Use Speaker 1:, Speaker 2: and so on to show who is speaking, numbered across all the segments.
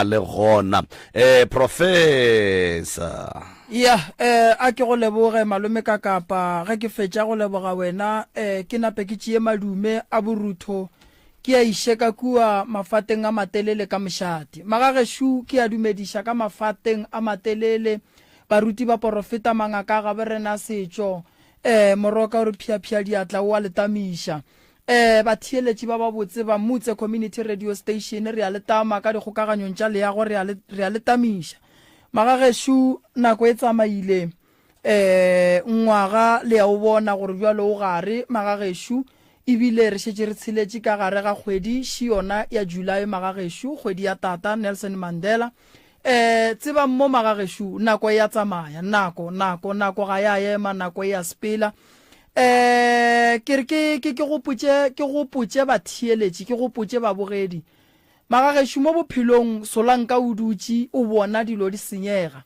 Speaker 1: a le gona. Eh, Professor.
Speaker 2: Ya, eh, a ke go leboge malome ka kapa ge ke fetša go leboga wena, eh, ke nape ke tšee madume a borutho ke a iše ka kua mafateng a matelele ka mošate. Magagešo ke a dumediša ka mafateng a matelele, baruti baporofeta mangaka a gabo rena setšo, eh, moroka o re phiaphia diatla o a le tamiša. Eh, batheeletši ba babotse ba Mutse Community Radio Station, re a le tama ka dikgokaganyong tša leago, re a le, re a le tamiša. Magagešo, nako e tsamaile, eh, ngwaga le a o bona gore bjalo o gare, magagešo, ebile re šetše re tsheletše ka gare ga kgwedi še yona ya July, magagešo, kgwedi ya tata Nelson Mandela. Eh, tsebang mo magagešo, nako e a tsamaya, nako, nako, nako ga ya ema, nako e a sepela. Eh, ke re ke, ke, ke gopotše, ke gopotše batheeletši, ke gopotše babogedi. Magagešo mo bophelong, solanka o dutše o bona dilo di senyega.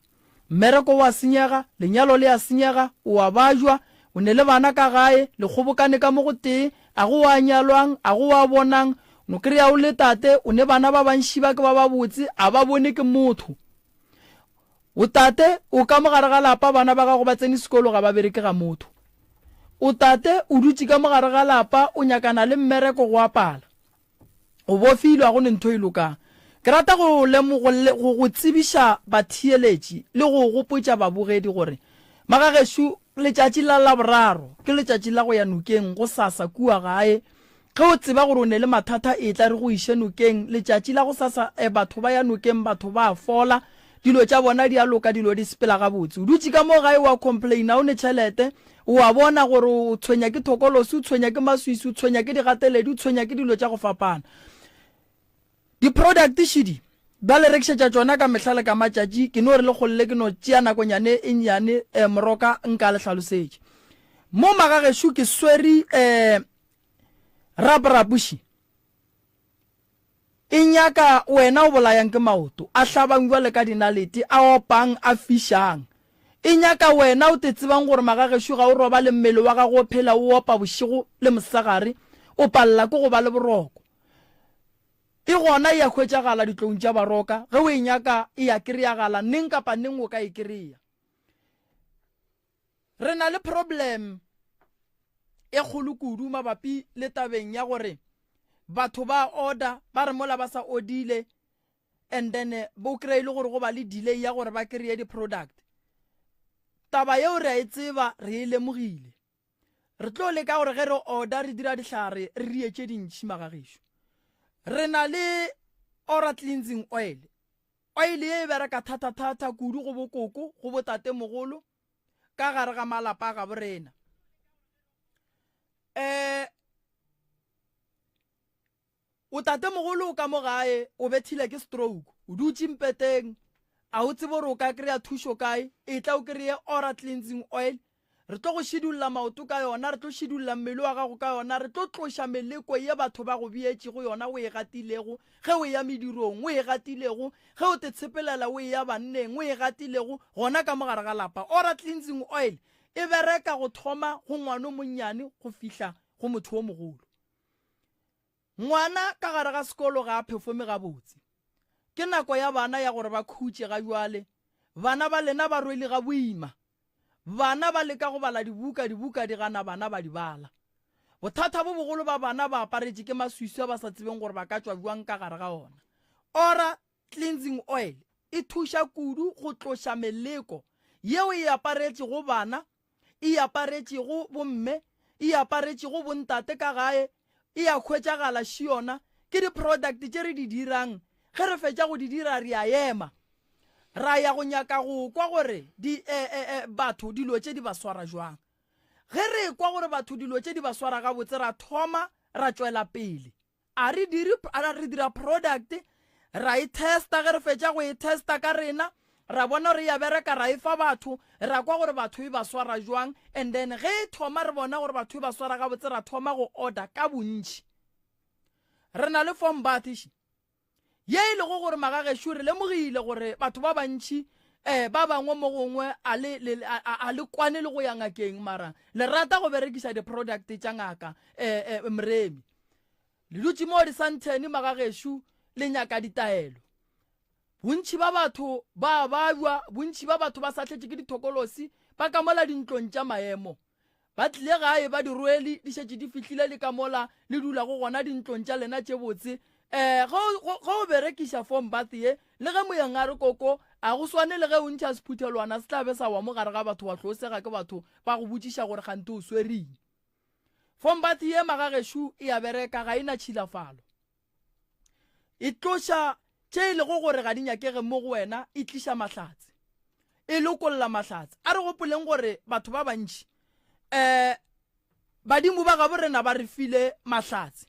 Speaker 2: Mmereko o a senyega, lenyalo le a senyega, o a bajwa, o ne le bana ka gae, le kgobokane ka mo go tee, a go wa nyalwang, a go wa bonang, no kry-a o le tate, o ne bana ba bantši ba ke ba babotse, a ba bone ke motho. O tate, o ka mo gare ga lapa, bana ba gago ba tsene sekolo ga ba bereke ga motho. O tate, o dutše ka mo gare ga lapa, o nyakana le mmereko go a pala. O bofilwe, ga go ne ntho e lokang. Ke rata go lemo, go, go, go tsebiša batheeletši le go gopotša babogedi gore magagešo letšatši la Laboraro ke letšatši la go ya nokeng gosasa kua gae. Ge o tseba gore o ne le mathata etla re go iše nokeng. Letšatši la gosasa eh, batho ba ya nokeng, batho ba a fola, dilo tša bona di a loka, dilo di sepela gabotse. O dutše ka mo gae wa complaina o ne tšhelete, O a bona gore o tshwenya ke thokolosi, o tshwenya ke maswisi, o tshwenya ke digateledi, o tshwenya ke dilo tša go fapana. Di-product šidi ba le rekišetša tšona ka mehla le ka matšatši. Ke no re le kgolle ke no tšea nakonyane e nnyane eh, moroka nka le hlalosetše. Mo magagešo ke swere eh, raporapoši. E nyaka wena o bolayang ke maoto, a hlabang bjale ka dinalete, a opang, a fišang. E nyaka wena o te tsebang gore magagešo ga o robale mmele wa gago o phela o opa bošego le mosegare, o palela ke go ba le boroko. E gona e a hwetšagala ditloung tša Baroka, ge o e nyaka e a kereyagala neng kapa neng o ka e kereya. Re na le problem e kgolo kudu mabapi le tabeng ya gore batho ba order ba re mola ba sa odile and then eh, bo kry-e le gore go ba le delay ya gore ba kry-e di-product. Taba yeo re a e tseba, re e lemogile. Re tlo leka gore ge re order re dira dihlare re die tše dintšhi magagešo. Re na le ora cleansing oil. Oil ye e bereka thata-thata kudu go bokoko, go botatemogolo, ka gare ga malapa a gabo rena. Um o tatemogolo o ka mo gae o bethile ke stroke, o dutše mpeteng, a o tsebe gore o ka kry-a thušo kae, etla o kry-e Ora Cleansing Oil Re tlo go šidulla maoto ka yona, re tlo šidulla mmele wa gago ka yona, re tlo tloša meleko ye batho ba go beetšego yona o e gatilego ge o eya medirong, o e gatilego ge o te tshepelela o eya banneng, o e gatilego gona ka mo gare ga lapa. Ora Cleansing Oil e bereka go thoma go ngwana o monnyane go fihla go motho o mogolo. Ngwana ka gare ga sekolo ga a phefome gabotse. Ke nako ya bana ya gore ba khutše ga bjale. Bana ba lena ba rwele ga boima. Bana ba leka go bala dibuka, dibuka di gana bana ba di bala. Bothata bo bogolo ba bana ba aparetše ke maswiswi a ba sa tsebeng gore ba ka tšwa bjang ka gare ga ona. Ora Cleansing Oil e thuša kudu go tloša meleko yeo e aparetšego bana, e aparetšego bomme, e aparetšego bontate ka gae, e a hwetšagala še yona. Ke di-product tše re di dirang, ge re fetša go di dira re a ema ra ya go nyaka go kwa gore di, e, e, e, batho dilo tše di ba swara jwang. Ge re ekwa gore batho dilo tše di ba swara gabotse ra thoma ra tšwela pele. A re dire, a re dira product ra e testa, ge re fetša go e testa ka rena ra bona gore ya bereka ra e fa batho ra kwa gore batho e ba swara jwang and then ge e thoma re bona gore batho e ba swara gabotse ra thoma go order ka bontši. Re na le form bath ye e lego gore magagešo re lemogile gore batho ba bantši um ba bangwe mo gongwe a le, le, a, a le kwane le go ya ngakeng mara le rata go berekiša di-product tša ngaka um um mremi le dutše mo disanthene magagešo le nyaka ditaelo. Bontši ba batho ba a babja, bontši ba batho ba sahletše ke dithokolosi, ba ka mola dintlong tša maemo. Ba tlile gae ba di rwele, di šetše di fihlile le ka mola le dulago gona dintlong tša lena tše botse. Um ge o, ge o berekiša form bath ye, le ge moyeng a re koko, a go swane le ge o ntšha sephuthelwana se tla be sa wa mo gare ga batho wa hlosega ke batho ba go botšiša gore kgante o swereng. Form bath ye magagešo e a bereka, ga e na tšhilafalo. E tloša tše e lego gore ga di nyakege mo go wena, e tliša mahlatse. E lokolla mahlatse. A re gopoleng gore batho ba bantši um badimo ba gabo rena ba re file mahlatse.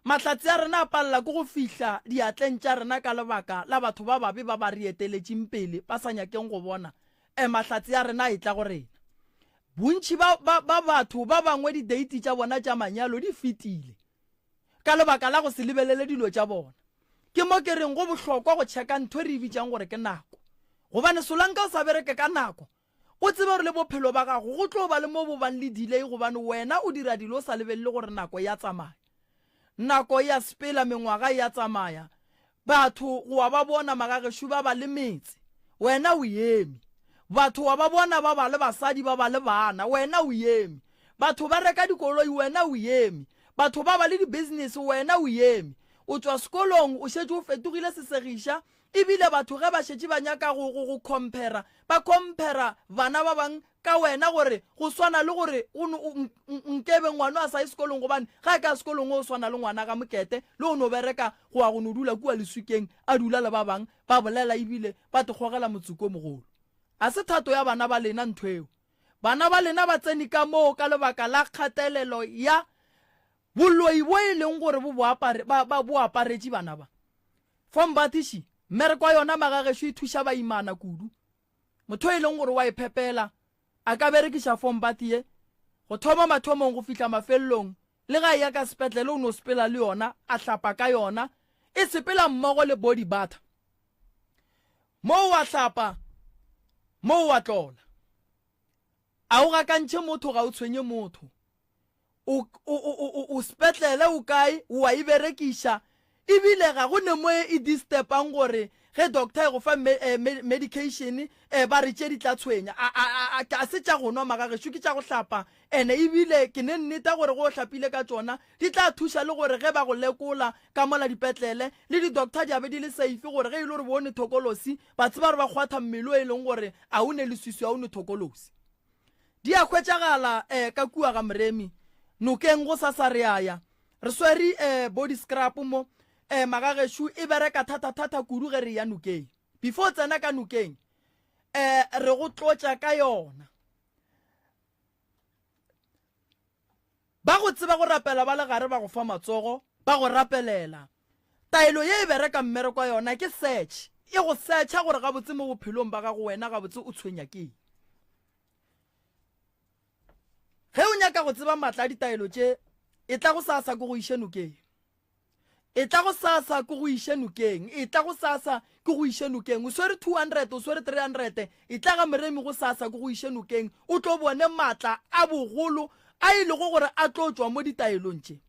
Speaker 2: Mahlatse a rena a palela ke go fihla diatleng tša rena ka lebaka la batho ba babe ba ba re eteletšeng pele ba sa nyakeng go bona um mahlatse a rena a etla go rena. Bontši ba, ba, ba batho ba bangwe dideiti tša bona tša manyalo di fetile. ka lebaka la go se lebelele dilo tša bona. Ke mo ke reng go bohlokwa go tšheka ntho e re e bitšang gore ke nako. Gobane solanka o sa bereke ka nako, o tsebe gore le bophelo ba gago go tlo ba le mo bo bang le delay gobane wena o dira dilo o sa lebelele gore nako e a tsamaya. Nako e a sepela, mengwaga e a tsamaya, Batho wa ba bona magagešo ba ba le metse, wena o eme. Batho wa ba bona ba ba le basadi ba ba le bana, wena o eme. Batho ba reka dikoloi, wena o eme. Batho ba ba le di-business, wena o eme. O tšwa sekolong o šetše o fetogile sesegiša, ebile batho ge ba šetše ba nyaka go go go compara, ba compara bana ba bang ka wena gore go swana le gore o nkebe ngwano a sa ye sekolong gobane ga a ka sekolong o swana le ngwana ga mokete le o no bereka go ya go no dula kua leswikeng a dula le ba bang ba bolela ebile ba te gogela motsoko o mogolo. A se thato ya bana ba lena ntho eo. Bana ba lena ba tsene ka moo ka lebaka la kgatelelo ya boloi bo e leng gore bo bo aparetše bana ba. Fombathiši, mmereko wa yona magagešo e thuša baimana kudu. Motho e leng gore wa e phepela a ka berekiša fombath ye go thoma mathomong go fihla mafelelong, le ga eya ka sepetlele o no sepela le yona a hlapa ka yona, e sepela mmogo le body butter. Mo wa hlapa, mo wa tlola. A o gakantšhe motho ga o tshwenye motho. O, o, o, o, o sepetlele o kae, o a e berekiša, ebile ga go ne mo e disturbang gore ge doctor e go fa me, eh, me, medication eh, ba re tše di tla tshwenya. A, a, a, a, a se tša go nwa magagešo, ke tša go hlapa. Ene ebile ke ne nneta gore go o hlapile ka tšona di tla thuša le gore ge ba go lekola ka mola dipetlele le di-doctor di a be di le safe gore ge e le gore bo ne thokolosi ba tseba gore ba kgwatha mmele o e leng gore a o ne leswiswi a o ne thokolosi. Di a hwetšagala eh, ka kua ga Moremi nokeng go sasa re a ya. Re swere eh, body scrub mo eh, magagešo e bereka thata-thata kudu ge re ya nokeng. Before tsena ka nokeng eh, re go tlotša ka yona. Ba go tseba go rapela ba le gare ba go fa matsogo, ba go rapelela. Taelo ye e bereka mmereko wa yona ke search, e go searcha gore gabotse mo bophelong ba gago wena gabotse o tshwenya ke eng. Ge o nyaka go tseba matla a ditaelo tše, etla gosasa ke go iše nokeng. Etla gosasa ke go iše nokeng. Etla gosasa ke go iše nokeng. O swere 200, o swere 300. Etla ga Moremi gosasa ke go iše nokeng. O tlo bone matla a bogolo a e lego gore a tlo tšwa mo ditaelong tše.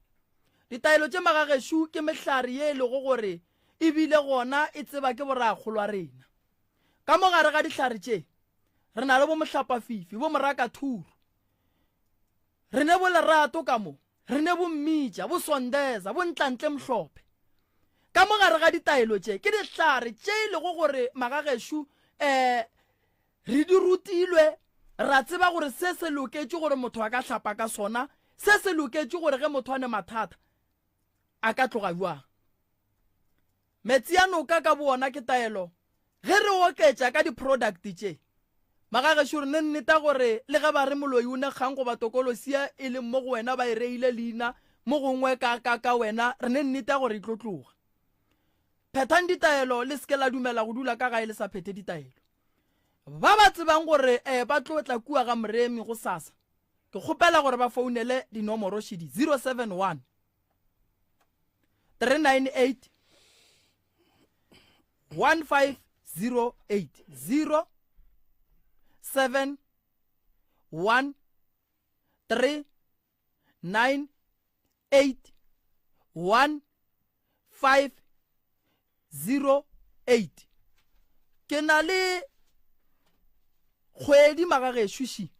Speaker 2: Ditaelo tše magagešo ke mehlare ye e lego gore e bile gona e tseba ke borakgolo a rena. Ka mo gare ga dihlare tše re na le bo mohlapafifi, bo morakathuru. Re ne bo lerato ka mo. Re ne bo mmitša, bo sondeza, bo ntlantle mhlophe. Ka mo gare ga ditaelo tše ke dihlare tše e lego gore magagešo um re di rutilwe, ra tseba gore se se loketše gore motho a ka hlapa ka sona, se se loketše gore ge motho a ne mathata a ka tloga bjang. Metsi a noka ka bowona ke taelo ge re oketša ka di-product tše. Magagešo re ne nneta gore le ge ba re moloi o ne kgang goba tokolosia e leng mo go wena ba e reile leina mo gongwe ka ka ka wena re ne nneta gore e tlo tloga. Phethang ditaelo le seke la dumela go dula ka gae le sa phethe ditaelo. Ba ba tsebang gore eh, ba tlo tla kua ga Moremi gosasa ke kgopela gore ba founele dinomoro šidi 071 398 1508 0 7 1 3 9 8 1 5 0 8. Ke na le kgwedi magagešo ši.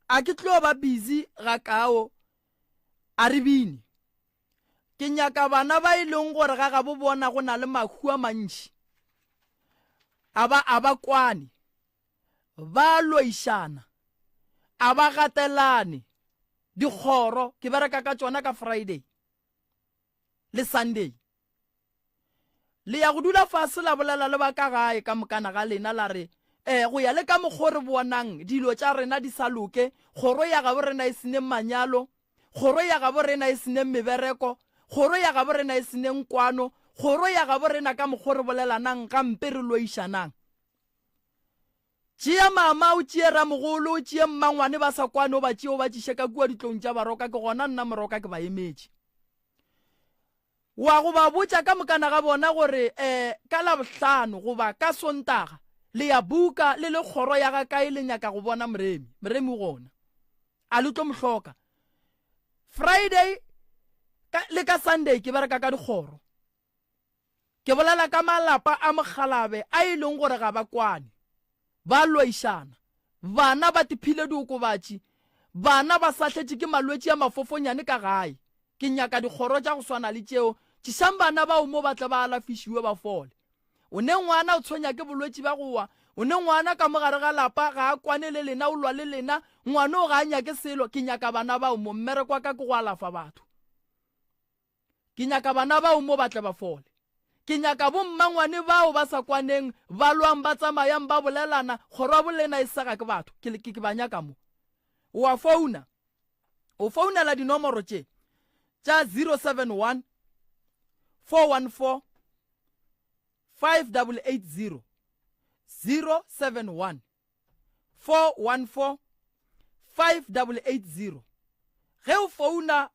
Speaker 2: A ke tlo ba busy gakao a re bine. Ke nyaka bana ba e leng gore ga gabo bona go na le mahu a mantši. A ba a ba kwane. Ba loišana. A ba gatelane. Dikgoro ke bereka ka tšona ka Friday le Sunday. Le ya go dula fase la bolela le ba ka gae ka mokana ga lena la re, E, go ya le ka mokgo re bonang dilo tša rena di sa loke, kgoro ya gabo rena e seneng manyalo, kgoro ya gabo rena e seneng mebereko, kgoro ya gabo rena e seneng kwano, kgoro ya gabo rena ka mokgo re bolelanang gampe re loišanang. Tšea mama, o tšee ramogolo, o tšee mmangwane ba sa kwane o ba tšee o ba tšiše ka kua ditlong tša Baroka, ke gona nna Moroka ke ba emetše. Wa go ba botša ka mokana ga bona gore um ka Labohlano goba ka Sontaga le ya buka le le kgoro ya ga kae le nyaka go bona Moremi. Moremi o gona. A le tlo mo hloka. Friday ka, le ka Sunday ke bereka ka dikgoro. Ke bolela ka malapa a mokgalabe a e leng gore ga ba kwane, ba lwaišana, bana ba tiphile diokobatši, bana ba sahletše ke malwetši a mafofonyane ka gae. Ke nyaka dikgoro tša go swana le tšeo. Tšišang bana bao mo ba tle ba alafišiwe ba fole. O ne ngwana o tshwenya ke bolwetši ba go wa, o ne ngwana ka mo gare ga lapa ga a kwane le lena o lwa le lena, ngwana o ga a nyake selo. Ke nyaka bana bao mo, mmereko wa ka ke go alafa batho. Ke nyaka bana bao mo ba tle ba fole. Ke nyaka bommangwane bao ba sa kwaneng, ba lwang, ba tsamayang, ba bolelana, kgoro ya bolena e sega ke batho. Ke, ke, ke ba nyaka mo. O a founa. O founela dinomoro tše tša 071 414 5880 071 414 5880 Ge o founa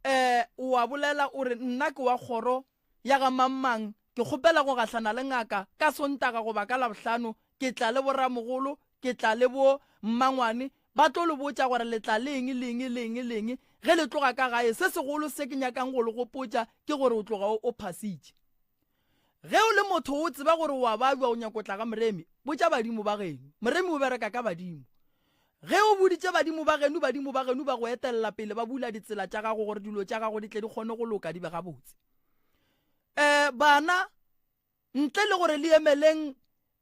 Speaker 2: um o a bolela o re nna ke wa kgoro ya ga mangmang ke kgopela go gahlana le ngaka ka Sontaga goba ka Labohlano ke tla le boramogolo ke tla le bo mmangwane ba tlo le botša gore le tla le eng le eng le eng le eng ge le tloga ka gae se segolo se ke nyakang go le gopotša ke gore o tloga o phasitše Ge o le motho o tseba gore o a babja o nyako tla ga Moremi, botša badimo ba geno. Moremi o bereka ka badimo. Ge o boditše badimo ba geno, badimo ba geno ba go etelela pele ba bula ditsela tša gago gore dilo tša gago di tle di kgone go loka di be gabotse. Um bana, ntle le gore le emeleng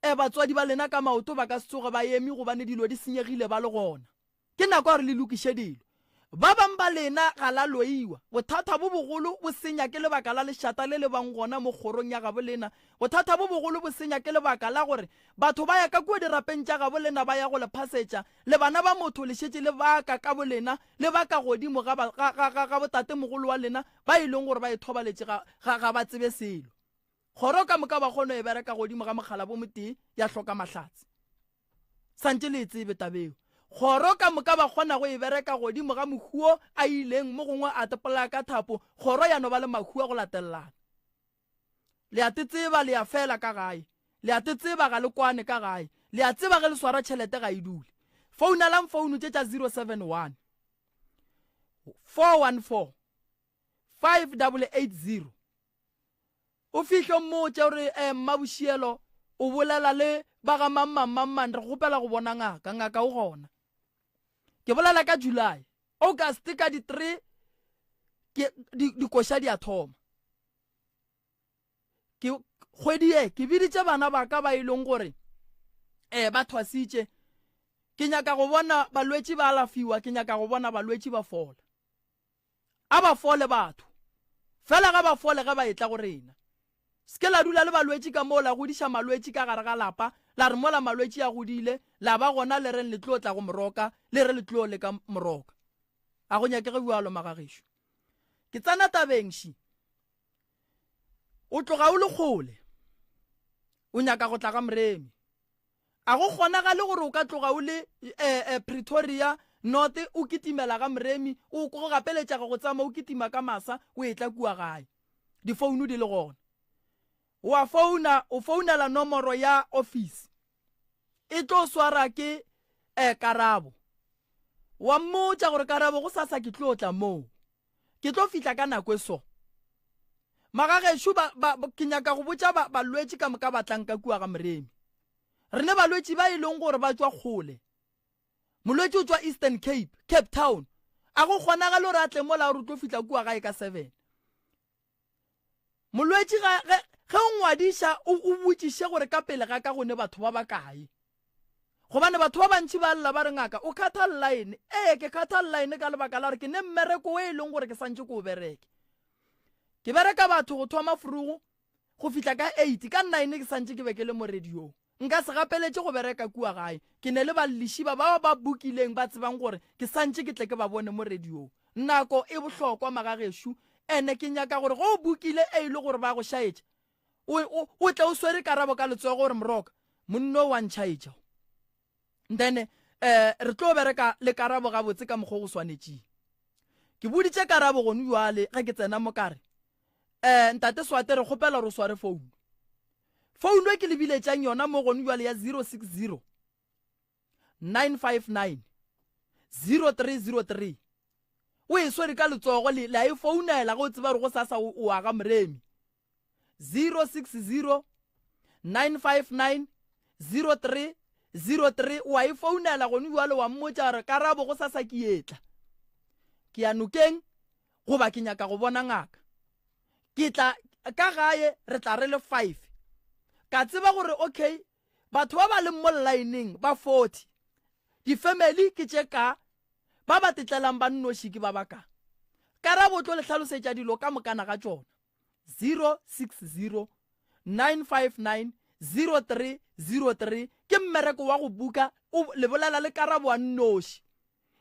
Speaker 2: um batswadi ba lena ka maoto ba ka se tsoge ba eme gobane dilo di senyegile ba le gona. Ke nako ya gore le lokiše dilo. Ba bang ba lena ga la loiwa. Bothata bo bogolo bo senya ke lebaka la lešata le le bang gona mo kgorong ya gabo lena. Bothata bo bogolo bo senya ke lebaka la gore batho ba ya ka kua dirapeng tša gabo lena ba ya go le phasetša. Le bana ba motho le šetše le baka ka bolena, le baka godimo ga, ga, ga, ga, ga botatemogolo wa lena ba e leng gore ba ithobaletše ga, ga, ga ba tsebe selo. Kgoro ka moka ba kgona e bereka godimo ga mogala bo motee ya hloka mahlatse. Santše le e tsebe tabeo. Kgoro ka moka ba kgona go e bereka godimo ga mohuo a ileng mo gongwe a tepolaya ka thapo, kgoro ya no ba le mahu a go latelelana. Le a te tseba le ya fela ka gae. Le a te tseba ga le kwane ka gae. Le a tseba ge le swara tšhelete ga e dule. Founelang founu tše tša 071 414 5880. O fihle o mmotše o re, eh, Mmabošielo o bolela le ba ga mang mang mang mang, re kgopela go bona ngaka, ngaka o gona. Ke bolela ka July, August ka di 3 ke dikoša di a thoma. Ke kgwedi ye ke biditše bana ba ka ba e leng gore eh ba thwasitše. Ke nyaka go bona balwetši ba alafiwa, ke nyaka go bona balwetši ba fola. A ba fole batho. Fela ga ba fole ge ba etla go rena. Se ke la dula le balwetši ka moo la godiša malwetši ka gare ga lapa, la re mola malwetši a godile, la ba gona le reng le tlo tla go moroka, le re le tlo leka moroka. A go nyakege bjalo magagešo. Ke tsena tabeng ši. O tloga o le kgole. O nyaka go tla ga Moremi. A go kgonagale gore o ka tloga o le eh, eh, Pretoria North o kitimela ga Moremi, o go gapeletšega go tsama o kitima ka masa o etla kua gae. Difounu di le gona. O a founa, o founela nomoro ya office. E tlo swara ke eh, Karabo. Wa mmotša gore Karabo go sasa ke tlo tla moo. Ke tlo fihla ka nako e so. Magagešo ba, ba, ke nyaka go botša ba, balwetši ka moka ba tlang ka kua ga Moremi. Re ne balwetši ba e leng gore ba tšwa kgole. Molwetši o tšwa Eastern Cape, Cape Town. A go kgonagale gore a tle mola gore o tlo fihla kua gae ka 7. Molwetši ga, ge, ge o ngwadiša o, o botšiše gore ka pele ga ka go ne batho ba bakae. Gobane batho ba bantši ba lla ba re ngaka o khatha line. Ee, ke khatha line ka lebaka la gore ke ne mmereko o e leng gore ke santše ke o bereke. Ke bereka batho go thoma frugo go fihla ka 8, ka 9 ke santše ke be ke le mo radiong. Nka se gapeletše go bereka kua gae. Ke ne le balliši ba bao ba bukileng ba tsebang gore ke santše ke tle ke ba bone mo radiong. Nako e bohlokwa magagešo, ene ke nyaka gore ge o bukile e le gore ba go šaetša, o, o, o tle o swere karabo ka letsogo gore moroka, monno wa ntšhaetša. Then eh re tlo bereka le karabo gabotse ka mokgwa go swanetšeng. Ke boditše karabo gone jwale ge ke tsena mo kare eh ntate Swate re kgopela re sware founu. Founu e ke le biletšang yona mo gone jwale ya 060 959 0303 o e swere ka letsogo le la e founela ge o tseba gore go sasa o aga moremi 060 959 0303 wa e founela gone jalo wa mmotša gore karabo go sasa ke etla ke ya nokeng goba ke nyaka go bona ngaka ke tla ka gae re tla re le 5 ka tseba gore okay Batho ba ba leng mo llaeneng ba 40. Difemeli ke tše ka, ba ba tetlelang ba nnoši ke ba ba ka. Karabo o tlo le hlalosetša dilo ka mokana ga tšona. 060 959 0303 ke mmereko wa go buka, o le bolela le Karabo a nnoši.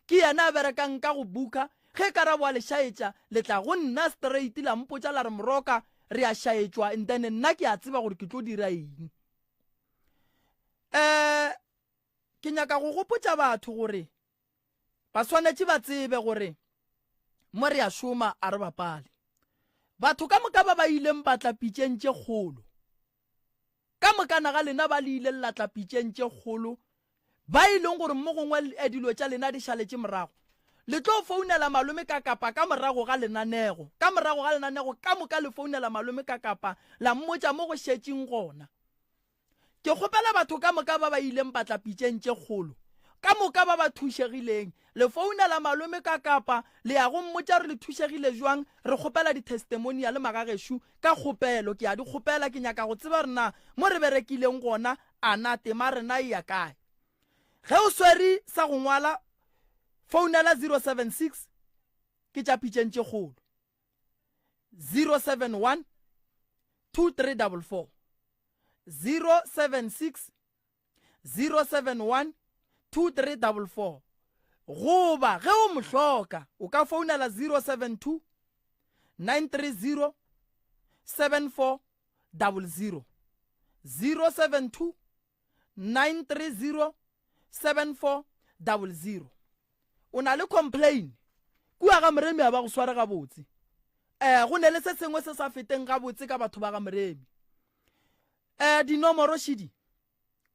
Speaker 2: Ke yena a berekang ka go buka, ge Karabo a le šaetša, le tla go nna straight la mpotša la re Moroka re a šaetšwa and then nna ke a tseba gore ke tlo dira eng. Um ke nyaka go gopotša batho gore ba swanetše ba tsebe gore mo re a šoma a re bapale. Batho ka moka ba ba ileng ba tla pitšeng tše kgolo, ka mokana ga lena ba le ileng la tla pitšeng tše kgolo, ba e leng gore mo gongwe eh, dilo tša lena di šaletše morago, le tlo founela malome ka kapa ka morago ga lenanego, ka morago ga lenanego ka moka le founela malome ka kapa la mmotša mo go šetšeng gona. Ke kgopela batho ka moka ba ba ileng ba tla pitšeng tše kgolo, ka moka ba ba thušegileng, le founela malome ka kapa le ya go mmotša re le thušegile jwang, re kgopela di-testimonial magagešo ka kgopelo, ke a di kgopela, ke nyaka go tseba re na mo re berekileng gona, a na tema rena e ya kae. Ge o swere sa go ngwala, founela 076 ke tša pitšeng tše kgolo. 071 2344 076 071 2344 goba ge o mo hloka o ka founela 072 930 7400 072 930 7400 o na le complain kua ga moremi a ba go sware gabotse um go ne le se sengwe se sa feteng gabotse ka batho ba ga moremi um dinomoro šidi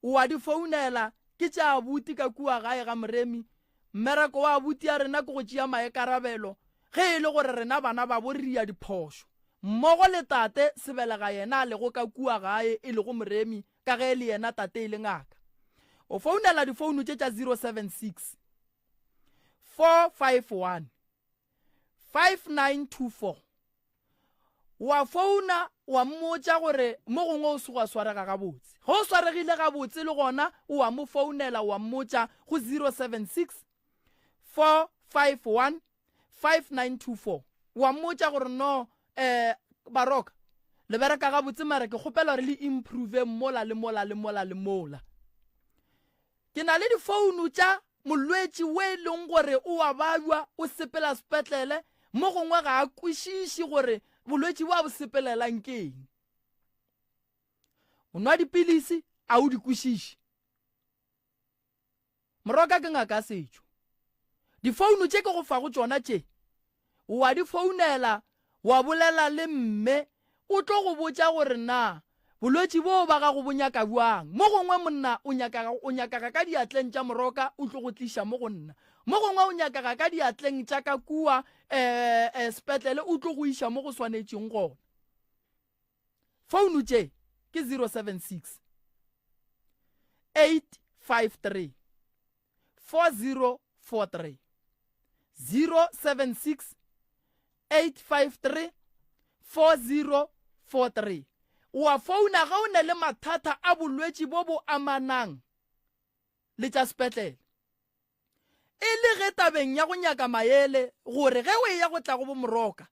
Speaker 2: o a di founela ke tša abuti ka kua gae ga moremi mmereko wa abuti ya rena ke go tšea maekarabelo ge e le gore rena bana babo re ria diphošo mmogo le tate sebelega yena a lego ka kua gae e lego moremi ka ge le yena tate e le ngaka. O founela difounu tše tša 076 451 5924 wa founa wa mmotša gore mo gongwe o se wa swarega gabotse. Ge o swaregile gabotse le gona o wa mo founela wa mmotša go 076 451 5924 wa mmotša gore no eh baroka le bereka gabotse mara ke kgopela gore le improve mola le mola le mola le mola. Ke na le difounu tša molwetši o e leng gore o a babja o sepela sepetlele mo gongwe ga a kwešiše gore bolwetši bo a bo sepelelang ke eng. O nwa dipilisi a o di kwešiše. Moroka ke ngaka ya setšo. Difounu tše ke go fago tšona tše, wa di founela wa bolela le mme, o tlo go botša gore na bolwetši boo ba gago bo nyaka bjang. Mo gongwe monna o nyakaga, o nyakaga ka diatleng tša Moroka o tlo go tliša mo go nna. Mo gongwe o nyakaga ka diatleng tša ka kua eh, eh, sepetlele o tlo go iša mo go swanetšeng gona. Founu tše ke 076. 853 4043 076 853 4043 o a founa ge o ne le mathata a bolwetši bo bo amanang le tša sepetlele e le ge tabeng ya go nyaka maele gore ge o eya go tla go bomoroka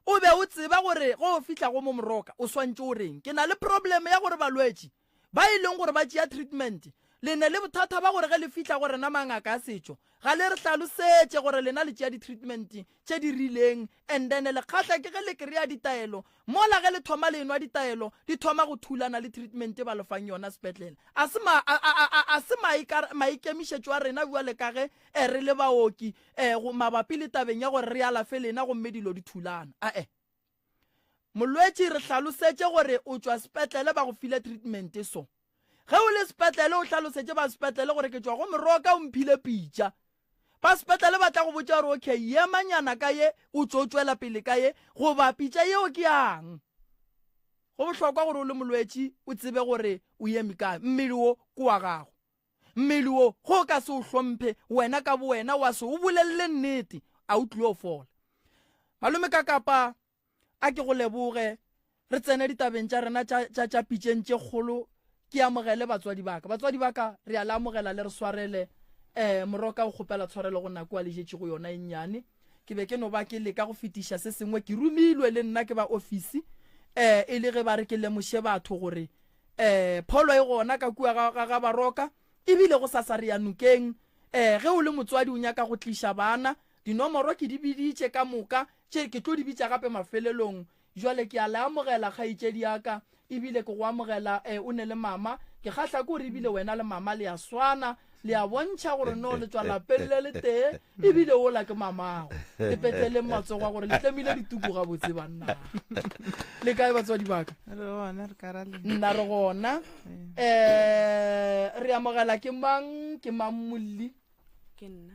Speaker 2: O be o tseba gore ge o fihla go mo Moroka o swantše o reng. Ke na le problem ya gore balwetši ba e leng gore ba tšea treatment le ne le bothata ba gore ge le fihla go rena mangaka a setšo ga le re hlalosetše gore lena le tšea di-treatment tše di rileng and then le kgahla ke ge le kry-a ditaelo mola ge le thoma le enwa ditaelo di thoma go thulana le treatment ba le fang yona sepetlele. A se ma, a, a, a, a se maikemišetšo a rena bjale ka ge eh, re le baoki E, go mabapi le tabeng ya gore re alafe lena gomme dilo di thulana. Ae. Molwetši re hlalosetše gore o tšwa sepetlele ba go file treatment so. Ge o le sepetlele o hlalosetše ba sepetlele gore ke tšwa go Moroka o mphile pitša. Ba sepetlele ba tla go botša gore okay emanyana ka ye o tšo tšwela pele ka ye goba pitša yeo ke yang. Go bohlokwa gore o le molwetši o tsebe gore o eme kae. Mmele wo ke wa gago. Mmele wo, ge o ka se o hlomphe, wena ka bowena wa se o bolelele nnete, a o tlile go fola. Malome ka kapa, a ke go leboge, re tsene ditabeng tša rena tša, tša, tša pitšeng tše kgolo, ke amogele batswadi ba ka. Batswadi ba ka, re a le amogela le re swarele. Eh, Moroka o kgopela tshwarelo go nako a le jetšego yona e nnyane. Ke be ke no ba ke leka go fetiša se sengwe, ke romilwe le nna ke ba ofisi, eh, e le ge ba re ke lemoše batho gore um pholo e gona ka kua ga, ga, ga Baroka, ebile go sasa re ya nokeng. Um ge o le motswadi o nyaka go tliša bana, dinomoro ke di biditše ka moka, tše ke tlo di bitša gape mafelelong. Jwale ke a le amogela kgaetšedi ya ka, ebile ke go amogela um o ne le mama. Ke kgahla ke gore ebile wena le mama le a swana, le a bontšha gore no le tšwa lapeng le letee, ebile ola ke mamago. Le petleleng matsogo a gore le tlemile dituku gabotse banna. Le kae batswadi ba ka?
Speaker 3: Re gona, re ka ra le.
Speaker 2: Nna re gona. Eh, re amogela ke mang? Ke mang molli?
Speaker 4: Ke nna.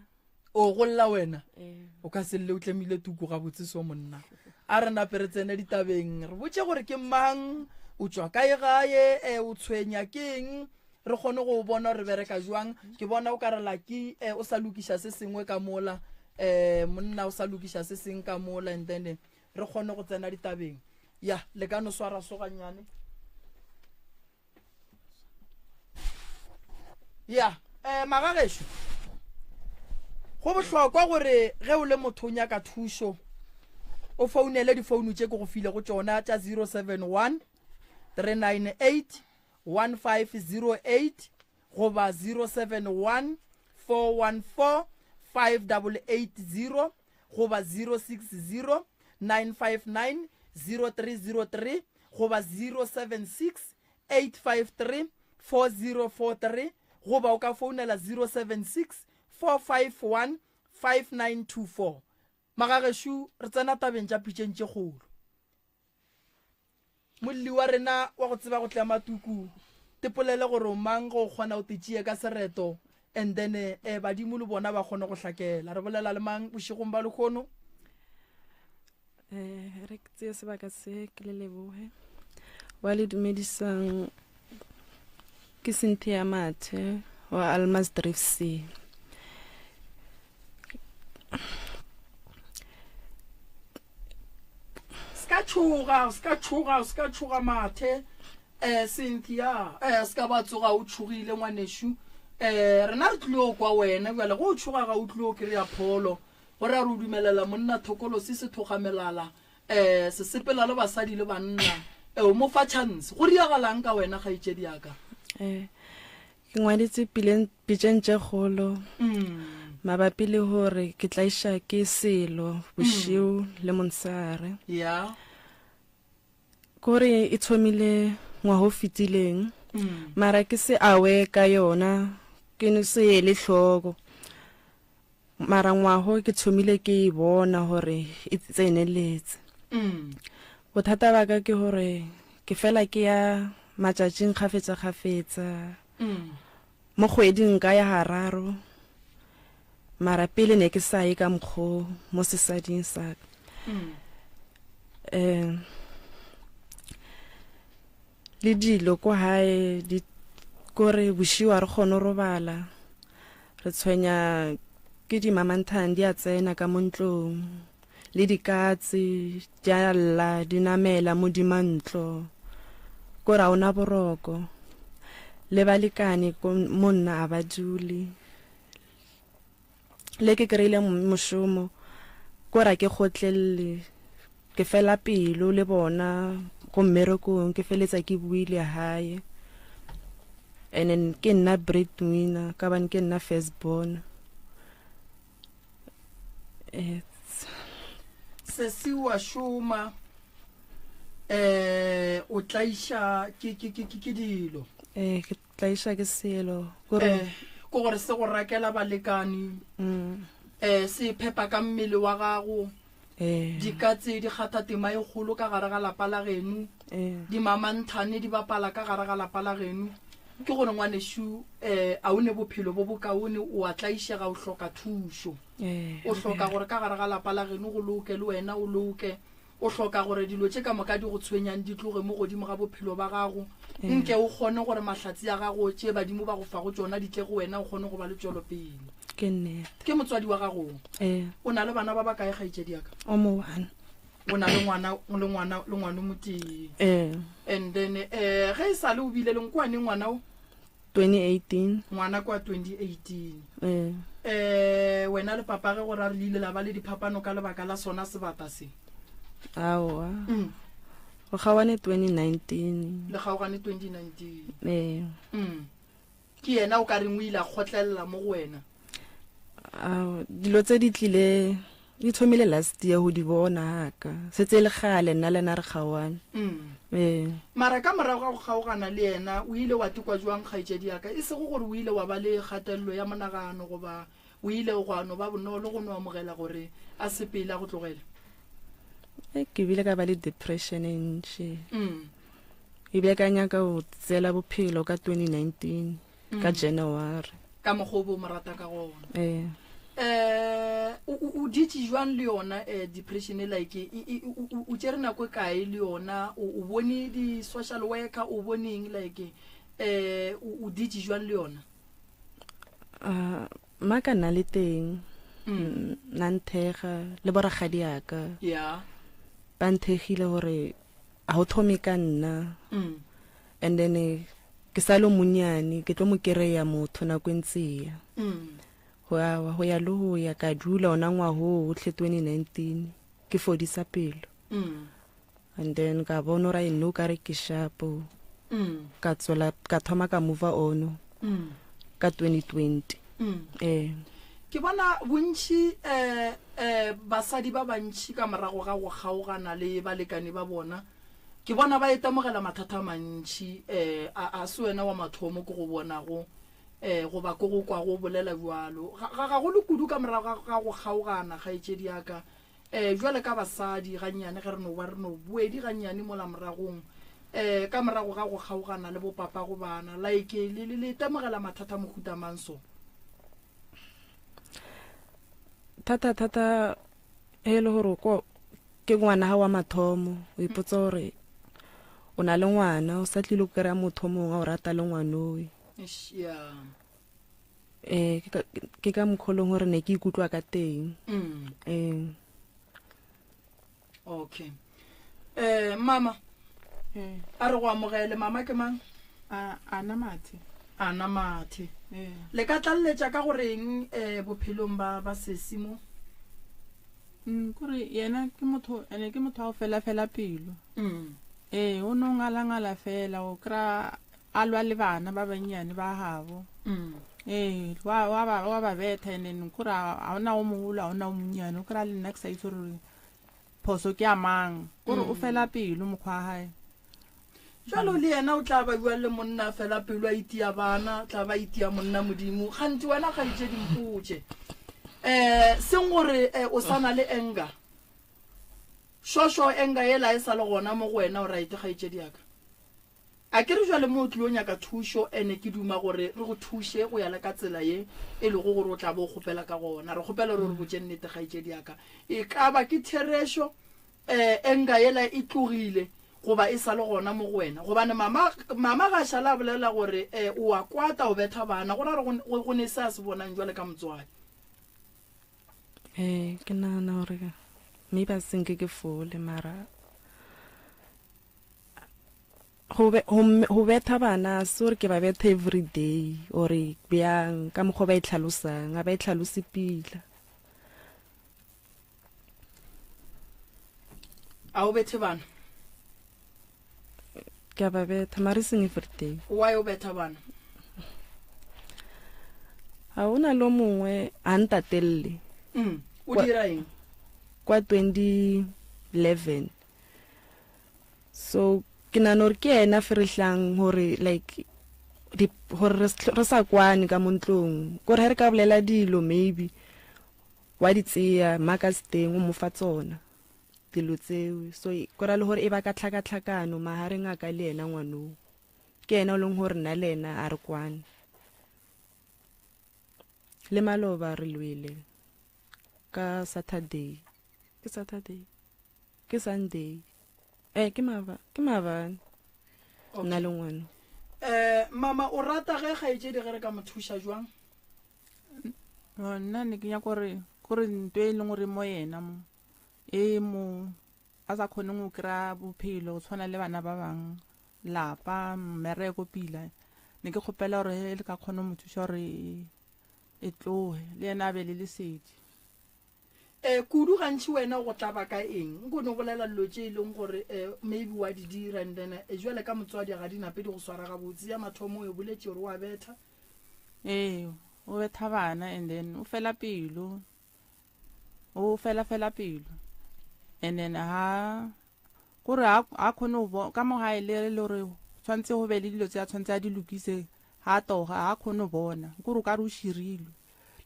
Speaker 2: O go lla wena?
Speaker 4: Ee.
Speaker 2: O ka se lle o tlemile tuku gabotse so monna. A re nape re tsene ditabeng. Re botše gore ke mang, o tšwa kae gae, eh, o tshwenya keng, re kgone go bona gore bereka jwang. Ke bona o ka re Lucky eh, o sa lokiša se sengwe ka mola, eh, monna o sa lokiša se seng ka mola, and then eh, re kgone go tsena ditabeng. Ya, le ka no swara so gannyane. Ya, eh, magagešo, go bohlokwa gore ge o le motho o nyaka thušo o founele difounu tše ke go file go tšona tša 071 398 1508 goba 071 414 5880 goba 060 959 0303 goba 076 853 4043 goba o ka founela 076 451 5924. Magagešo, re tsena tabeng tša pitšeng tše kgolo. Molli wa rena wa go tseba go tlema tuku, tepolele gore o mang ge o kgona o te tšee ka sereto and then eh, badimo le bona ba kgone go hlakela. Re bolela le mang bošegong ba lehono?
Speaker 4: Eh, re ke tseye sebaka se ke le leboge wa le dumedisang ke Cynthia Mathe wa Almas Drift C.
Speaker 2: Ska tšhoga, ska tšhoga, ska tšhoga Mathe. Eh Cynthia, eh ska ba tsoga o tšhogile ngwanešu. Eh rena re tlilo kwa wena bjale go o tšhoga ga o tlilo kry-a pholo. Go ra re o dumelela monna thokolosi sethogamelala eh se sepela le basadi le banna. Eh o mo fa chance. Go riagalang ka wena kgaetšedi ya ka?
Speaker 4: Eh ke ngwaditse pileng pitšeng tše kgolo
Speaker 2: Mm.
Speaker 4: mabapi le gore ke tlaiša ke selo bošego le monsare.
Speaker 2: Yeah.
Speaker 4: Kore e thomile ngwaga o fetileng
Speaker 2: Mm.
Speaker 4: mara ke se awe ka yona ke no se ele hloko mara ngwago ke thomile ke e bona gore e tseneletse.
Speaker 2: Mm.
Speaker 4: Bothata ba ka ke gore ke fela ke ya matšatšing kgafetsa-kgafetsa.
Speaker 2: Mm.
Speaker 4: Mo kgweding nka ya gararo mara pele ne ke sa ye ka mokgo mo sesading sa ka.
Speaker 2: Mm.
Speaker 4: Um le dilo ko gae di Kore bošego ga re kgone go robala, re tshwenya ke dimamanthane di a tsena ka mo ntlong, le dikatse di a lla di namela modima ntlo. Kore ga o na boroko, le balekane mo nna a ba dule. Le ke kry-ile mošomo, kore a ke kgotlelele, ke fela pelo le bona ko mmerekong, ke feletsa ke boile hae. And then ke nna breadwinner ka bane ke nna first born.
Speaker 2: Sesi wa šoma, eh o tlaiša ke ke ke ke dilo.
Speaker 4: Eh ke Tlaiša ke selo.
Speaker 2: Kore eh, ke gore se go rakela balekani. Mm. Eh, se phepa ka mmele wa gago. Eh. Dikatse di kgatha tema e kgolo ka gare ga lapa la geno. Eh. Dimamanthane di bapala ka gare ga lapa la geno. Ke gore ngwanešu eh, a o ne bophelo bo bokaone, o a tlaišega, o hloka thušo. Eh, o hloka gore ka gare ga lapa la geno go loke le wena o loke. O hloka gore dilo tše ka moka di go tshwenyang di tloge mo godimo ga bophelo ba gago, nke o kgone gore mahlatse a gago, tše badimo ba go fago tšona, di tle go wena, o kgone go ba le tšwelopele.
Speaker 4: Ke nnete.
Speaker 2: Ke motswadi wa gago.
Speaker 4: Ee.
Speaker 2: O na le bana ba bakae, kgaetšedi ya ka?
Speaker 4: O mo one.
Speaker 2: O na le ngwana, le ngwana, le ngwana o motee.
Speaker 4: Ee.
Speaker 2: And then, eh, ge e sa le o bile le nkwane ngwana o?
Speaker 4: 2018.
Speaker 2: Ngwana kwa 2018.
Speaker 4: Ee.
Speaker 2: Eh, wena le papa ge go ra re le ile la ba le diphapano ka lebaka la sona sebata se?
Speaker 4: Aowa. Mm. Go kgaogane 2019.
Speaker 2: Le kgaogane 2019.
Speaker 4: Ee.
Speaker 2: Mm. Ke yena o ka reng o ile a kgotlelela mo go wena?
Speaker 4: Ao, dilo tse di tlile di thomile last year go di bona ka setse e le kgale nna le ena re kgaoane.
Speaker 2: Mm.
Speaker 4: Ee.
Speaker 2: Mara ka morago ga go kgaogana le yena o ile wa tikwa jwang kgaetšedi ya ka? E sego gore o ile wa ba le kgatelelo ya monagano goba o ile gwa no ba bonolo go no amogela gore a sepele a go tlogele?
Speaker 4: E, ke bile ka ba le depression e ntši.
Speaker 2: Mm.
Speaker 4: Ebile ka nyaka go tseela bophelo ka 2019. ka mm. January.
Speaker 2: Ka mokgwa o bo mo rata ka gona.
Speaker 4: Ee.
Speaker 2: Eh, o ditše jwang le yona eh, depression e like o tšere nako e kae le yona o bone di-social worker o boneng like eh o ditše jwang le yona
Speaker 4: ah, mma ka nna le teng mm. na nthega le boragadi yaka
Speaker 2: yeah
Speaker 4: ba nthegile gore ga o thome ka nna
Speaker 2: mm.
Speaker 4: And then ke sa le monnyane ke tlo mo kereya motho nako e ntse ya.
Speaker 2: Mm.
Speaker 4: Go ya go ya le go ya ka dula ona ngwago otlhe 2019 ke fodisa pelo.
Speaker 2: Mm.
Speaker 4: And then ka bona gore no ka re ke shapo.
Speaker 2: Mm.
Speaker 4: Ka tswela ka thoma ka move on.
Speaker 2: Mm.
Speaker 4: Ka 2020.
Speaker 2: Mm.
Speaker 4: Eh.
Speaker 2: Ke bona bontši eh eh basadi ba bantši ka morago ga go kgaogana le balekane ba bona Ke bona ba itemogela mathata a mantši. Um a, a se wena wa mathomo ke go bonago, um goba ke go kwago o bolela bjalo. Ga, ga, gagolo kudu ka morago ga, ga go kgaogana, kgaetšedi ya ka. Um bjale ka basadi, gannyane ge re no ba re no boedi gannyane mola moragong, um ka morago ga go kgaogana le bopapago bana, like, le, le, le itemogela mathata a mohuta mang so?
Speaker 4: Thata, thata, ge e le gore ko, Ke ngwana ga wa mathomo, o ipotsa gore o na le ngwana, o sa tlile go kry-a motho o mongwe a o rata le ngwanoe.
Speaker 2: Eish, yeah.
Speaker 4: Ee, ke ka- ke ka mokgwa o leng gore ne ke ikutlwa ka teng.
Speaker 2: Mm.
Speaker 4: Ee.
Speaker 2: Okay. Eh, mama,
Speaker 3: Ee.
Speaker 2: a re go amogele. Mama ke mang?
Speaker 3: A, Ana Mathe.
Speaker 2: Ana Mathe.
Speaker 3: Ee.
Speaker 2: Le ka tlaleletša ka goreng eh bophelong ba ba sesi mo?
Speaker 3: Mm, kore yena ke motho ene ke motho wa go fela fela pelo.
Speaker 2: Mm.
Speaker 3: Ee, o no ngala-ngala fela, o kry-a a lwa le bana ba bannyane ba gabo.
Speaker 2: Mm.
Speaker 3: Ee, wa, wa ba, wa ba betha and then kore ga ona o mogolo, ga ona o monnyane, o kry-a le nna ke sa itse gore phoso ke ya mang. Kore o
Speaker 2: Mm.
Speaker 3: fela pelo mokgwa wa gae.
Speaker 2: Jalo le yena o tla ba bua le monna fela pelo a itia bana, tla ba itia monna Modimo. Kganti wena kgaetšedi mpotše. Eh, seng gore eh, o sa na le anger. Šošo anger yela e sa le gona mo go wena o right kgaetšedi ya ka. A ke re jwale mo o tlilo nyaka thušo ene ke duma gore re go thuše go ya le ka tsela ye e lego gore o tla bo o kgopela ka gona. Re kgopela gore o re botše nnete kgaetšedi ya ka. E ka ba ke therešo eh, anger yela e tlogile. goba e sa le gona mo go wena? Gobane mama, mama ga a šale a bolela gore um o a kwata o betha bana, go ra gore go, go ne se a se bonang jwale ka motswadi.
Speaker 4: Ee, ke nagana gore maybe a se nke ke fole mara go be, go, go betha bana a se gore ke ba betha every day or bjang ka mokgwa ba e tlhalosang, ga ba e tlhalose pila.
Speaker 2: A o bethe bana?
Speaker 4: Ke a ba betha mara e seng everyday.
Speaker 2: Why o betha bana?
Speaker 4: Ga o na le o mongwe a ntatelele.
Speaker 2: Mm. O dira eng?
Speaker 4: Kwa 2011. So ke nagana gore ke yena ferehlang gore like di gore re sa kwane ka mo ntlong. Kore ge re ka bolela dilo maybe Wa di tseya, mma ka seteng o mo fa tsona dilo tseo. So ko ra le gore e baka tlhakatlhakano magareng a ka le yena ngwanoo. Ke yena o leng gore nna le yena a re kwane. Le maloba re lwele ka Saturday. Ke Saturday? Ke Sunday. Eh, ke maaba, ke maabane.
Speaker 2: Okay.
Speaker 4: Nna le ngwano.
Speaker 2: Eh, mama o rata ge kgaetšedi ge re ka mo thuša jwang?
Speaker 3: Nna ne ke nyaka gore kore nto e leng gore mo yena mo e mo a sa kgoneng go kry-a bophelo go tshwana le bana ba bangwe lapa mmereko pila ne ke kgopela gore ge le ka kgona go mo thuša gore e tloge le yena a be le lesedi.
Speaker 2: Um kudu gantši wena go tlaba ka eng? Nko no bolela dilo tše e leng gore um maybe wa di dira and then jwale ka motswadi ga di nape di go swara gabotse. Ya mathomo o e boletše gore wa betha.
Speaker 3: Ee, o betha bana and then o fela pelo. O fela fela pelo. And then ha kore ha ha khone go ka mo gae le le gore tshwanetse go be le dilo tse a tshwanetse a di lokise ha toga ha khone go bona kore o ka re o širilwe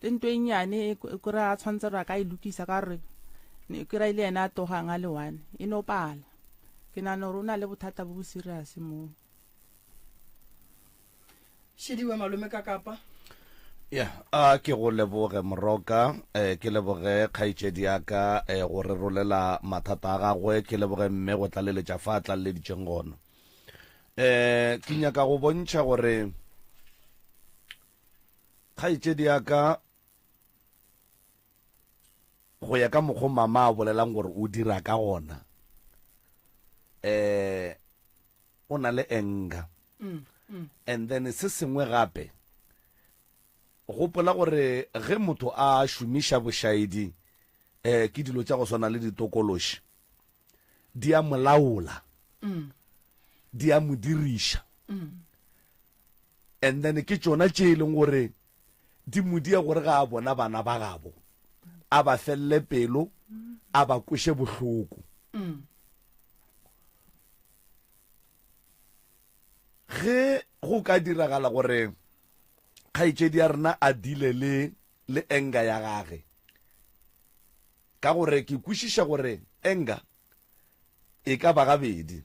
Speaker 3: le nto e nnyane e kore a tshwanetse gore a ka e lokisa ka gore ne kry le yena a togang a le one e no pala ke nagana gore o na le bothata bo bo serious moo.
Speaker 2: Šidiwe malome ka kapa.
Speaker 1: Ya, a ke go leboge Moroka, eh, ke leboge kgaetšedi ya ka eh, go re rolela mathata a gagwe, ke leboge mme go tlaleletša fa a tlaleleditšeng gona. Eh, ke nyaka go bontšha gore kgaetšedi ya ka go ya ka mokgo mama a bolelang gore o dira ka gona eh o na le anger and then se sengwe gape gopola gore ge motho a šomiša bošaedi eh ke dilo tša go swana le ditokološi di a mo laola di a mo diriša and then ke tšona tše e leng gore di mo dia gore ga a bona bana ba gabo a ba felele pelo a ba kweše bohloko. Ge go ka diragala gore kgaetšedi ya rena a dile le le anger ya gage, ka gore ke kwešiša gore anger e ka ba gabedi,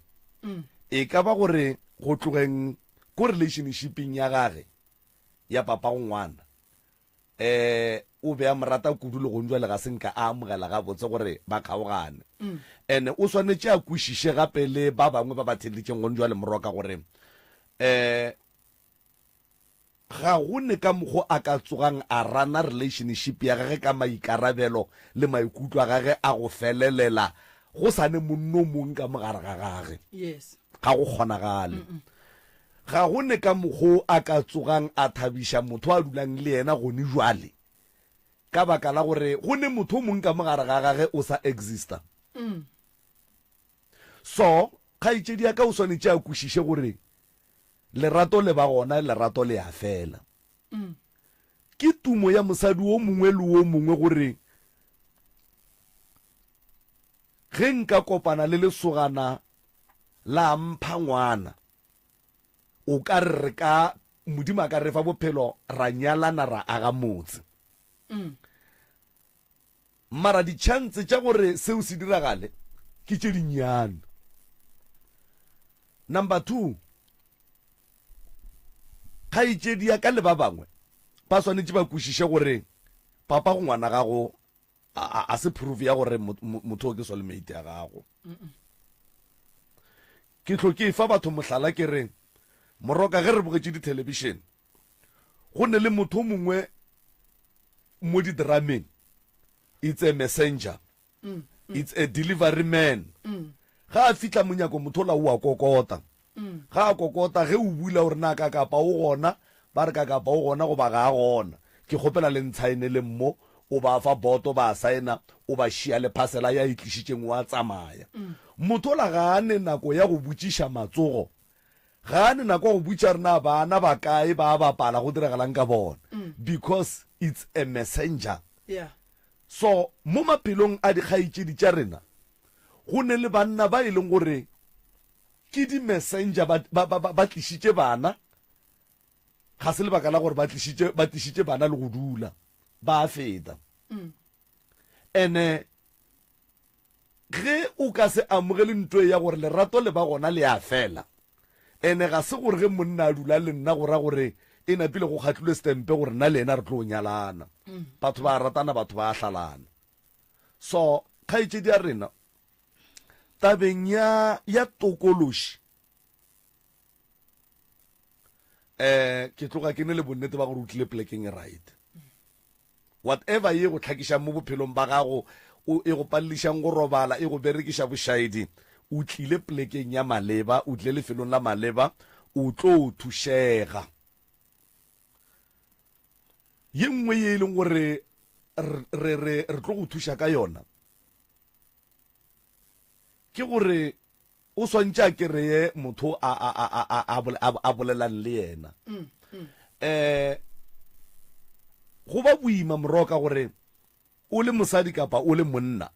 Speaker 1: e ka ba gore go tlogeng ko relationshipeng ya gage ya papago ngwana um o be a mo rata kudu le gong jwale ga se nka a amogela gabotse gore ba kgaogane. And o swanetše a kwešiše gape le ba bangwe ba ba theleditšeng gong jwale Moroka gore um ga go ne ka mokgo a ka tsogang a rana relationship ya gage ka maikarabelo le maikutlo a gage a go felelela go sa ne monno mong ka mogare ga gage.
Speaker 2: Yes.
Speaker 1: Ga go kgonagale. Ga go ne ka mokgo a ka tsogang a thabiša motho a dulang le yena gone jwale, ka baka la gore go ne motho o mong ka mo gare ga gage o sa exista. So, kgaetšedi ya ka o swanetše a kwešiše gore lerato le ba gona, lerato le a fela. Ke tumo ya mosadi o mongwe le o mongwe gore ge nka kopana le lesogana la mpha ngwana, o ka re re ka, Modimo a ka re fa bophelo ra nyalana ra aga motse. Mara ditšhantse tša gore seo se diragale ke tše dinnyane. Number 2, kgaetšedi ya ka le ba bangwe ba swanetše ba kwešiše gore papa go ngwana gago a, a se proof ya gore motho o ke soulmate ya gago. Ke hlo ke efa batho mohlala ke re, Moroka ge re bogetše dithelebišene, go ne le motho o mongwe mo didrameng, it's a messenger, it's a delivery man. Ga a fihla monyako motho ola o a kokota. Ga a kokota ge o bula o re na Kakapa o gona, ba re Kakapa o gona goba ga a gona. Ke kgopela le ntshaeneleng mo, o ba fa boto ba saena, o ba šia le phasela ya e tlišitšeng o a tsamaya. Motho ola ga a ne nako ya go botšiša matsogo, ga a ne nako ya go botšiša gore na bana ba kae, ba a bapala, go diragalang ka bona because it's a messenger. So mo maphelong a dikgaetšedi tša rena go ne le banna ba e leng gore ke di-messenger ba, ba, ba, ba tlišitše bana, ga se lebaka la gore ba tlišitše, ba tlišitše bana le go dula, ba a feta. Ene ge o ka se amogele nto ya gore lerato le ba gona le a fela, ene ga se gore ge monna a dula le nna go ra gore e napile go kgatlilwe setempe gore nna le yena re tlo nyalana. Batho ba ratana, batho ba hlalana. So kgaetšedi ya rena tabeng ya ya tokološi eh ke tloga ke ne le bonnete ba gore o tlile plekeng e right. Whatever ye go tlhakišang mo bophelong ba gago, o e go palelišang go robala, e go berekiša bošaedi, o tlile plekeng ya maleba, o tlile lefelong la maleba, o tlo thušega. Ye nngwe ye e leng gore re re re tlo go thuša ka yona ke gore o swantše a kereye motho a a a a a a bolelang le yena. Eh go ba boima moroka gore o le mosadi kapa o le monna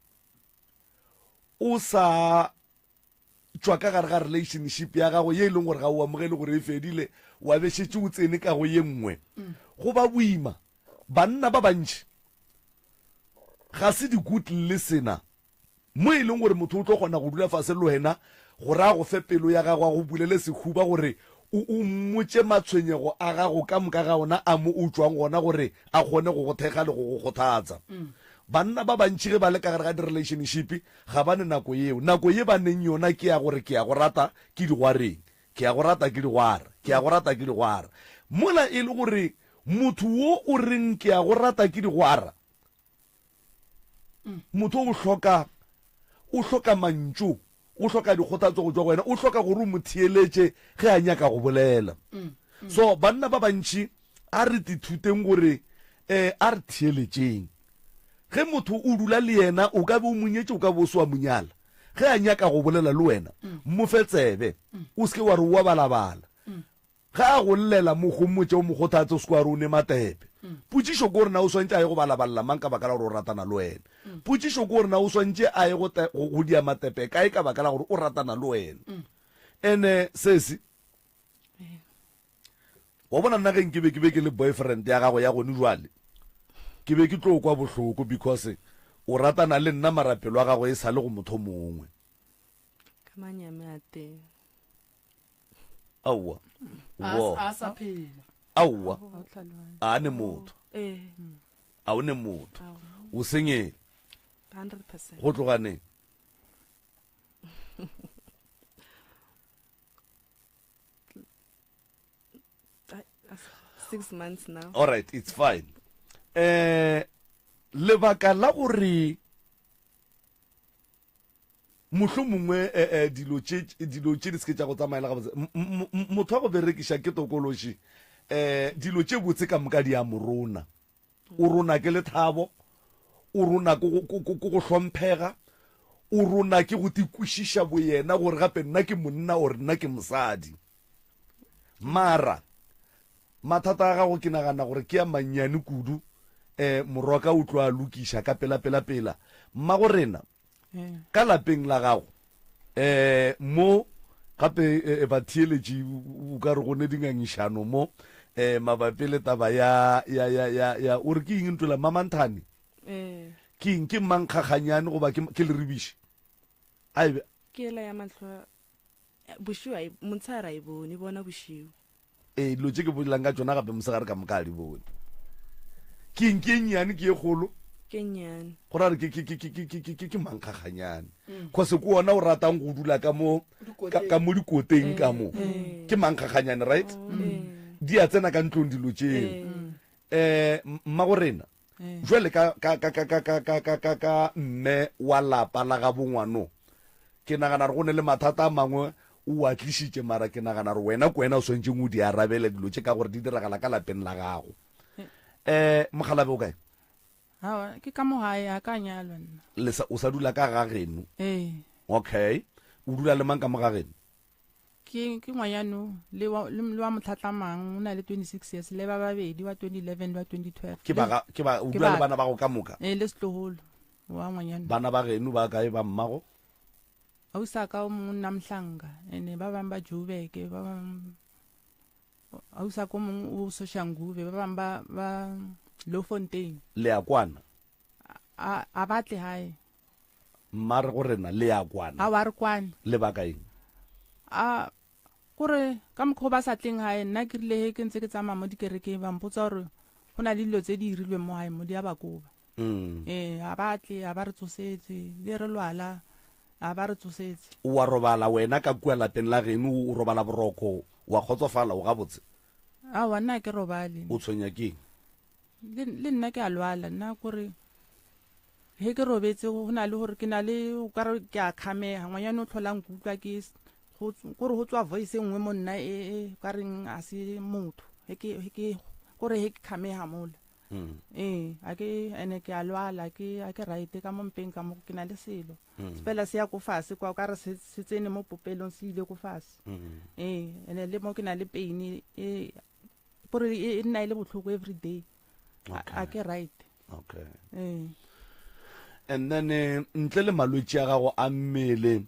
Speaker 1: o sa tšwa ka gare ga relationship ya gago ye e leng gore ga o amogele gore e fedile, wa be šetše o tsene ka go ye nngwe. Go ba boima. Banna ba bantši ga se di-good listener, mo e leng gore motho o tlo kgona go dula fase le wena gore a go fe pelo ya gago, a go bulele sehuba gore o o mmotše matshwenyego a gago ka moka ga ona a mo o tšwang gona gore a kgone go go thekga le go go kgothatsa. Banna ba bantši ge ba le ka gare ga di-relationship Ga ba ne nako yeo. Nako ye ba neng yona ke ya gore ke ya go rata ke digwareng, ke ya go rata ke digwara, ke ya go rata ke digwara. Mola e le gore motho wo o reng ke ya go rata ke digwara, motho o hloka, o hloka mantšu, o hloka dikgothatso go tšwa go wena, o hloka gore o mo theeletše ge a nyaka go bolela. So banna ba bantši a re tithuteng gore um a re theeletšeng. Ge motho o dula le yena, o ka be o mo nyetše, o ka be o se wa mo nyala. Ge a nyaka go bolela le wena, mo fe tsebe. O se ke wa re o a balabala. Ge a go llela, mo homotše, o mo kgothatse, o se ke wa re o ne matepe. Potšišo ke gore na o swanetše a ye go balabalela mang ka baka la gore o ratana le wena? Potšišo ke gore na o swanetše a ye go, go, go dia matepe kae ka baka la gore o ratana le wena? Ene sesi, Wa bona nna ge nke be ke be ke le boyfriend ya gago ya gone jwale, ke be ke tlo kwa bohloko because o ratana le nna mara pelo ya gago e sa le go motho mongwe.
Speaker 4: Ka manyami a teng.
Speaker 1: Aowa.
Speaker 2: Wo. A sa phela.
Speaker 1: Aowa. A ne motho.
Speaker 4: Eh.
Speaker 1: A o ne motho. O senyele.
Speaker 4: 100%.
Speaker 1: Go tloga neng?
Speaker 4: Six months now.
Speaker 1: All right, it's fine. Eh lebaka la gore mohlomongwe eh, eh, dilo tše dilo tše di se ke tša go tsamaela gabotse motho wa go berekiša ke tokološi eh dilo tše botse ka moka di a morona O rona ke lethabo, o rona ke go, ke, ke go hlomphega, o rona ke go tikwešiša boyena gore gape nna ke monna or nna ke mosadi. Mara mathata a gago ke nagana gore ke a mannyane kudu, um morwaka o tlo a lokiša ka pela pela pela. Mmago rena, Ka lapeng la gago um mo gape eh, batheeletši o ka re go ne dingangišano mo um mabapi le taba ya ya ya ya ya o re ke eng ntwela mamanthane
Speaker 4: Eh.
Speaker 1: ke eng ke mankgakganyane goba ke ke leribiši a ebe
Speaker 4: Ke ela ya mahlo a- bošego a e- motshegare a e bone e bona bošego.
Speaker 1: Ee, dilo tše ke bolelang ka tšona gape mosegare ka moka a di bone. Ke eng ke e nnyane ke e kgolo?
Speaker 4: Ke nnyane.
Speaker 1: Go ra re ke ke ke ke ke ke ke ke mankgaganyane. Cause ke ona o ratang go dula ka mo ka, ka mo dikoteng ka mo. Ke mankgaganyane right? Di a tsena ka ntlong dilo tšeo. Eh mmago rena jwale ka ka ka ka ka ka ka ka ka ka mme wa lapa la ga bongwano ke nagana gore go ne le mathata a mangwe o a tlišitše mara ke nagana gore wena ke wena o swanetšeng o di arabele dilo tše ka gore di diragala ka lapeng la gago. Eh mogalabe o kae?
Speaker 3: Aowa, ke ka mo gae, ga ka nyalwa nna.
Speaker 1: Le sa, o sa dula ka ga geno?
Speaker 3: Ee.
Speaker 1: Okay. O dula le mang ka mo ga geno?
Speaker 3: Ke, ke ngwanyano, le wa, le, le wa motlhatlamang, o na le 26 years, le ba babedi, wa 2011 le wa 2012.
Speaker 1: Ke ba ga, ke ba, o
Speaker 3: Ke
Speaker 1: dula le
Speaker 3: ba-
Speaker 1: bana ba go ka moka?
Speaker 3: Ee, le setlogolo, wa ngwanyano.
Speaker 1: Bana ba geno ba kae ba mmago?
Speaker 3: Ausi a ka o mongwe o nna Mhlanga, ene ba bang ba Joburg, ba bang Ausi ko mongwe o Soshanguve, ba bangwe ba ba Louwfontein.
Speaker 1: Le a kwana?
Speaker 3: A a ba tle gae.
Speaker 1: Mma re go rena le a kwana?
Speaker 3: Aowa, a re kwane.
Speaker 1: Lebaka eng?
Speaker 3: A kore ka mokgwa o ba sa tleng gae, nna ke rile he ke ntse ke tsamaya mo dikerekeng ba mpotsa gore go na le dilo tse di irilweng mo gae mo di a ba koba. Ee, ga ba tle, ga ba re tsosetse, le re lwala A ba re tsosetse.
Speaker 1: O a robala wena ka kua lapeng la geno, o robala boroko, o a kgotsofala, o gabotse?
Speaker 3: Aowa, nna ga ke robale.
Speaker 1: O tshwenya ke eng?
Speaker 3: Le, le nna ke a lwala, nna kore ge ke robetse go na le gore ke na le o ka re ke a kgamega, ngwanyana o tlhola nkutlwa ke go kore go tswa voice e nngwe mo nna e e ka reng a se motho ge ke ge ke kore ge ke kgamega mola.
Speaker 1: Mm.
Speaker 3: Ee, a ke ene ke a lwala ke a ke right ka mo mpeng ka mo ke na le selo.
Speaker 1: Mm.
Speaker 3: Fela se ya ko fase kwa o ka re se se tsene mo popelong se ile ko fase.
Speaker 1: Mm.
Speaker 3: Ee, ene le mo ke na le pain e gore e e nna e le botlhoko every day. A-
Speaker 1: Okay.
Speaker 3: A ke right.
Speaker 1: Okay.
Speaker 3: Ee.
Speaker 1: And then eh, ntle le malwetši a gago a mmele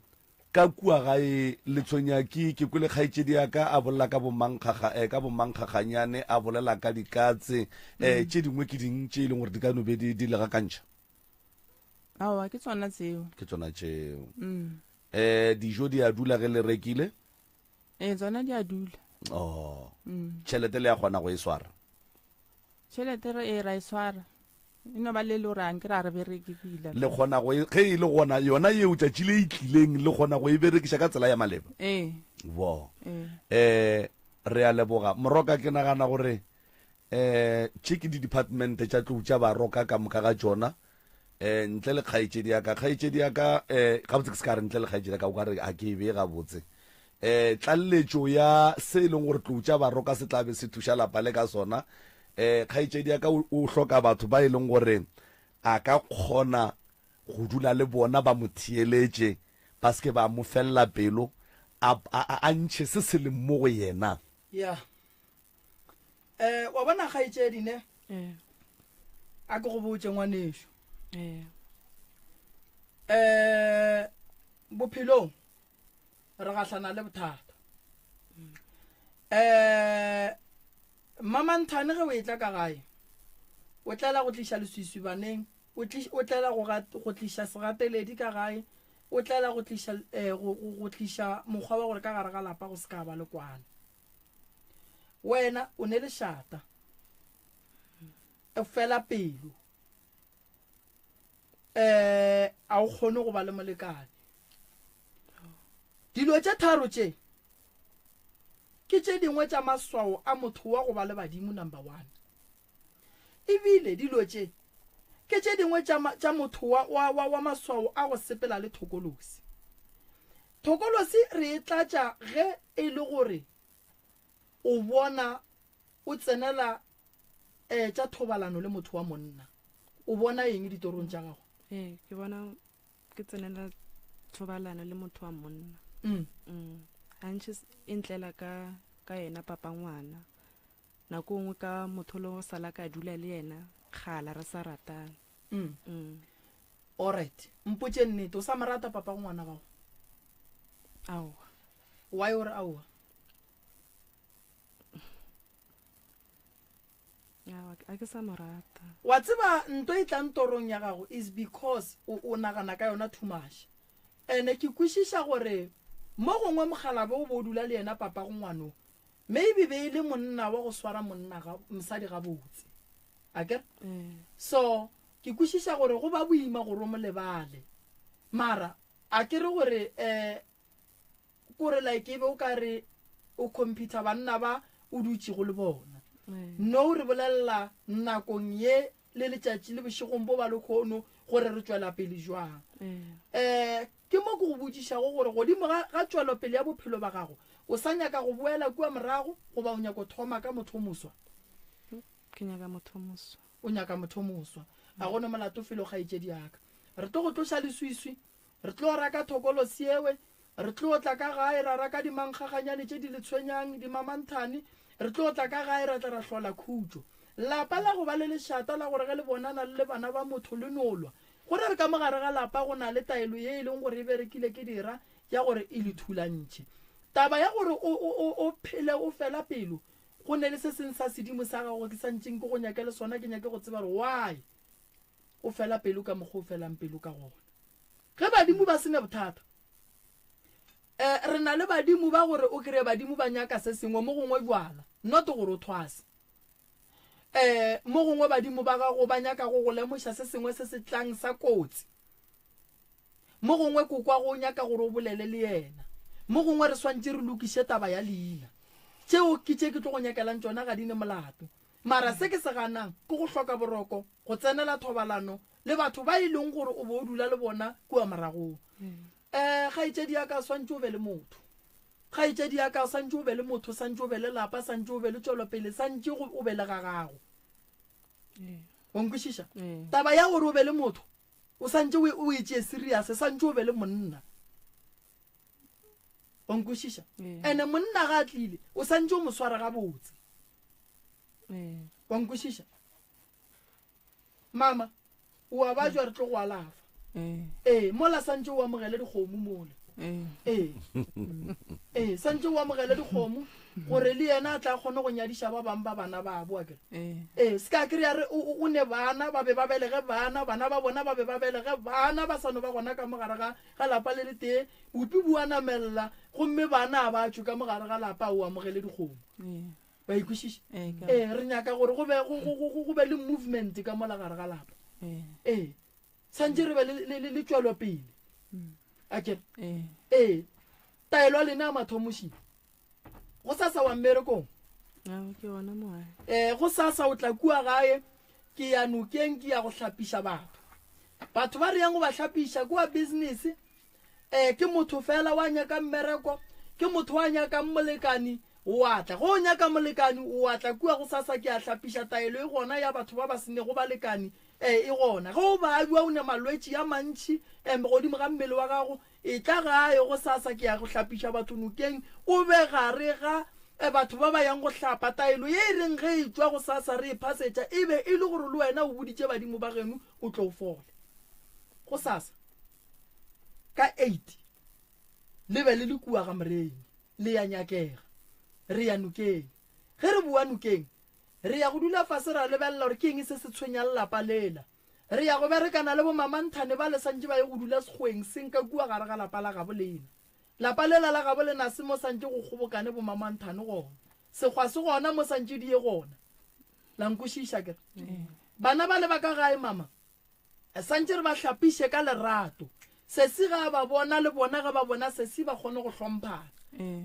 Speaker 1: Ka kua gae, Letshwenyaki, ke kwele kgaetšedi ya ka a bolela ka bomankgaga, eh, ka bomankgaganyane, a bolela ka dikatse, eh, tše dingwe ke ding tše e leng gore di ka no be di, di le gakantšha?
Speaker 3: Aowa, ke tsona tseo.
Speaker 1: Ke tsona tšeo. Eh, dijo di a dula ge le rekile?
Speaker 3: Ee, tsona di a dula.
Speaker 1: Oh. Tšhelete le ya kgona go e swara?
Speaker 3: Tšhelete re e ra e swara. E no ba le le gore a nke ra re bereke pila.
Speaker 1: Le kgona go e, ge e le gona yona yeo tšatši le e tlileng le kgona go e berekiša ka tsela ya maleba?
Speaker 3: Ee.
Speaker 1: Bo.
Speaker 3: Ee.
Speaker 1: Eh, re a leboga. Moroka ke nagana gore eh tše ke di-department tša tlou tša baroka ka moka ga tšona eh ntle le kgaetšedi ya ka kgaetšedi ya ka eh gabotse ke se ka re ntle le kgaetšedi ya ka o ka re ga ke e bee gabotse eh tlaleletšo ya se e leng gore tlou tša baroka se tla be se thuša lapa le ka sona eh kgaetšedi ya ka o o hloka batho ba e leng gore a ka kgona go dula le bona ba mo theeletše ba se ke ba mo felela pelo a a a ntšhe se se leng mo go yena
Speaker 2: ya Eh, wa bona kgaetšedi ne?
Speaker 4: Ee.
Speaker 2: A ke go botše ngwanešu.
Speaker 4: Ee.
Speaker 2: Eh, bophelong re gahlana le bothata. Eh, Mmamanthane ge o etla ka gae, o tlela go tliša leswiswi baneng, o tli, o tlela go gat, go tliša segateledi ka gae, o tlela go tliša eh, go, go, go tliša mokgwa wa gore ka gare ga lapa go se ka ba le kwano. Wena o ne lešata, o fela pelo, um a o kgone go ba le molekane. Dilo tše tharo tše ke tše dingwe tša maswao a motho wa go ba le badimo number one. Ebile dilo tše ke tše dingwe tša, tša motho wa, wa, wa, wa maswao a go sepela le thokolosi. Thokolosi re e tlatša ge e le gore o bona o tsenela eh, tša thobalano le motho wa monna. O bona eng ditorong tša gago?
Speaker 4: Ee, ke bona ke tsenela thobalano le motho wa monna.
Speaker 2: Mm.
Speaker 4: Mm. Gantši e ntlela ka, ka yena papa ngwana. Nako nngwe ka motho le go sala ka dula le yena kgala re sa ratane.
Speaker 2: Mm.
Speaker 4: Mm.
Speaker 2: Alright. Mpotše nnete, o sa mo rata papa go ngwana gago?
Speaker 4: Aowa.
Speaker 2: Why o re aowa?
Speaker 4: Aowa, a ke sa mo rata.
Speaker 2: Wa tseba nto e tlang torong ya gago is because o, o nagana ka yona too much. Ene ke kwešiša gore mo gongwe mokgalabje o bo o dula le yena papa go ngwano Maybe be e le monna wa go swara monna ga mosadi gabotse. Akere?
Speaker 4: Ee.
Speaker 2: So. Ke kwešiša gore go ba boima gore o mo lebale. Mara a ke re gore um kore like e be o ka re o computer banna ba o dutšego le bona. No re bolelela nakong ye le letšatši le bošegong bo ba lekhono gore re tšwela pele jwang. Um ke mo ke go botšišago gore godimo ga, ga tšwelopele ya bophelo ba gago, o sa nyaka go boela kua morago goba o nyaka go thoma ka motho o moswa?
Speaker 4: Ke nyaka motho o moswa.
Speaker 2: O nyaka motho o moswa. Ga go ne molato felo kgaetšedi ya ka. Re tlo go tloša leswiswi, re tlo raka thokolo siewe, re tlo tla ka gae ra raka dimankgaganyane tše di le tshwenyang, dimamanthane, re tlo tla ka gae ra tla ra hlola khutšo. Lapa la go ba le lešata la gore ge le bonana le le bana ba motho le no lwa, go ra re ka mo gare ga lapa go na le taelo ye e leng gore e berekile ke dira ya gore e le thulantšhe. Taba ya gore o, o, o, o phele o fela pelo, go ne le se seng sa sedimo sa gago ke sa ntšeng ke go nyake le sona, ke nyake go tseba gore why o fela pelo ka mokgwa o felang pelo ka gona. Ge badimo ba se ne bothata, eh, re na le badimo ba gore o kry-e badimo ba nyaka se sengwe mo gongwe bjala, not gore o thwase. Eh, mo gongwe badimo ba gago ba nyaka go go lemoša se sengwe se se tlang sa kotsi. Mo gongwe kokwa go nyaka gore o bolele le yena. Mo gongwe re swantše re lokiše taba ya leina. Tšeo ke tše ke tlo go nyakelang tšona ga di ne molato. Mara se ke se ganang ke go hloka boroko, go tsenela thobalano le batho ba e leng gore o be o dula le bona kua moragong. Um kgaetšedi ya ka, swantše o be le motho. Kgaetšedi ya ka, swantše o be le motho, swantše o be le lapa, swantše o be le tšwelopele, swantše o be le ga gago. O nkwešiša? Taba ya gore o be le motho, o swantše o e tšee serious, swantše o be le monna. O nkwešiša? Ene monna ga a tlile, o swantše o mo sware gabotse. Wa nkwešiša? Mama, o a bajwa re tlo go alafa. Ee, mola santše o amogele dikgomo mola. Ee. Ee, santše o amogele dikgomo gore le yena a tla kgone go nyadiša ba bang ba bana babo akere. Ee, se ka kry-a re o ne bana ba be ba belege bana, bana ba bona ba be ba belege bana ba sa no ba gona ka mo gare ga ga lapa le letee, bopi bo a namella gomme bana a ba tšwe ka mo gare ga lapa o amogele dikgomo. Wa e kwešiša? Ee, re nyaka gore go be, go, go, go, go be le movement ka mola gare ga lapa. Ee. Santše re be le, le, le, le tšwelopele. A ke re? Ee. Taelo ya lena ya mathomo še. Go sasa wa mmerekong.
Speaker 4: Ke gona mo gae.
Speaker 2: Ee, go sasa o tla kua gae, ke ya nokeng ke ya go hlapiša batho. Batho ba re yang go ba hlapiša kua business, Ee, ke motho fela wa nyakang mmereko, ke motho wa nyakang molekani, o a tla. Ge o nyaka molekani, o a tla kua gosasa, ke a hlapiša, taelo e gona ya batho ba ba se nego balekani, ee, e gona. Ge o babja, o ne malwetši a mantši, em, godimo ga mmele wa gago, etla gae gosasa, ke ya go hlapiša batho nokeng, o be gare ga e, batho ba ba yang go hlapa. Taelo ye e reng ge e tšwa gosasa re e phasetša, e be e le gore le wena o boditše badimo ba geno o tlo o fole. Gosasa. Ka 8 le be le le kua ga Moremi, le ya nyakega. Re ya nokeng. Ge re boa nokeng, re ya go dula fase ra lebelela gore ke eng se se tshwenyang lapa lela. Re ya go berekana le bomamanthane ba le santše ba ye go dula sekgweng seng ka kua gare ga lapa la gabo lena. Lapa lela la gabo lena se mo santše go kgobokane bomamanthane gona. Sekgwa se gona mo santše di ye gona. La nkwešiša ke re? Bana bale ba ka gae mama? Santše re ba hlapiše ka lerato. Sesi ga a ba bona, le bona ge ba bona sesi ba kgone go hlomphana.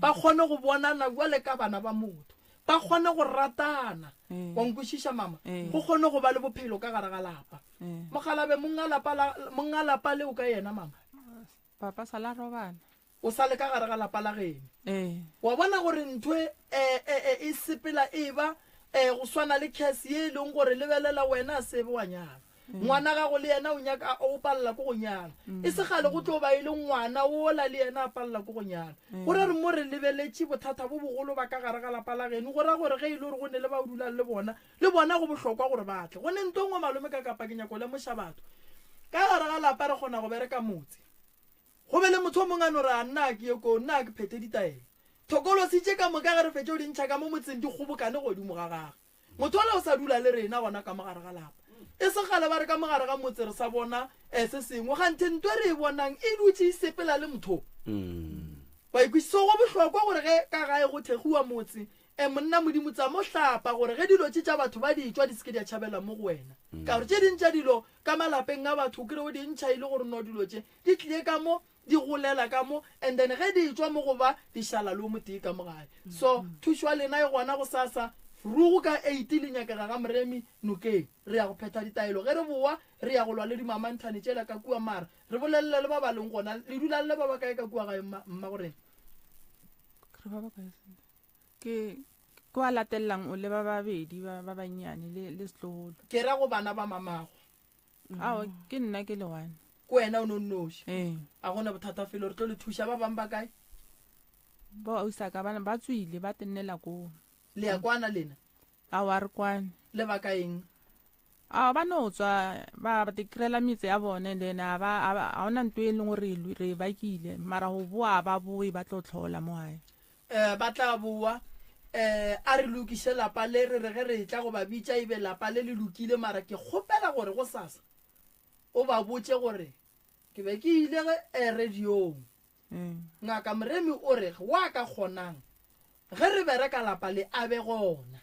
Speaker 2: Ba kgone go bonana bjale ka bana ba motho. Ba kgone go ratana. Wa nkwešiša mama? Go kgone go ba le bophelo ka gare ga lapa. Mokgalabe monga lapa la, monga lapa leo ka yena mama.
Speaker 3: Papa sala robala.
Speaker 2: O sa le ka gare ga lapa la geno.
Speaker 3: Ee.
Speaker 2: Wa bona gore ntho e, e, e, e sepela e ba e, go swana le curse ye e leng gore lebelela wena a sebe wa nyala. Ngwana gago le yena o nyaka o palela ke go nyala. E se kgale go tlo ba e le ngwana wola le yena a palela ke go nyala. Go ra re mo re lebeletše bothata bo bogolo ba ka gare ga lapa la geno. Go ra gore ge e le gore go ne le ba o dulang le bona, le bona go bohlokwa gore ba tle. Go ne nto nngwe malome ka kapa ke nyako lemoša batho. Ka gare ga lapa re kgona go bereka motse. Go be le motho o mongwe a no re, A nna a ke ye koo, nna a ke phethe ditaelo. Thokolosi tše ka moka ge re fetša go di ntšha ka mo motseng di kgobokane godimo ga gagwe. Motho yola o sa dula le rena gona ka mo gare ga lapa. E se kgale ba re ka mo gare ga motse re sa bona se sengwe, kganthe nto e re e bonang e dutše e sepela le motho. Wa ikwešiša? So go bohlokwa gore ge ka gae go thekgiwa motse, e monna Modimo tsamo hlapa gore ge dilo tše tša batho ba di tšwa di se ke di a tšhabela mo go wena. Ka gore tše ding tša dilo ka malapeng a batho o kry o di ntšha e le gore no dilo tše di tlile ka mo di golela ka mo and then ge di tšwa mo go ba di šala le o motee ka mo gae. So thušo ya lena e gona gosasa rugu ka eight le nyakega ga Moremi nokeng. Re ya go phetha ditaelo ge re bowa re ya go lwa le dimamanthane tšela ka kua mara Re bolelele le ba ba leng gona. Le dula le ba ba kae ka kua gae, mma, mmagorena?
Speaker 3: Re ba ba kae? Ke ke wa latelelang o le ba babedi ba ba bannyane le le setlogolo.
Speaker 2: Ke ra go bana ba mamago.
Speaker 3: Ao, ke nna ke le one.
Speaker 2: Ke wena o no nnoši.
Speaker 3: Ee.
Speaker 2: A gona bothata felo, re tlo le thuša. Ba bang ba kae?
Speaker 3: Bo ausaka ba ba tswile ba tennela koo.
Speaker 2: Le ya kwana lena?
Speaker 3: Aowa, re kwane.
Speaker 2: Lebaka eng?
Speaker 3: Aowa, ba no tswa ba ba itirela metse ya bone and then a ba a ba- ga ona nto e leng gore re e re e bakile mara go boa ba boe ba tlo tlhola mo gae.
Speaker 2: Eh, ba tla boa. Eh, a re lokiše lapa le, re re ge re etla go ba bitša e be lapa le le lokile, mara ke kgopela gore gosasa o ba botše gore ke be ke ile ge eh, radiong. Ngaka Moremi o re wa ka kgonang ge re bereka lapa le a be gona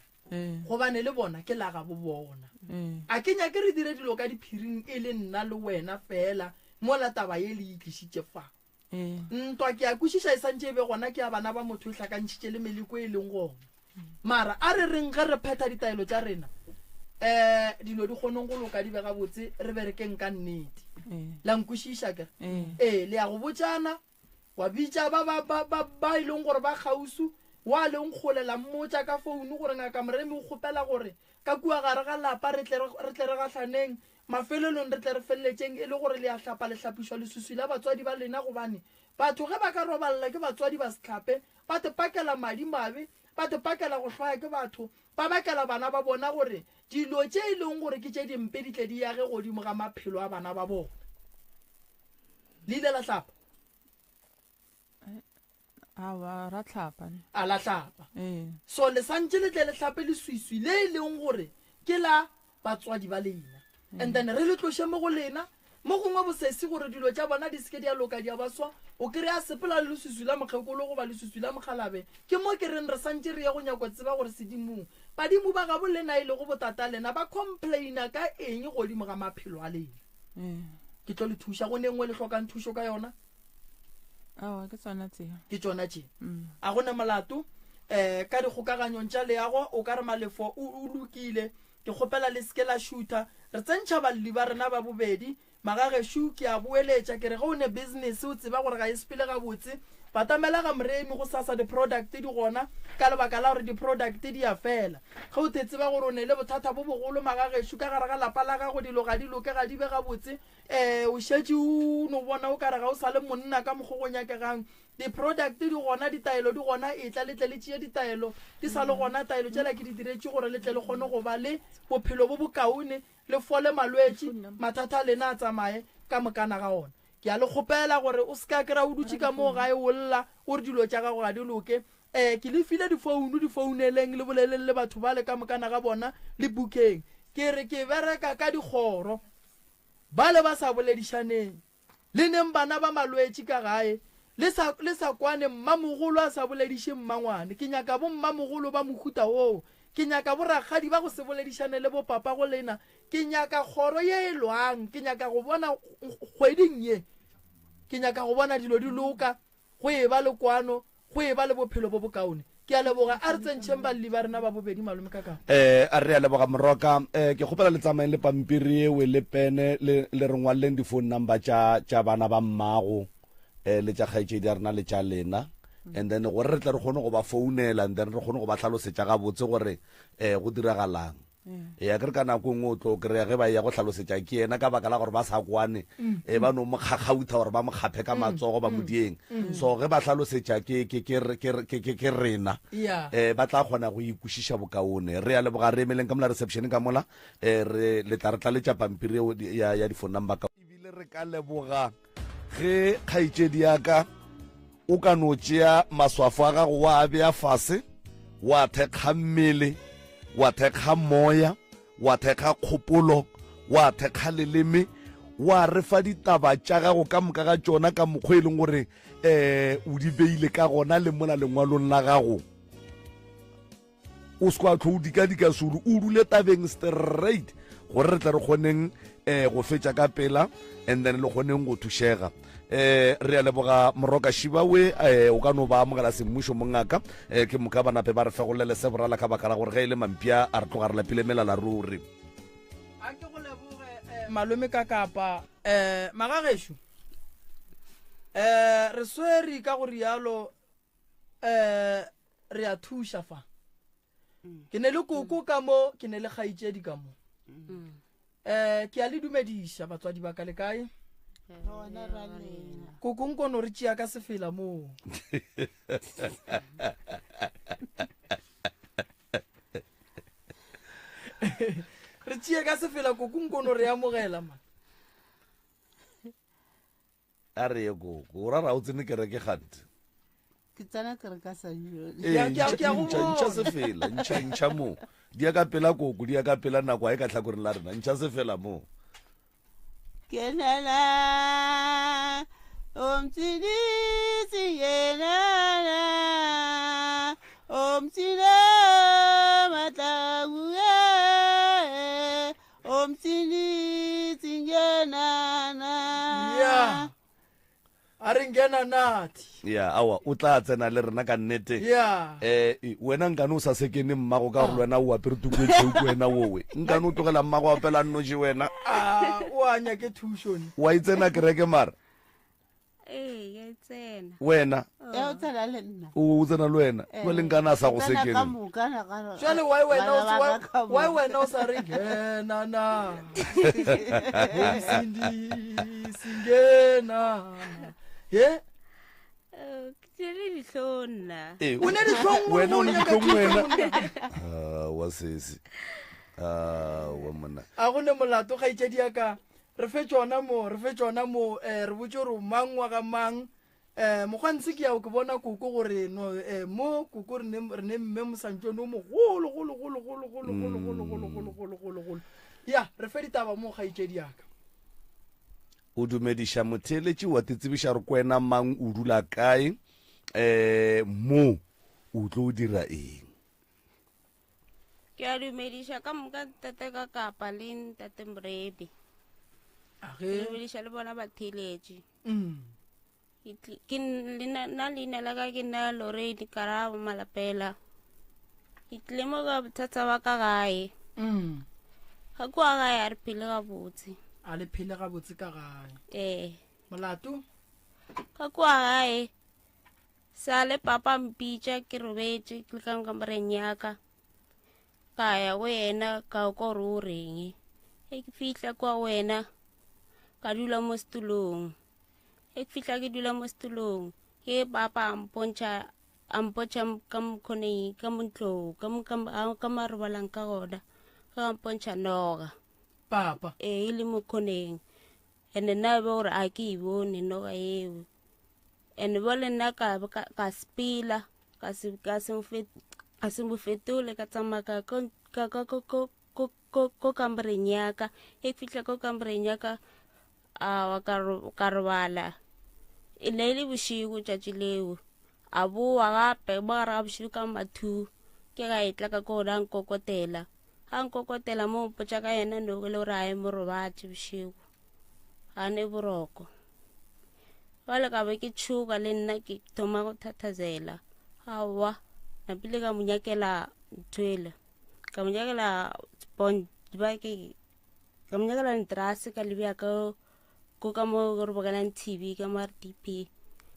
Speaker 2: gobane le bona ke la gabo bona. A ke nyake re dire dilo ka diphiring e le nna le wena feela mola taba ye le e tlišitše fa. Ntwa ke a kwešiša e santše e be gona ke ya bana ba motho e hlakantšhitše le meleko e leng gona. Mara a re reng ge re phetha ditaelo tša rena, um dilo di kgoneng go loka di be gabotse, re berekeng ka nnete. La nkwešiša ke? Ee, le ya go botšana, wa bitša ba ba ba ba ba e leng gore ba kgausu, wa leng kgole la mmotša ka founu gore Ngaka Moremi o kgopela gore ka kua gare ga lapa re tle re tle re gahlaneng, mafelelong re tle re feleletšeng e le gore le a hlapa le hlapišwa leswiswi la batswadi ba lena gobane batho ge ba ka robalela ke batswadi ba se hlape Ba te pakela madi mabe, ba te pakela go hloya ke batho, ba bakela bana ba bona gore dilo tše e leng gore ke tše dimpe di tle di yage godimo ga maphelo a bana ba bona. Le ile la hlapa?
Speaker 3: Aowa, ra hlapa.
Speaker 2: A la hlapa.
Speaker 3: Ee.
Speaker 2: So le santše le tle le hlape leswiswi le e leng gore ke la batswadi ba lena and then re le tloše mo go lena mo gongwe bosesi gore dilo tša bona di seke di a loka di a ba swa o kry a sepela le leswiswi la mokgekolo goba leswiswi la mokgalabe ke mo ke reng re santše re ye go nyako tseba gore sedimong badimo ba gabo lena e lego botata lena ba complaina ka eng godimo ga maphelo a lena ke tlo le thuša go ne nngwe le hlokang thušo ka yona
Speaker 3: Aowa, ke tsona tse.
Speaker 2: Ke tsona tše. Mm. A go ne molato eh ka dikgokaganyong tša leago o ka re malefo o, o lokile ke kgopela le seke la šutha re tsentšha balli ba rena ba bobedi magagešu ke a boeletša ke re ge o ne business o tseba gore ga e sepele gabotse batamela ga moremi go sasa di-product di gona ka lebaka la gore di-product di a fela ge o te tseba gore o ne le bothata bo bogolo magagešu ka gare ga lapa la gago dilo ga di loke ga di be gabotse Ee, o šetše o no bona o ka re ga o sa le monna ka mokgo go nyakegang. Di-product di gona, ditaelo di gona, etla le tle le tšee ditaelo. Di sa le gona taelo tšela ke di diretše gore le tle le kgone go ba le bophelo bo bokaone, le fole malwetši, mathata a lena a tsamaye ka mokana ga ona. Ke a le kgopela gore o se ka kry-a o dutše ka moo gae o lla o re dilo tša gago ga di loke. Ee, ke le file difounu, di founeleng le boleleng le batho bale ka mokana ga bona le bukeng. Ke re ke bereka ka dikgoro. Bale ba sa boledišaneng. Le neng bana ba malwetši ka gae, le sa, le sa kwane, mmamogolo a sa bolediše mmangwane. Ke nyaka bommamogolo ba mohuta woo. Ke nyaka borakgadi ba go se boledišane le bopapa go lena. Ke nyaka kgoro ye e lwang. Ke nyaka go bona kgweding ye. Ke nyaka go bona dilo di loka. Go eba le kwano, go eba le bophelo bo bokaone. Ke a leboga. A re tsentšheng balli ba rena ba bobedi, Malome Kakao.
Speaker 1: Eh, a re a leboga Moroka. Eh, ke kgopela le tsamayeng le pampiri ewe le pene le, le re ngwaleleng di-phone number tša, tša bana ba mmago eh, le tša kgaetšedi ya rena le tša lena. And then gore re tle re kgone go ba founela and then re kgone go ba hlalosetša gabotse gore eh, go diragalang. Ee, akere ka nako e nngwe o tlo kry-a ge ba eya go hlalosetša ke yena ka baka la gore ba sa kwane e ba no mo kgakgautha gore ba mo kgaphe ka matsogo ba mo dieng. So ge ba hlalosetša ke, ke, ke, ke, ke, ke, ke rena um ba tla kgona go ikwešiša bokaone. Re a leboga, re emeleng ka mola reception ka mola um re le tla re tlaletša pampiri eo ya, ya di-phone number ka. Ebile re ka leboga ge kgaetšedi ya ka O ka no tšea maswafo a gago wa a bea fase, wa thekga mmele, wa thekga moya, wa thekga kgopolo, wa thekga leleme, wa re fa ditaba tša gago ka moka ga tšona ka mokgwa e leng gore um o di beile ka gona le mola lengwalong la gago o se kwa tlho o dikadika sulu o dule tabeng straight gore re tle re kgoneng um go fetša ka pela and then le kgoneng go thušega eh re a leboga moroka šibawe eh o ka no ba amogela semmušo mongaka eh ke moka ba nape ba re fegolele se borala ka baka la gore ge e le mampia a re tloga re lapile melala ruri
Speaker 2: a ke go leboge eh, malome ka kapa eh magagešo eh re swere ka go rialo eh re a thuša fa ke ne le koko ka mo ke ne le kgaitšedi ka mo um ke a le dumediša batswadi ba ka le kae koko nkono re tšea ka sefela moo re tšee ka sefela koko nkono re amogela ma
Speaker 1: A re ye koko. O ra ra o tsene kereke gante.
Speaker 5: Ke tsena kereke a sa jone.
Speaker 1: Ee,
Speaker 2: Ke a- ke a-
Speaker 1: ntšha-
Speaker 2: ke a go
Speaker 1: ntšha ntšha
Speaker 2: bona.
Speaker 1: sefela, ntšha ntšha mo. Di ya ka pela koko, di ya ka pela nako a e ka tlhakoreng la rena. Ntšha sefela mo.
Speaker 5: Ke nana omtsiditsi ngenana omtsile matlangu ye omtsilitsi ngenana
Speaker 2: ya a re ngena nathi
Speaker 1: Ya, awa, o tla tsena le rena ka nnete.
Speaker 2: ya
Speaker 1: Eh, e, wena nkane o sa sekene mmago ka gore le wena o apere tuku e tšhweu ke wena wowe. Nkane o tlogela mmago a opela nnoši wena.
Speaker 2: a o a nyake thušone
Speaker 1: Wa itsena kereke mara.
Speaker 6: Ee, ke a tsena.
Speaker 1: Wena
Speaker 5: e o tsena le nna
Speaker 1: o tsena le wena jale nkana a sa go
Speaker 5: Tsena ka
Speaker 1: sekene
Speaker 5: moka na ka-
Speaker 2: jale why wena o
Speaker 5: bana ba ka ka
Speaker 2: why
Speaker 5: moka.
Speaker 2: wena o sa re ngena na omsindisi ngena na ye
Speaker 6: Eh, Ke ne le dihlong nna.
Speaker 1: Ee,
Speaker 2: o ne dihlong
Speaker 1: wena o ne
Speaker 2: nyaka
Speaker 1: dihlong wena
Speaker 2: thušo.
Speaker 1: Ah, wa sesi Ah, wa monna
Speaker 2: a go ne molato kgaetšedi ya ka Re fe tšona mo, re fe tšona mo, eh, re botše gore o mang wa ga mang. Eh, mokgwantshi ke ya ke bona koko gore no, eh, mo koko re ne, re ne mme mosantšone o mogolo, golo, golo, golo, golo, golo, golo, golo, golo, golo, golo, golo. Ya, re fe ditaba mo kgaetšedi ya ka.
Speaker 1: O dumediša motheeletši wa te tsebiša gore kwena mang o dula kae eh mo o tlo dira eng.
Speaker 6: Ke a dumediša ka moka ntate ka kapa le ntate Morebe. Ke dumediša le bona batheeletši. Mm. Ke nna leina la ka ke nna Lorraine Karabo Malapela. Ke tlile mo ka bothata ba ka gae. Mm. Ga kua gae a re phele gabotse.
Speaker 2: A le phele gabotse ka gae.
Speaker 6: Ee.
Speaker 2: Molato?
Speaker 6: Ka kua gae Sa le papa mpitša ke robetše ke le ka kamoreng ya ka. Ka ya go yena ka kwa gore o reng. Ge ke fihla kwa go yena ka dula mo setulong. Ge ke fihla ke dula mo setulong ke papa a mpontšha a mpontšha ka mokhoneng ka mo ntlong ka mo ka mo a robalang ka gona. Ge a mpontšha noga.
Speaker 2: Papa.
Speaker 6: Ee e le mo khoneng. Ene nna e be gore a ke e bone noga eo. And bjale nna ka be ka ka sepela ka se ka se mo ka se mo fetole ka tsamaya ka ko ka ka ko ko ko ko ko kamoreng ya ka e fihla ko kamoreng ya ka awa ka ka robala e ne e le bošego tšatši leo a boa gape mo gare ga bošego ka mathu ke ga e tla ka ko gona nkokotela ga nkokotela mo mpotša ka yena no le gore a e mo robatše bošego ga ne boroko Bjale ka be ke tšhoga le nna ke thoma go thathazela. Aowa, napile ka mo nyakela nthwele. Ka mo nyakela sponge ba ke ka mo nyakela ntrase ka le bea ka ko ka mo re bogelang TV ka mo R_D_P.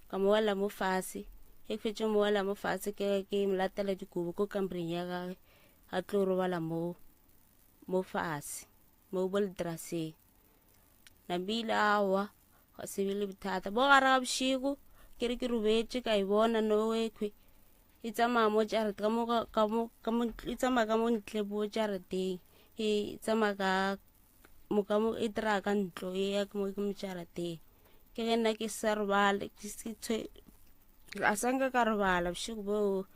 Speaker 6: Ka mo wela mo fase. Ge ke fetša mo wela mo fase ke ke mo latela dikobo ko kamoreng ya gagwe a tlo robala mo mo fase mo bo letraseng. Nabile aowa gwa se be le bothata bo gare ga bošego ke re ke robetše ka e bona noekhwe e tsamaya mo jarete ka mo ka mo ka mo e tsamaya ka mo ntle bo jarateng e tsamaya ka mo ka mo e dira ka ntlo e ya mo ke mo jarateng ke ge nna ke sa robale ke se tshwe a sa nka ka robala bošego boo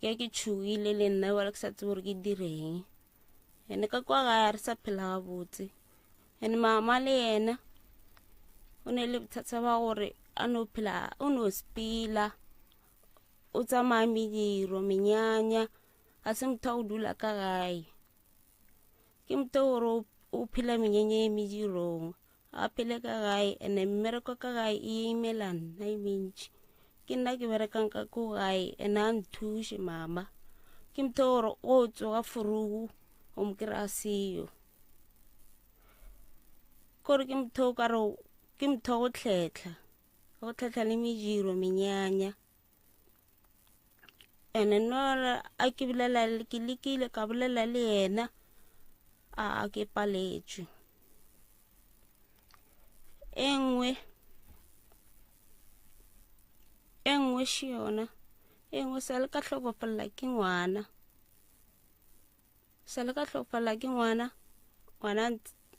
Speaker 6: ke ke tšhogile le nna wala ke sa tsebe gore ke direng ene ka kwa gae a re sa phela gabotse and mama le yena o ne le bothata ba gore a no phela o no sepela o tsamaya mediro menyanya ga se motho a go dula ka gae ke motho gore o phela menyanya e medirong a phele ka gae ene mmereko ka gae e imela nna e mentši ke nna ke berekang ka ko gae ene a nthuše mama ke motho gore o tsoga forugu o mo kry-a seyo kore ke motho o kare ke motho go tlhetlha go tlhetlha le mediro menyanya ene nora a ke bolela ke lekile ka bolela le yena a a ke paletšwe e nngwe e nngwe še yona e nngwe sa le ka hlokofalela ke ngwana sa le ka hlokofala ke ngwana ngwana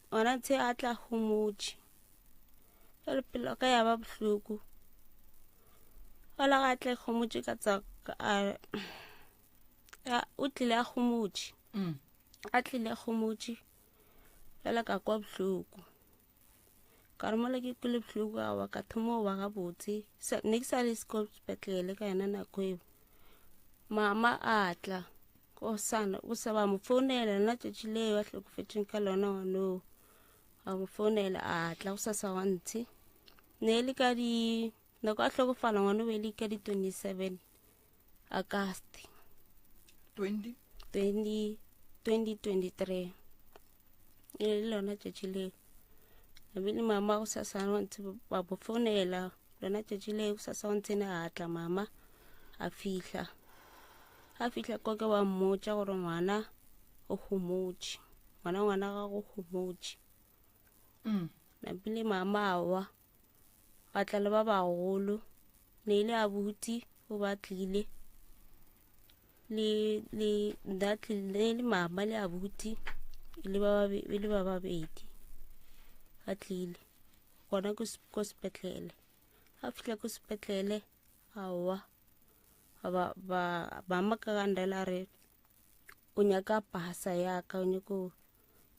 Speaker 6: ngwana ntshe a tla homotše jale pelo ka ya ba bohloko ola ga tle homotše ka tsa o tlile a homotše mm. a tlile a homotše jale ka kwa bohloko ka re mola ke kwele bohloko awa ka thoma go ba gabotse ne ke sa le sekolo sepetlele ka yona nako eo mama a tla go sana o sa ba mo founela lona tšatši leo a hlokofetšeng ka lona ngwanoo a mo founela a tla go sa sa wa ntshe ne e le ka di nako a hlokofala ngwana o be e le ka di 27 August
Speaker 2: 20
Speaker 6: 20 2023 e le lona tšatši leo ebile mama go sasa wa ntse ba bo founela lona tšatši leo go sasa wa ntse ne a tla mama a fihla a fihla kwa ke wa mmotša gore ngwana o homotše ngwana ngwana ga go homotše mm. napile mama awa ba tla le ba bagolo ne ile abuti o ba tlile le le nna tlile le mama le abuti e le ba e le ba babedi ba tlile gona ko sepetlele a fihla ko sepetlele aowa ba ba mama ka ga ndela re o nyaka pasa ya ka o nyako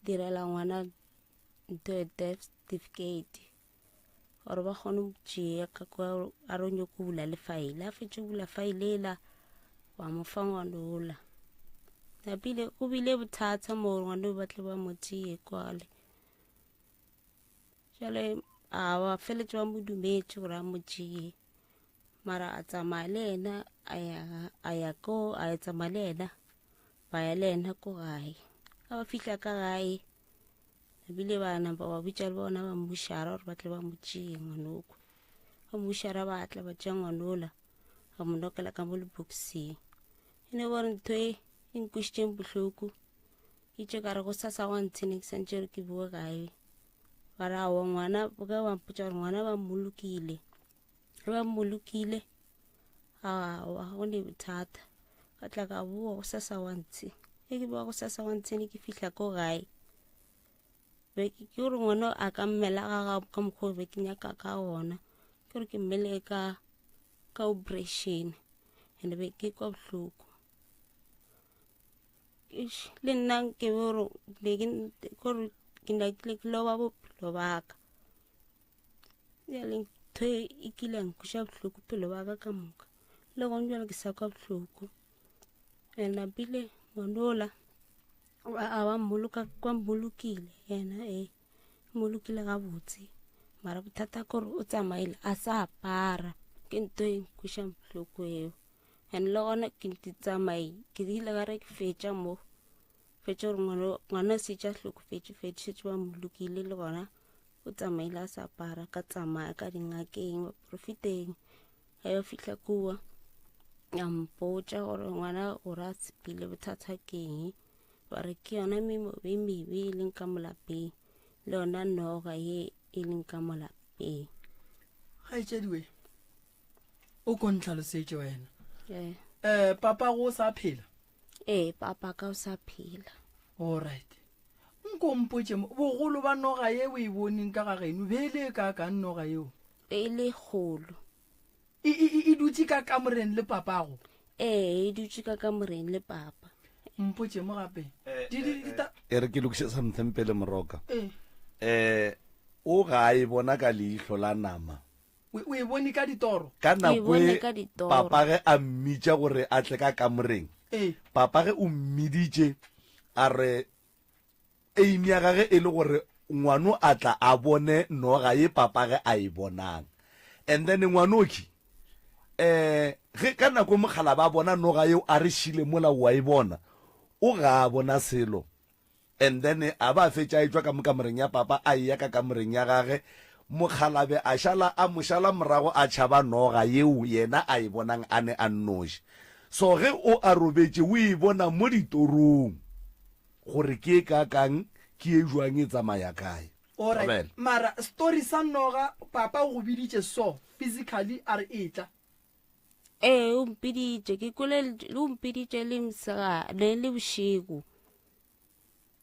Speaker 6: direla ngwana ntho ya death certificate gore ba kgone go tšea ka kwa a re o nyako bula le file a fetše go bula file ela wa mo fa ngwana ola napile go bile bothata mo gore ngwana o batle ba mo tšee kwale jale a ba feletše ba mo dumetše gore a mo tšee mara a tsamaya le yena a ya ko a tsamaya le yena ba ya le yena ko gae a ba fihla ka gae ebile ba napa ba bitša le bona ba mmušara gore ba tle ba mo tšee ngwanoko ba mmušara ba tla ba tšea ngwanola ba mo lokela ka mo lebokiseng e ne bore ntho e e nkwešitšeng bohloko itše ka re go sasa wa ntshene ke santše re ke bue kae ba re aowa ngwana ka ba mpotša gore ngwana ba mmolokile ge ba mmolokile aowa go ne bothata ka tla ka boa go sasa wa ntshe ge ke boa go sasa wa ntshe ne ke fihla ko gae be ke gore ngwana a ka mmela ga ga ka mokgwa be ke nyaka ka gona ke gore ke mmele ka ka operation and be ke kwa bohloko le nna ke gore gore ke nyakile ke loba bophelo baka Bjale ntho e e kile ya nkweša bohloko bophelo ba ka ka moka le gone bjale ke sa kwa bohloko and napile ngwanola a ba mmoloka kwa mmolokile yena ee mmolokile gabotse mara bothata kore o tsamaile a sa apara ke ntho e nkwešang bohloko eo and le gona ke tsamaye ke ile ka re ke fetša mo fetša gore ngwana setša hlokofetše fetše šetše ba mmolokile le gona o tsamaile a sa apara ka tsamaya ka dingakeng baprofeteng a yo fihla kua a mpotša gore ngwana gore a sepile bothata keng ba re ke yona memobe e mebe e leng ka molapeng le yona noga ye e leng ka molapeng
Speaker 2: kgaetšediwe o ko ntlhalosetše wena um papa go sa phela
Speaker 6: ee papa ka o sa phela
Speaker 2: allright nko mpotše mo bogolo ba noga ye o e boneng ka ga geno be e le e ka kang noga yeo
Speaker 6: e le kgolo
Speaker 2: e, e, e, e dutše ka kamoreng le papago
Speaker 6: ee e dutše ka kamoreng le papa
Speaker 2: mpotše mo gape
Speaker 1: eh,
Speaker 2: Di- di-
Speaker 1: eh,
Speaker 2: di ta-
Speaker 1: e re ke lokiše something pele moroka
Speaker 2: ee
Speaker 1: um o ga a e bona ka leihlo la nama.
Speaker 2: O e bone ka ditoro?
Speaker 1: Ka
Speaker 6: Ke e
Speaker 1: nako
Speaker 6: bone
Speaker 1: e
Speaker 6: ka ditoro.
Speaker 1: papage a mmitša gore a tle ka kamoreng,
Speaker 2: Ee.
Speaker 1: papage o mmiditše a re aim ya gage e le gore ngwano a tla a bone noga ye papage a e bonang. And then ngwanokhi eh ge ka nako e mokgalabje a bona noga yeo a re šile mola o a e bona, o ga a bona selo. And then a ba a fetša a etšwa ka mo kamoreng ya papa a eya ka kamoreng ya gage, mokgalabje a šala a mo šala morago a tšhaba noga yeo yena a e bonang a ne a nnoši. So ge o a robetše o e bona mo ditorong gore ke e kakang, ke e jwang e tsamaya kae.
Speaker 2: Alright,
Speaker 1: Thobela.
Speaker 2: mara story sa noga papa o go biditše so physically a re etla.
Speaker 6: Ee, o mpiditše, ke kwele o mpiditše le mosegare le bošego.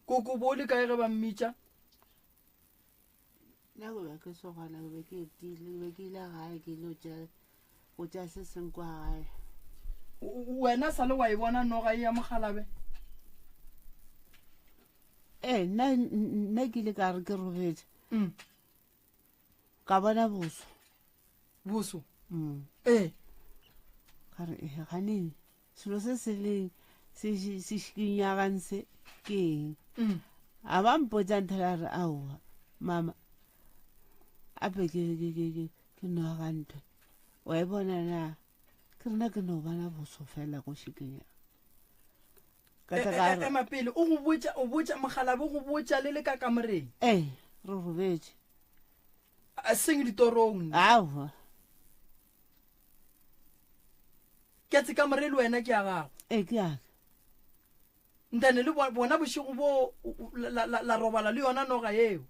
Speaker 2: Koko bo le kae ge ba mmitša?
Speaker 5: Nna ke be ke se gona, ke be ke etile, ke be ke ile gae ke ile go tšea se sengwe kwa gae.
Speaker 2: Wena sa le wa e bona noga e ya mogalabe?
Speaker 5: Ee, nna nna ke ile ka re ke robetše. Mm. Ka bona boso.
Speaker 2: Boso? Mm. Ee.
Speaker 5: Ka re eh ganeng selo se se leng se se šikinyagang se ke eng? Mm. A ba mpotsa nthela re aowa mama ape ke ke ke ke ke noga ntho wa e bona na ke rena ke no bona boso fela go šikinya ka tla ka re
Speaker 2: ema pele o go botša o botša mogalabe o go botša le le ka kamoreng
Speaker 5: ee re robetše
Speaker 2: a seng ditorong
Speaker 5: aowa
Speaker 2: ke tse kamore le wena ke ya gago
Speaker 5: ee ke yaka
Speaker 2: ntane le bona bošego bo la robala le yona noga eo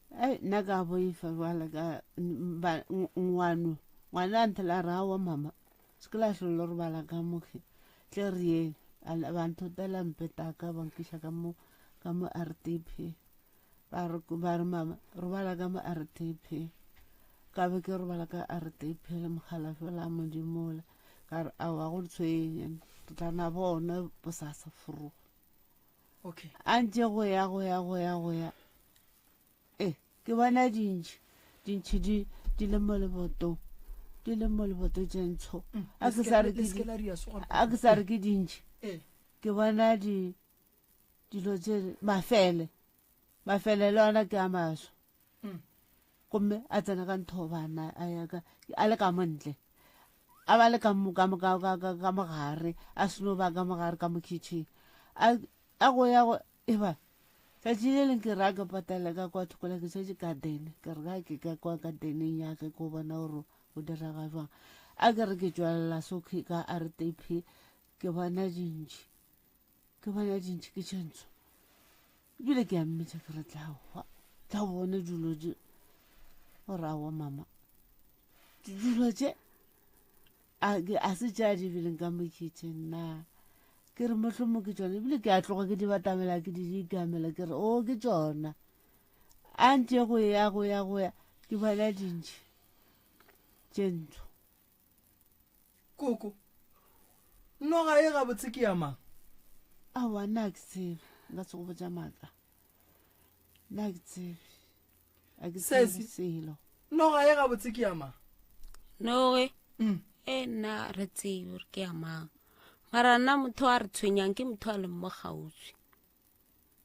Speaker 5: Ei, nna ka boifa jwale ka ngwano ngwana a nthela a re aowa mama se ke la hlolo robala ka moge tle re yeng ba nthotela mpetaka ba nkiša ka mo ka mo rtp ba re ba re mama robala ka mo rtp ka be ke robala ka rtp le mogala fela modimola ka re aowa go tshwenye re tla na bona bosasa forogo
Speaker 2: okay
Speaker 5: a ntše go ya go ya go ya go ya e ke bona dintšhi dintšhi di di le mo lebotong di le mo leboto tše ntsho mm, a ke sa re ke a ke sa re ke dintšhi
Speaker 2: eh.
Speaker 5: ke bona di dilo tše mafele mafele le ona ke a maso mm. Gomme a tsena ka nthobana a ya ka a le ka montle a ba le ka mo ka mo ka ka ka ka mogare a seno ba ka mogare ka mo kitchen a a go ya go e ba tšatši le leng ke ra ke patela ka kwa thokola ke tšatši garden ke re ka ke ka kwa gardeneng ya ke ko bona gore go direga jwang a ke re ke tšwelela so ka rtp ke bona dintši ke bona dintši ke tše ntsho ebile ke a mmetša ke re tla hwa tla bone dilo tše o ra wa mama dilo tše a se tše a di bileng ka mo kitchen na ke re mohlomong ke tšona ebile ke a tloga ke di batamela ke di ikamela ke re o oh, ke tšona a ntše go ya go ya go ya ke bona dintši tše ntsho
Speaker 2: Koko, noga ye gabotse ke ya mang?
Speaker 5: Aowa, nna ga ke tsebe. Nka se go botša maaka. Nna ga ke tsebe. Ga ke tsebe
Speaker 2: Sesi.
Speaker 5: selo.
Speaker 2: Noga ye gabotse ke ya mang?
Speaker 6: Noge,
Speaker 2: Mm.
Speaker 6: e nna re tsebe gore ke ya mang. Mara nna motho a re tshwenyang ke motho a leng mo kgauswi.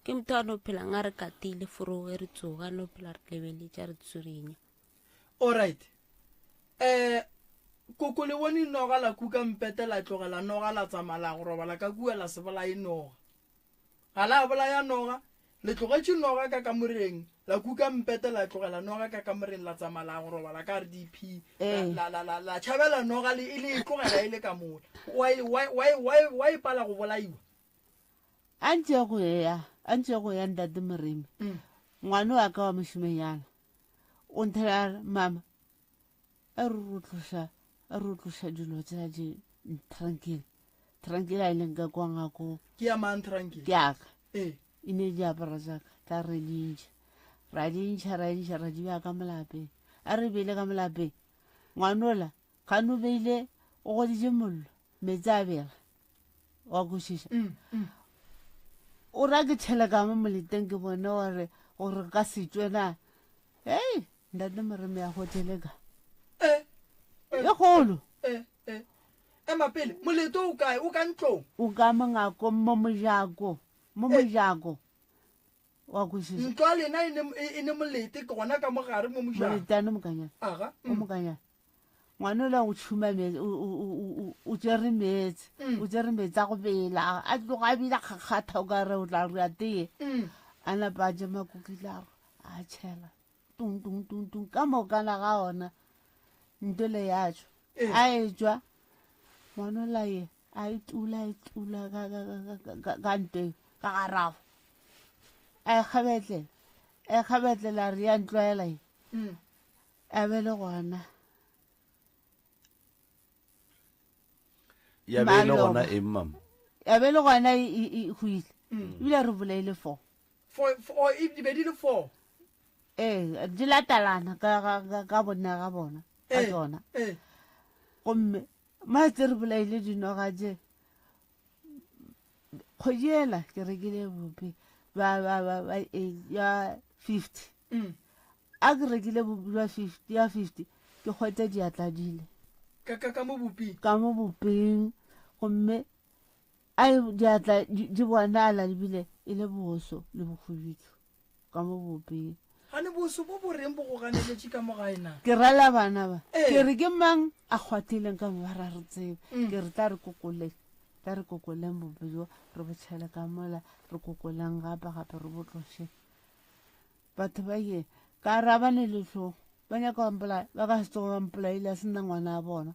Speaker 6: Ke motho a no phelang a re katile foroge re tsoga a no phela re lebeletše a re tswirinya.
Speaker 2: Alright. Eh, koko le bone noga la kuka mpete la tlogela noga la tsamaya la go robala ka kua la se bolaye noga. Ga la bolaya noga, le tlogetše noga ka kamoreng, la kuka mpete la tlogela noga ka kamoreng la tsamaya la go robala ka RDP.
Speaker 5: Eh.
Speaker 2: La la la la tšhabela noga le e le e tlogela e le ka mola. Why why why why why pala go bolaiwa?
Speaker 5: A ntše go ya, a ntše go ya ntate Moremi.
Speaker 2: Mm.
Speaker 5: Ngwana wa ka wa mošemenyana. O nthela a re, Mama, a re ro tloša, a ro tloša dilo tša di trankele. Trankele a e leng ka kwa ngakong.
Speaker 2: Ke ya mang trankele?
Speaker 5: Ke yaka.
Speaker 2: Ee.
Speaker 5: E ne diaparo tša ka, tla re di ntšha. Ra di ntšha, ra di ntšha, ra di bea ka molapeng. A re beile ka molapeng. Ngwanola, gane o beile, o goditše mollo, meetse a bela. Wa kwešiša?
Speaker 2: Mm, mm.
Speaker 5: O ra ke tšhele ka mo moleteng ke bone gore gore ka se tšwe na. Hei! Ntate Moremi ya hotele ka.
Speaker 2: E
Speaker 5: E kgolo.
Speaker 2: E e. Ema pele, moleto o kae? O ka ntlong?
Speaker 5: O ka mongako mo mojako, mo mojako. Wa kwešiša?
Speaker 2: Ntlo ya lena e ne e ne molete ke gona ka mo gare mo mojako.
Speaker 5: Moletane mokanyana.
Speaker 2: Aga.
Speaker 5: O mokanyana. Ngwana ola o tšhuma meetse, o tšere meetse, o tšere meetse a go bela, a tloga a bile kgakgatha o ka re o tla re a tee. A napa a ja makokile a a tšhela tung tung tung tung ka mokana ga ona nto le ya tšwa. A e tšwa ngwana ola ye a e tula e tula ka ka ka ka ka ntweng ka garafo. A e kgabetlela, a e kgabetlela re ya ntlwaela ye. A be le gona.
Speaker 1: Ya be le gona eng mama?
Speaker 5: Ya be le gona e, e, e hwile. Ebile re bolaile four.
Speaker 2: Four, four, e di be di le four.
Speaker 5: Ee, di latelana ka, ka, ka, ka bonna ga bona, ka
Speaker 2: Eh,
Speaker 5: tsona.
Speaker 2: eh.
Speaker 5: Gomme matse re bolaile dinoga tše. Kgwedi ela ke rekile bopi ba, ba, ba, ba, e, ya 50. A ke rekile bopi bja 50, ya 50, ke hwetša diatla di le.
Speaker 2: Ka, ka, ka mo boping?
Speaker 5: Ka mo boping. Gomme a diatla di, di bonala ebile e le boso le bohubidu ka mo boping.
Speaker 2: Gane boso bo bo reng bo go ganeletše ka mo gae na?
Speaker 5: Ke rela bana ba.
Speaker 2: Ee.
Speaker 5: Ke re ke mang a kgwathileng ka mo ba ra re tsebe. Ke re tla re kokoleng, tla re kokoleng bopi bjo re bo tšhele ka mola, re kokoleng gape gape re bo tlošeng. Batho ba ye ka ra ba ne lehlong, ba nyaka go mpolaya, ba ka se tsoge ba mpolaile a se nna ngwana a bona.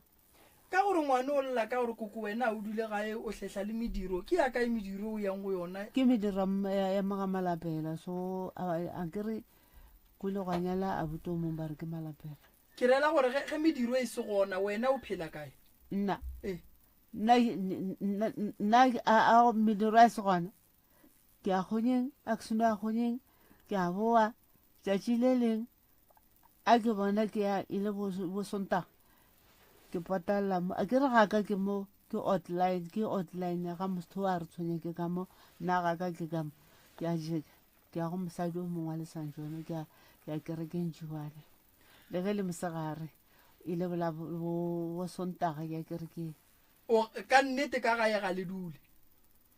Speaker 2: Ka gore ngwana o lla ka gore koko wena o dule gae o hlehla le mediro, ke ya kae mediro o yang go yona?
Speaker 5: Ke mediro ya mo ga Malapela, so a ke re go ile gwa nyala abuti o mongwe ba re ke Malapela.
Speaker 2: Ke rela gore ge, ge mediro e se gona wena o phela kae?
Speaker 5: Nna?
Speaker 2: Ee.
Speaker 5: Nna, nna, nna, a, a mediro a se gona, ke ya kgonyeng, a ke seno ya kgonyeng, ke a boa, tšatši le leng a ke bona ke ya e le bo Sontaga, ke potalla mo, a ke re ga ka ke mo, ke outline, ke outline ya ga motho a re tshwenya ke ka mo, nna ga ka ke ka mo, ke a jeka, ke ya go mosadi o mongwe wa Lesanjone, ke ya, ke ya kerekeng Juane, le ge le mosegare, e le bola bo Sontaga ke ya kerekeng.
Speaker 2: O, ka nnete ka gae ga le dule?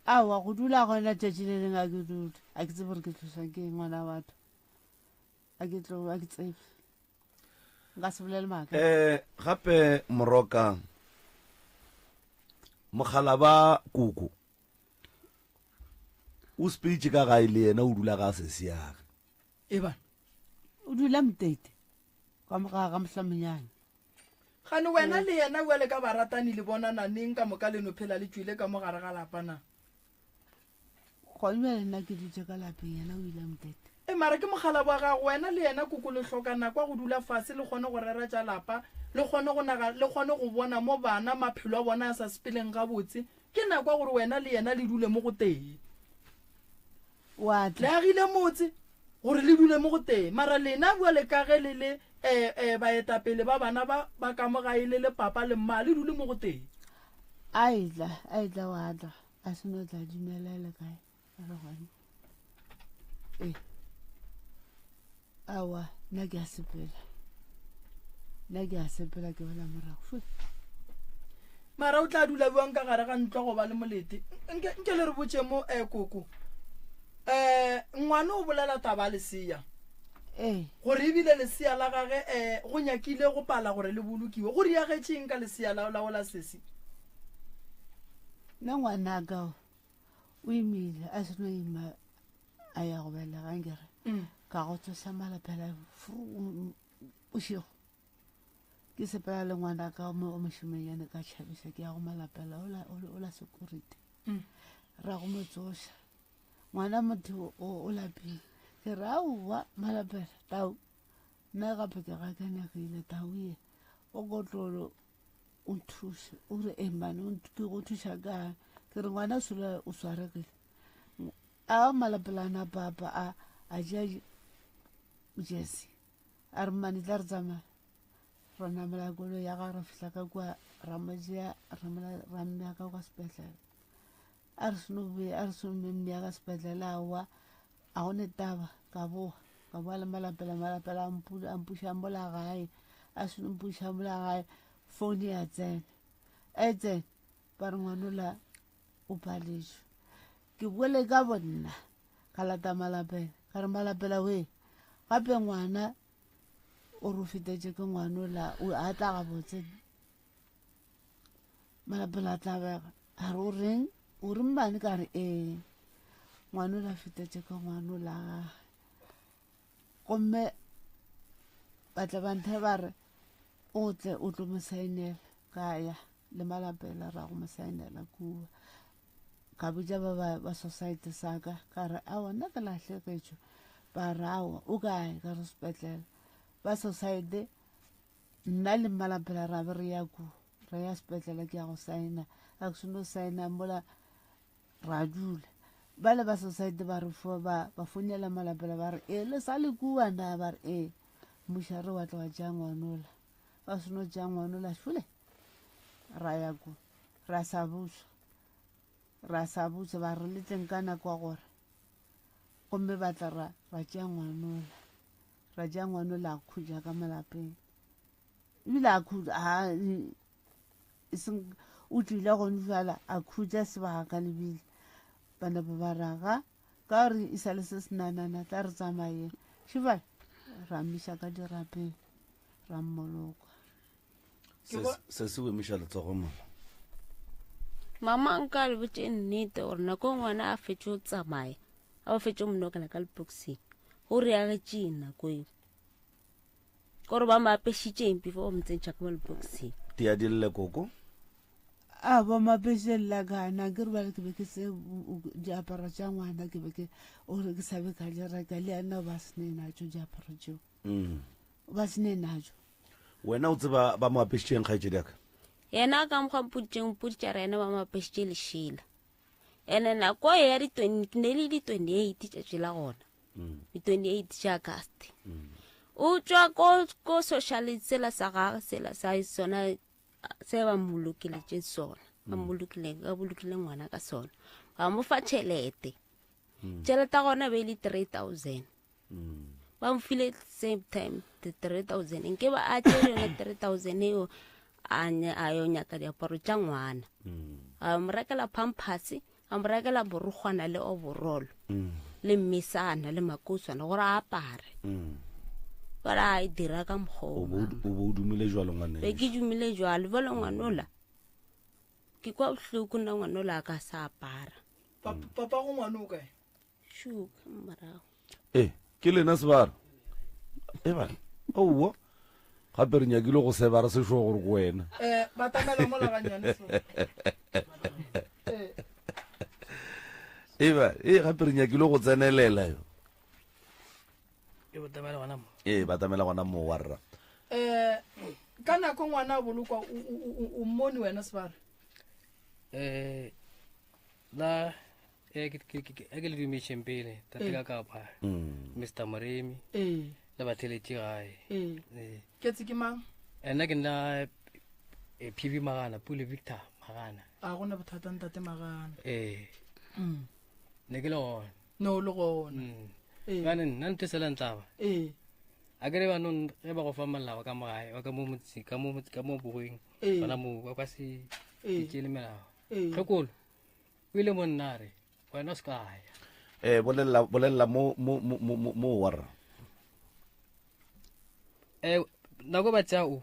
Speaker 5: Aowa, go dula gona tšatši le leng a ke dule, a ke tsebe gore ke tlošwa ke eng ngwana wa batho. A ke tlo, a ke tsebe. Nka se bolele maaka.
Speaker 1: Eh, gape Moroka, mogala ba koko o sepeditše ka gae le yena o dula ga sesi yage.
Speaker 2: Eba.
Speaker 5: O dula Motete, kwa moga ga Mohlamonyane.
Speaker 2: Gane wena le yena bjale ka baratani le bonana neng ka moka le no phela le tšwile ka mo gare ga lapa na?
Speaker 5: Gone bjale nna ke dutše ka lapeng, yena o ile Motete.
Speaker 2: E mara ke mogala wa gago, wena le yena koko le hloka nako ya go dula fase le kgone go rera tša lapa, le kgone go naga, le kgone go bona mo bana maphelo a bona a sa sepeleng gabotse. Ke nako ya gore wena le yena le dule mo go tee.
Speaker 5: Wa
Speaker 2: Le
Speaker 5: tla.
Speaker 2: agile motse gore le dule mo go tee, mara lena bjale ka ge le le eh, eh, baetapele ba bana ba ba ka mo gae le le papa le mma, le dule mo go tee.
Speaker 5: A etla, a etla wa tla. A se no tla dumela le kae a re gone ee aowa nna ke a sepela nna ke a sepela ke boela morago Fwe.
Speaker 2: Mara o tla dula bjang ka gare ga ntlo go ba le molete? Nke, nke le re botše mo eh, koko. Eh, ngwana o bolela taba ya lesea.
Speaker 5: Ee.
Speaker 2: Gore ebile lesea la gage eh, go nyakile go pala gore le bolokiwe. Go riagetše eng ka lesea la, la ola sesi?
Speaker 5: Nna ngwanaka o o imile a seno ima a ya go belega nkere
Speaker 2: mm.
Speaker 5: ka go tsoša malapela bošego ke sepela le ngwanaka o mošemanyane ka tšhabiša ke ya go malapela o la security
Speaker 2: mm.
Speaker 5: ra go mo tsoša ngwana motho o lapile ke re aowa malapela tau nna gape ke gakanegile tau ye o kotlolo o nthuše o re e mane ke go thuša kae ke re ngwana solo o swaregile a malapelana papa a a ja jesi a re mmane tla re tsamaya ra namela koloi ya ga ra fihla ka kua ra mo tšea ra mmea ka kwa sepetlele a re seno a re seno mmea ka sepetlele aowa a go ne taba ka boa. Ka boa le malapela, malapela a mpu, a mpuša mola gae, a seno mpuša mola gae, phone ya tsena. E tsena, ba re ngwanola o paletšwe. Ke boele ka bonna, ka lata malapela, ka re malapela we, gape ngwana o re o fetetše ke ngwanola, o a tla gabotse. Malapela a tlabega, a re o reng, o re mmane, ka re ee, ngwanola a fetetše ke ngwanola gage. Gomme ba tla ba nthe ba re o tle o tlo mo saenela, ka ya le malapela ra go mo saenela kua. Ka botša ba ba ba society sa ka, ka re aowa nna ke lahlegetšwe, ba re aowa o kae, ka re sepetlele. Ba society nna le mmalapela ra be re ya kua, re ya sepetlele ke ya go saena, a ke seno saena mola ra dula. Bale ba society ba re fo, ba, ba founela malapela ba re ee le sa le kua na, ba re ee. Mmušare wa tla wa tšea ngwanola, ba seno tšea ngwanola šole ra ya kua, ra sa buša, ra sa buša ba re le tleng ka nako ya gore, gomme ba tla ra, ra tšea ngwanola, ra tšea ngwanola a khutša ka malapeng. Ebile a khutša, a, e seng, o tlile gone jwale a khutša sebaka lebile. Bana ba ba raga, ka gore e sa le se se nanana, tla re tsamayeng. Šebale, ra mmiša ka dirapeng, ra mmoloka.
Speaker 1: Se se emiša letsogo mama.
Speaker 6: Mama nka le botše nnete gore nako ngwana a fetše go tsamaya, a ba fetše go monokela ka lepokising, go reagetše nako eo. Gore ba mo apešitšeng before ba mo tsentšha ka mo lepokising.
Speaker 1: Tia di lle koko.
Speaker 5: A ba mo apešitše lla kana ke re bale ke be ke se diaparo tša ngwana ke be ke o re ke sa be ka di reka le yena ba se ne natšo diaparo tšeo. Ba se ne natšo.
Speaker 1: Wena o tseba ba mo apešitšeng kgaetšedi ya ka?
Speaker 6: Yena ka mokgwa mpoditšeng mpoditša re yena ba mo apešitše lešela. Ene nako e ya di twenty, ne le di 28 tšatši la gona. Di 28 tša August. O tšwa ko, ko social sela sa gagwe sela sa sona se ba mmolokeletšeng sona. Ba mmolokileng, ba bolokile ngwana ka sona. Ba mo fa tšhelete. Tšhelete ya gona be e le 3000. Ba mo file same time the 3000. Nke ba a tšere yona 3000 eo a nya, a yo nyaka diaparo tša ngwana. A mo rekela pampers, a mo rekela borokgwana le overall. Le mmesana le makoswana gore a apare. Ba re a e dira ka mokgwa o
Speaker 1: O bo o bo o dumile jwalo ngwaneso.
Speaker 6: Be ke dumile jwalo, jwale ngwanola. Ke kwa bohloko nna ngwanola a ka sa apara.
Speaker 2: Papa go ngwana o kae?
Speaker 6: Shuka morago.
Speaker 1: E, ke lena sebara. E bana. Owo. Gape re nyakile go seba re se sure gore ke wena.
Speaker 2: Eh, batamela mola gannyane so. Eh.
Speaker 1: E ba, e gape re nyakile go tsenelela yo.
Speaker 7: E batamela gona mo.
Speaker 1: E batamela gona mo wa rra.
Speaker 2: Eh, ka nako ngwana a bolokwa o o o mmone wena sebara.
Speaker 7: Eh, la e ke ke ke ke le dumetšeng pele tate ka kapa Mr Moremi
Speaker 2: Ee.
Speaker 7: le batheletši gae.
Speaker 2: Ee.
Speaker 7: Ee.
Speaker 2: Ke tse ke mang?
Speaker 7: Nna ke nna PV Magana, Pule Victor Magana.
Speaker 2: A gona bothata ntate Magana.
Speaker 7: Ee. Ne ke le gona.
Speaker 2: Ne o le gona. Ee.
Speaker 7: Bane nna ntho e sela ntlaba.
Speaker 2: Ee.
Speaker 7: A ke re banong ge ba go fa molao ka mo gae, ba ka mo motseng, ka mo motse, ka mo bogweng.
Speaker 2: Ee.
Speaker 7: Gona mo ba ka se
Speaker 2: Ee.
Speaker 7: tšele melao.
Speaker 2: Ee.
Speaker 7: Kgekolo. O ile mo nna re, wena o se ka ya.
Speaker 1: Eh, bolelela, bolelela mo, mo, mo, mo, mo, mo wa rra.
Speaker 7: Eh, nako ba tsaya o,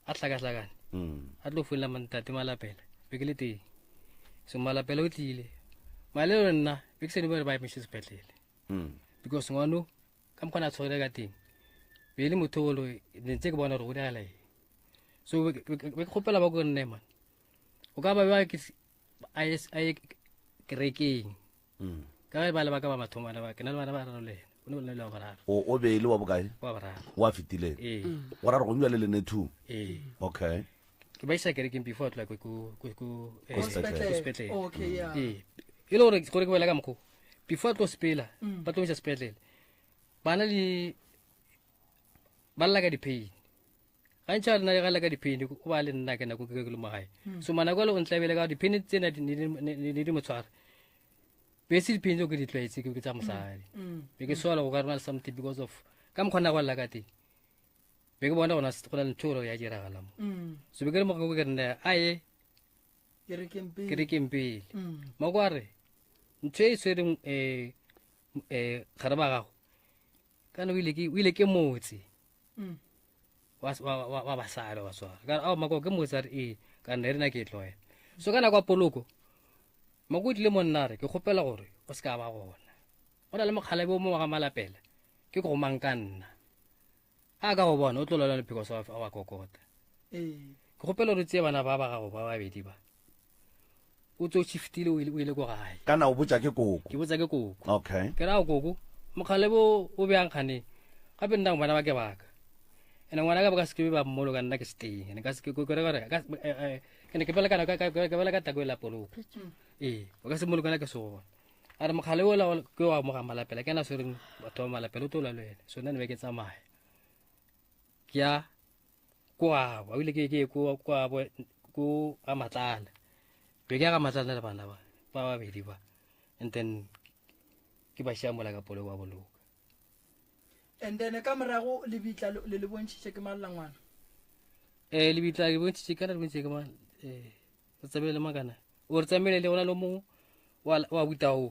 Speaker 7: a hlakahlakane.
Speaker 1: Mm.
Speaker 7: A tlo founela mantate Malapela, be ke le teng. So Malapela o tlile. Malelo nna, be ke sene ba re ba emise sepetlele.
Speaker 1: Mm.
Speaker 7: Because ngwano, ka mokgwa na tshwere ka teng, be e le motho o le, ne ntse ke bona gore o diragala eng. So be ke kgopela ba ko nne man. O ka ba ba ke a ye a ye kerekeng.
Speaker 1: Mm.
Speaker 7: Ka ge ba le ba ka ba mathomana ba, ke na le bana ba bararo le yena. O ne o le wa boraro.
Speaker 1: O o be e le wa bokae?
Speaker 7: Wa boraro.
Speaker 1: Wa fetileng.
Speaker 7: Ee.
Speaker 1: Go ra gore go le ne two.
Speaker 7: Ee.
Speaker 1: Okay.
Speaker 7: Ke ba isa kerekeng before a tloya ko ko ko ko
Speaker 1: Ko sepetlele.
Speaker 7: ko sepetlele.
Speaker 2: Okay, yeah.
Speaker 7: Ee. E le gore gore ke bolela ka mokgo. Before a tlo sepela, ba tlo mo isa sepetlele. Bana le ba lla ka di-pain. Gantši a rena ga lla ka di-pain, o ba le nna ka nako ke ke le mo gae. So manako ale o ntlabele ka di-pain tsena di ne di mo tshwara. Be se dipheng tseo ke di tlwaetse ke tsa mosadi. Be ke sola go ka rona something because of ka mokgwa nna go lla ka teng. Be ke bona gona go na le ntho e gore ya diragala mo. So be ke re mo ke re nna a ye
Speaker 2: kerekeng pele.
Speaker 7: Kerekeng pele. Mako a re ntho e tshwereng um um gare ba gago kana o ile ke o ile ke motse wa wa wa wa basadi wa swara ka ao mako ke motse a re ee ka nna e rena ke e tloela so ka nako ya poloko mako o tlile monna a re ke kgopela gore o se ka ba gona go na le mokgalabe o mongwe wa ga malapela ke go mang ka nna a ka go bona o tlo lwala le because of wa kokota
Speaker 2: ee
Speaker 7: ke kgopela gore o tseye bana ba ba gago ba babedi ba o tse o shiftile o ile o ile ko gae
Speaker 1: Kana o botša ke koko.
Speaker 7: ke botsa ke koko
Speaker 1: Okay.
Speaker 7: ke ra koko mokgale bo o bjang kgane gape nna bana ba ke baka ene ngwana ka ba ka se ke ba mmoloka nna ke se teng ene ka se ke ke re gore ka eh, eh, ke ne ke bela ka ka ke bela ka tako e la poloko ee o ka se mmoloka nna ke se gona a re mokgale ola ke wa mo ga malapela ke ena a swereng batho ba malapela o tlo lwa le wena so nna ne be ke tsamaya ke ya ko abo ebile ke ke ko ko abo ko ga matlala be ke ya ga matlala le bana ba ba babedi ba and then ke ba šia mola ka polo wa boloka
Speaker 2: and then ka morago lebitla le le bontšhitše ke mang la ngwana
Speaker 7: eh lebitla le bontšhitše kana le bontšhitše ke mang eh o tsamaile le makana o re tsamaile le gona le mongwe wa wa buta o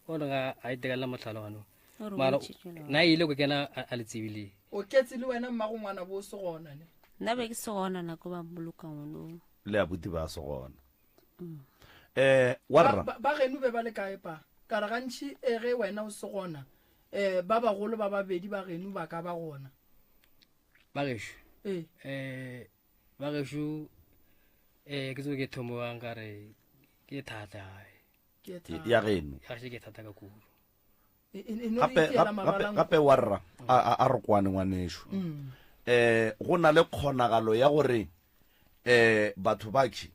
Speaker 7: o re ga a itekanela mo tlhaloganong
Speaker 6: O re
Speaker 7: mara
Speaker 6: bontšhitše lona.
Speaker 7: na ile go kena a a le tsebileng
Speaker 2: o ketse le wena mmago ngwana bo o se gona ne
Speaker 6: nna be ke se gona nako ba mmoloka ngwanong
Speaker 1: Le abuti ba se gona. Eh warra.
Speaker 2: Ba- ba geno be ba le kae pa ka re gantši e ge wena o se gona um ba bagolo ba babedi ba geno ba ka ba gona
Speaker 7: ba gešo
Speaker 2: ee
Speaker 7: um ba gešo um ke tsebe ke thomo bang ka re ke thata gae
Speaker 2: ke thata.
Speaker 1: Ya geno.
Speaker 7: ya gešo ke thata ka kudu
Speaker 2: E- e- e no re
Speaker 1: Gape
Speaker 2: itiela
Speaker 1: gape
Speaker 2: mabalang-
Speaker 1: gape warra a a- a re kwane ngwanešu. Eh go na le kgonagalo ya gore eh batho ba ke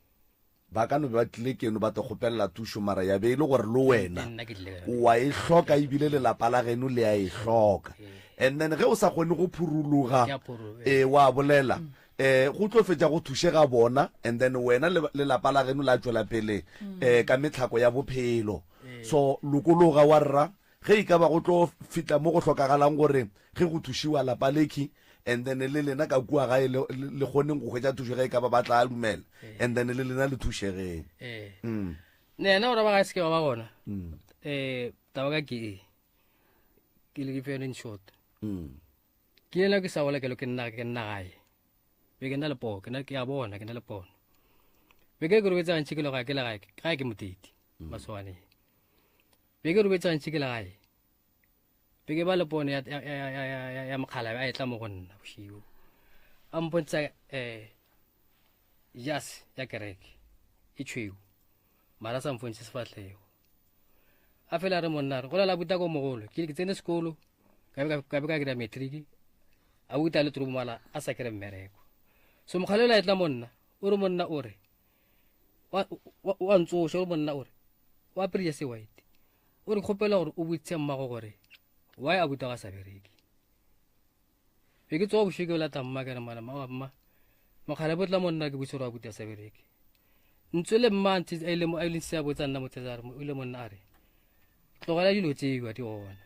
Speaker 1: ba ka no be ba tlile keno ba te kgopelela thušo mara ya be e le gore le wena
Speaker 7: Nna ke tlile ka
Speaker 1: o wa e hloka ebile lelapa la geno le a e hloka and then ge o sa kgone go phuruluga
Speaker 7: Ke a phuruluga,
Speaker 1: eh wa bolela eh go tlo fetša go thušega bona and then wena le lelapa la geno la tšwela pele eh ka metlhako ya bophelo so lokologa wa rra Ge e ka ba go tlo fihla mo go hlokagalang gore ge go thušiwa lapa lekhi and then le lena ka kua gae le, le kgoneng go hwetša thušo ge e ka ba ba tla dumela and then le lena le thušegeng.
Speaker 7: Ee.
Speaker 1: Mm.
Speaker 7: Ne yena gore ba gae se ke ba ba gona. Um taba ka ke e. Ke le ke fe in short.
Speaker 1: Mm.
Speaker 7: Ke yena ke sa gola ke lo ke nna ke nna gae. Be ke nna le pono, ke nna ke a bona, ke nna le pono. Be ke ke robetse gantši ke le gae ke le gae, gae ke moteti, masogane. Be ke robetse gantši ke le gae. Be ke ba le pono ya, ya, ya, ya, ya, ya, ya mokgalabe a etla mo go nna bošego. A mpontsha eh, jase ya kereke e tšhweu, mara a sa mpontšhe sefahlego. A fela a re monna a re, gola la buta ko mogolo, ke ke tsene sekolo, ka be ka- ka be ka dira matric, a buta le toropo mala a sa kry mmereko. So mokgalabe o la etla mo nna, o re monna o re, wa, wa, wa ntsoša, o re monna o re, o apere jase white o re kgopela gore o botshe mmago gore why a buta ga sa bereke be ke tsoga bošego ke lata mma ke re mana mma mma mokgala botla monna ke botse gore a buta sa bereke ntse le mma ntse a ile a ile se a botsa nna motse a re o ile monna a re tlogela dilo tseo di gona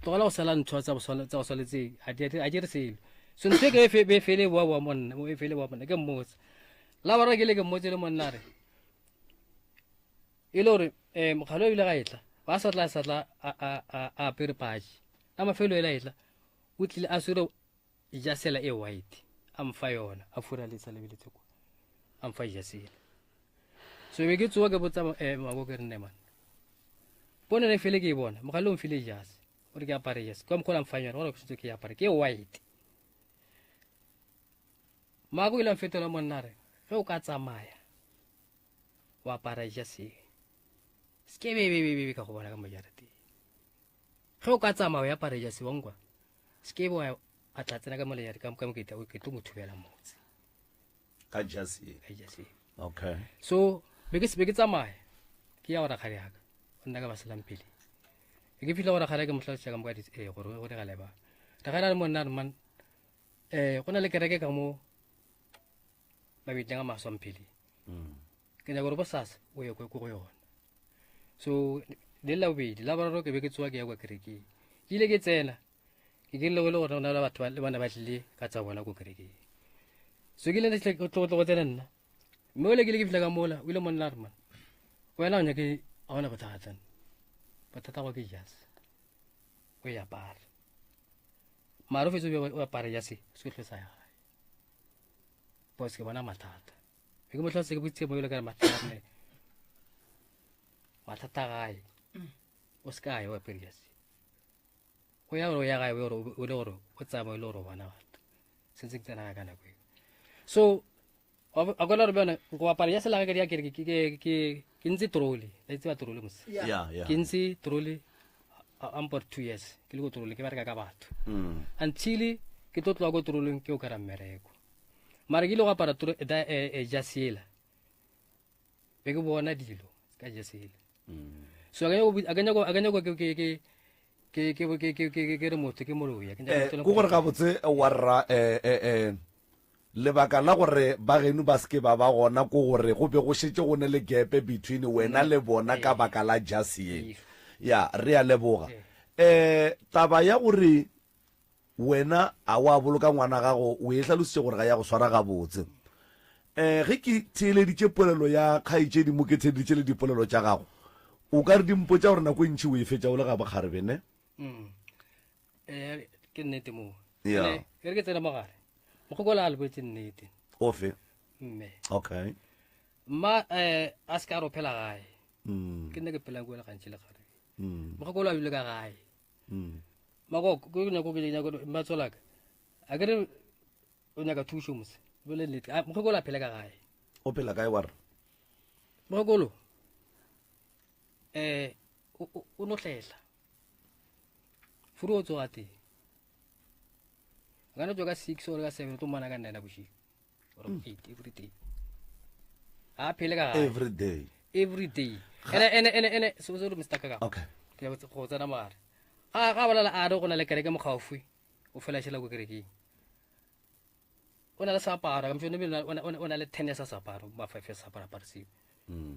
Speaker 7: tlogela go sala ntho tsa go tsa go tse a di a di re selo so ntho e ke e be fele boa boa monna e fele boa monna ke mmotsa la bara ke le ke mmotse le monna re e le gore um mokgalo o ile ga etla ba sa tla sa tla a apere patše a mafelo ele a etla o tlile a swere jasela e white a mfa yona a furaletsa lebeletse kwa a mfa jasela so be ke tsoa ke botsa um mako ke re nne man pono ne fele ke e bona mogale o mfile jase o re ke apare jase ka mokgwa o la mfang yona gore ke setse ke apare ke white mako ile a mfetola monna re ge o ka tsamaya wa apara jase se ke bebebebe ka go bona ka mo jarateng ge o ka tsamaya o apara jase wa nkwa se ke be a tla tsena ka mo lejare ka mo ke tlo mo thubela motse
Speaker 1: ka jase
Speaker 7: ka jase
Speaker 1: okay
Speaker 7: so be ke be ke tsamaya ke ya go rakgadi yaka o nna ka baselang pele ke fitlha go rakgadi ke mo tlhalosetsa ka mo ka eh, gore go diragala ba rakgadi a re monna a re man um go na le kereke ka mo mabitleng a maswamphele mm. ke nyaka gore bosasa o ye ko go yona. So le la bobedi la boraro ke be ke tsoa ke ya kwa kerekeng. Ke ile ke tsena ke ke le go le gore na le batho ba le bona ba tlile ka tsa bona ko kerekeng. So ke ile le tlo tlo go tsena nna. Mme ole ke ile ke fihla ka mola o ile monna a re man wena o nyake a ona bothata. Bothata go ke jase. O e apara. Mara o fetse o apara jase se ke hlosa ya gae. Bos ke bona mathata. Ke mo tlhalosetsa ke botse mo ile ka re mathata ne. Mathata gae. O se ka ya wa apere jase. O ya gore o ya gae o gore o le gore o tsamaya o le gore o bona batho. Sentse ke tsena ka nako eo. So a kona gore bjone go apara jase la ga ke ke ke ke ke ntse trolley. La tseba trolley mos.
Speaker 1: Yeah, yeah.
Speaker 7: Ke ntse trolley ampor 2 years ke le go trolley ke bereka ka batho. Until ke tlo tloga ko trolley ke o kry-a mmereko. Mara ke ile go apara jase ela. Be ke bona dilo ka jase ela. So a ka nyako a ka nyako ke ke ke ke ke ke ke ke re motho ke moloi. A ke nyako
Speaker 1: Eh, ko gore gabotse wa rra eh, eh, eh, lebaka la gore ba geno ba seke ba ba gona ko gore go be go šetše go ne le gepe between wena le bona ka baka la jase ye. Ya, re a leboga. Eh, taba ya gore wena a wa boloka ngwana gago o e hlalositše gore ga ya go swara gabotse. Eh, ge ke theeleditše polelo ya kgaetšedi mo ke theeleditše le dipolelo tša gago, o ka re di mpotša gore nako e ntši o e fetša o le ga bokgarebe ne?
Speaker 7: Mm. Eh, ke nnete moo.
Speaker 1: Yeah.
Speaker 7: Ene, e re ke tsene mogare. Mokgokola a le boetse nnete.
Speaker 1: Ofe?
Speaker 7: Mme.
Speaker 1: Okay.
Speaker 7: Mma eh a se ka re o phela gae.
Speaker 1: Mm.
Speaker 7: Ke nne ke phelang ko le gantši le gare.
Speaker 1: Mm.
Speaker 7: Mokgokola a dule ka gae.
Speaker 1: Mm.
Speaker 7: Makoko ke nyako ke nyako mmatsolaka. A ke re o nyaka thušo mose. Bole nnete. A mokgokola a phela ka gae.
Speaker 1: O phela kae wa re?
Speaker 7: Mokgokolo eh o no hlela. Furu o tsoga teng. A ka no tsoga ka 6 or ka 7 o tlo mmona ka 9 bošego. Or 8 every day. A phele ka gae.
Speaker 1: Every day.
Speaker 7: Every day. Ene ene ene ene so so Mr. Kaka.
Speaker 1: Okay.
Speaker 7: Ke ya go tsena mogare. Ga ga bolela a re go na le kereke mo gaufi. O fela šela ko kerekeng. O na le seaparo, ka motho o na le 10 ya sa seaparo, ba 5 ya seaparo aparo seo.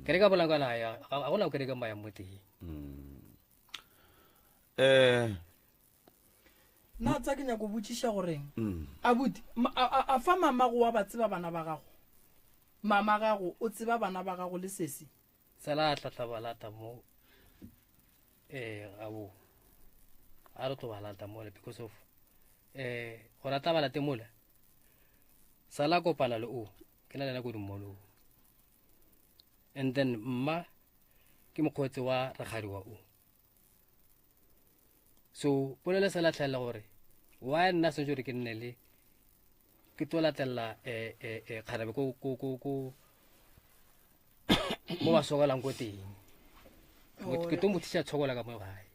Speaker 7: Kereke a bolang ka na ya, ga gona kereke mo ya mo teng.
Speaker 1: Eh
Speaker 2: Nna tsa ke nyako botšiša goreng. Abuti, a fa mamago wa ba tseba bana ba gago? Mama gago o tseba bana ba gago le sesi?
Speaker 7: Tsela a tla ba lata mo eh gabo. A re tlo ba lata mola because of eh go rata ba late mola. Sala kopana le o ke na le nako di mmolong. And then mma ke mokgotsi wa rakgadi wa o. So polelo se latlhela gore why nna sentse gore ke nne le ke tlo latella eh eh eh kgarabe ko ko ko ko mo ba sokolang ko teng. Ke tlo mo thuša tshokola ka mo gae.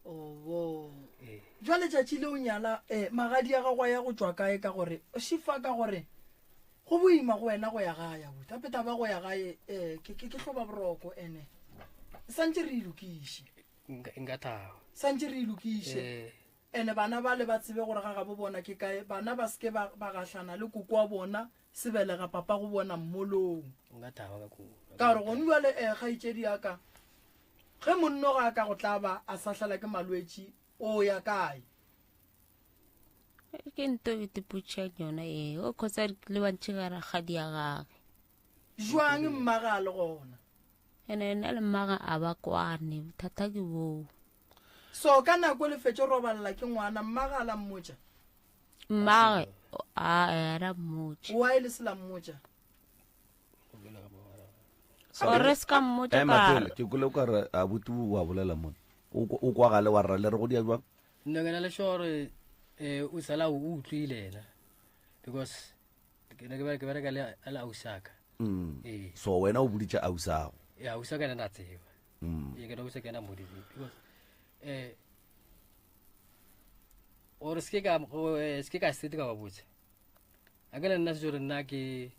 Speaker 2: Obo.
Speaker 7: Ee.
Speaker 2: Jwale tšatši le o nyala eh magadi a gago a ya go tšwa kae ka gore šifa ka gore go boima go wena go ya gae abuti. Gape taba ya go ya gae eh ke ke ke hloba boroko ene santše re e lokiše.
Speaker 7: Nka nka thaba.
Speaker 2: Santše re e lokiše.
Speaker 7: Eh.
Speaker 2: Ene bana bale ba tsebe gore ga gabo bona ke kae bana ba seke ba ba gahlana le koko wa bona sebelega papa go bona mmolong.
Speaker 7: Nka thaba ka kudu.
Speaker 2: Ka gore gone bjale eh kgaetšedi ya ka ge monno ga a ka go tla ba a sahlela ke malwetši o ya kae?
Speaker 6: Ke nto e tipotšang yona e o khotsa le bantši ga rakgadi ya gage.
Speaker 2: Jwang mmaga a le gona?
Speaker 6: Ene ena le mmaga a ba kwane, bothata ke boo.
Speaker 2: So ka nako le fetše robalela ke ngwana mmaga a la mmotša?
Speaker 6: Mmage a a mmotša.
Speaker 2: Why le se la mmotša?
Speaker 6: Gore se ka mmotša
Speaker 1: Ema
Speaker 6: ka
Speaker 1: pele, ke kwele o ka re abuti o a bolela mona. O o kwagale wa rra le re go dia jwang?
Speaker 7: Nna ke na le sure gore eh o sala o utlwile yena because ke ne ke bereka le le ausaka.
Speaker 1: Mm.
Speaker 7: Ee.
Speaker 1: So wena o boditše ausago.
Speaker 7: Ya ausaka ena na tseba.
Speaker 1: Mm.
Speaker 7: Ee ke na ausaka ena mmoditse because eh gore se ke ka se ke ka sete ka ba botsa. A ke le nna se gore nna ke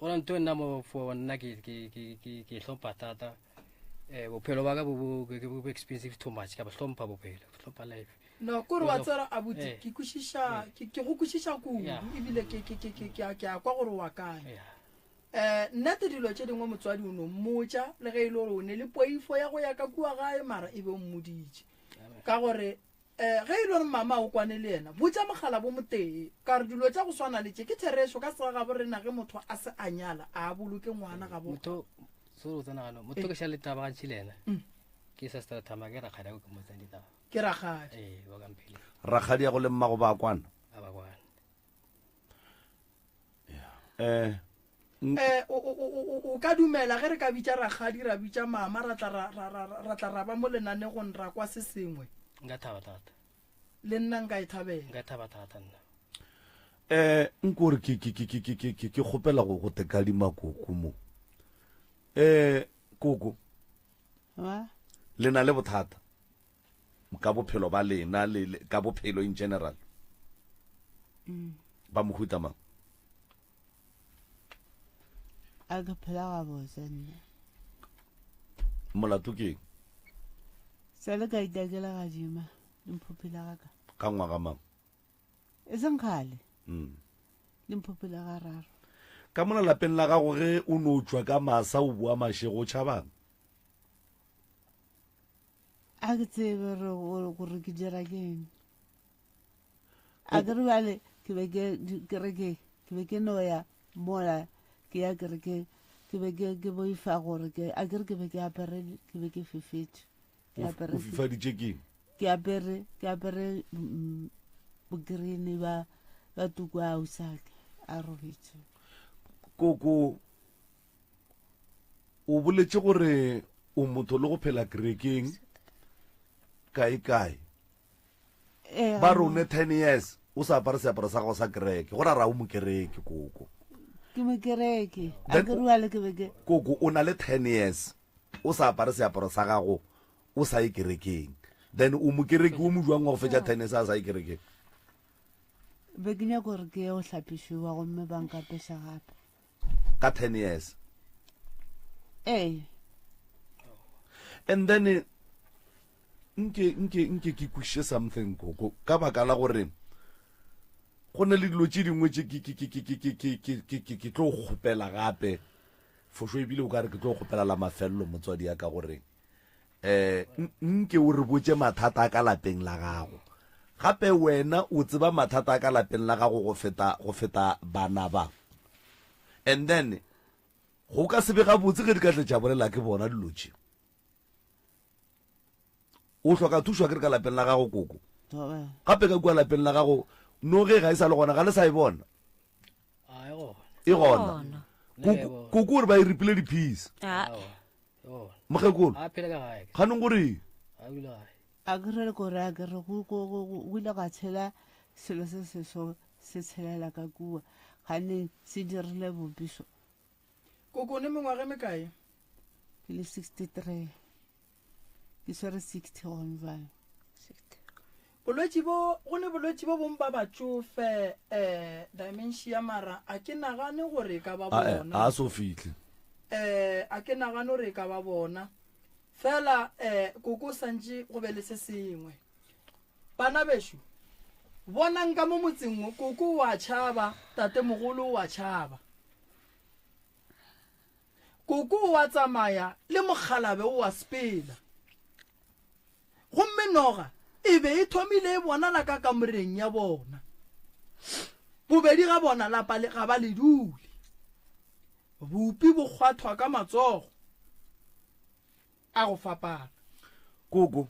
Speaker 7: gona ntho nna mo for nna ke ke ke ke ke hlompha thata. Eh bophelo ba ka bo bo bo expensive too much ka bo hlompha bophelo, hlompha life.
Speaker 2: No, kore wa tseba abuti
Speaker 7: Eh.
Speaker 2: ke kwešiša ke ke go kwešiša kudu
Speaker 7: Yeah.
Speaker 2: ebile ke ke ke ke ke a ke a kwa gore wa kae.
Speaker 7: Yeah.
Speaker 2: Um nnete dilo tše dingwe motswadi o no mmotša le ge e le gore o ne le poifo ya go ya ka kua gae mara e be o mmoditše ka gore um ge e le gore mama o kwane le yena botša mogala bo motee ka gore dilo tša go swana le tše ke therešo ka segagabo rena ge motho a se a nyala a boloke ngwana gabo
Speaker 7: motho sorry o tsena gano motho ke šale taba gantši le yena ke sa stra thama ke rakgadi ako ke mo tsena ditaba
Speaker 2: ke rakgadi
Speaker 7: ee ba kamphele
Speaker 1: Rakgadi ya go le mmago ba kwana.
Speaker 7: a ba kwana
Speaker 1: Eh,
Speaker 2: Eh, o, o, o, o, o ka dumela ge re ka bitša rakgadi ra bitša mama ra tla ra, ra, ra, ra tla ra ba mo lenanegong ra kwa se sengwe?
Speaker 7: Nka thaba thata.
Speaker 2: Le nna nka e thabela.
Speaker 7: Nka thaba thata nna.
Speaker 1: Eh, nko re ke ke ke ke ke ke ke kgopela go go tekadima koko mo. Eh, koko.
Speaker 5: Wa?
Speaker 1: Le na le bothata ka bophelo ba lena le ka bophelo in general.
Speaker 5: Mm.
Speaker 1: Ba mohuta mang?
Speaker 5: A ke phela gabotse nna.
Speaker 1: Molato ke eng?
Speaker 5: Sa le ka itakela gadima le mphophile ga ka.
Speaker 1: Ka ngwaga mang?
Speaker 5: E seng kgale.
Speaker 1: Mm.
Speaker 5: Le mphophile ga raro.
Speaker 1: Ka mola lapeng la gago ge o no tšwa ka masa o boa mašego o tšhabang?
Speaker 5: A ke tsebe gore ke dira ke eng. A ke re bjale ke be ke kerekeng, ke be ke no ya mola ke ya kerekeng, ke be ke ke boifa gore ke a ke re ke be ke apere ke be ke fifetše. Ke apere
Speaker 1: O fifaditše ke eng?
Speaker 5: Ke apere ke apere mm, bokerini ba ba tuku a ausake a robetše.
Speaker 1: Koko o boletše gore o motho le go phela kerekeng kae kae.
Speaker 5: Eh,
Speaker 1: ba re o ne 10 years o sa apare seaparo sa gago sa kereke go ra ra o mokereke koko
Speaker 5: ke mokereke a
Speaker 1: Then
Speaker 5: ke rua le ke be ke
Speaker 1: koko o na le 10 years o sa apare seaparo sa gago o sa ye kerekeng then o mokereke o mo jwang wa go fetša 10 years a sa ye kerekeng
Speaker 5: be ke nyaka gore ke ye go hlapišiwa gomme ba nkapeša gape
Speaker 1: ka 10 years
Speaker 5: ee
Speaker 1: and then eh, nke nke nke ke kwešiše something koko ka baka la gore go na le dilo tše dingwe tše ke ke ke ke ke ke ke ke ke ke ke tlo kgopela gape fošo ebile o ka re ke tlo kgopela la mafelelo motswadi ya ka gore eh nke o re botše mathata a ka lapeng la gago gape wena o tseba mathata a ka lapeng la gago go feta go feta bana ba and then go ka se be gabotse ge di ka tle tša bolela ke bona dilo tše o hloka thušo ke re ka lapeng la gago koko gape ka kua lapeng la gago noge ga e sa le gona ga le sa e bona e gona koko o re ba e ripile di-piece mokgekolo kganong gore
Speaker 5: a ke re kore a ke re go ile ga tshela selo se seso se tshelela ka kua ganeng se dirile bopiso
Speaker 2: Koko ne mengwaga e mekae?
Speaker 5: Ke le 63. Ke swere 60 gone jwale.
Speaker 2: Bolwetši bo go ne bolwetši bo bong ba batšofe eh dementia mara a ke nagane gore e ka ba
Speaker 1: Ae,
Speaker 2: bona.
Speaker 1: a so fihle.
Speaker 2: Eh a ke nagane gore e ka ba bona. Fela eh koko o santše go be le se sengwe. Bana bešo bonang ka mo motseng wo koko o a tšhaba, tatemogolo o a tšhaba. Koko o a tsamaya le mokgalabe o a sepela. Gomme noga e be e thomile e bonala ka kamoreng ya bona. Bobedi ga bona lapa le ga ba le dule. Bupi bo kgwathwa ka matsogo a go fapana.
Speaker 1: Koko,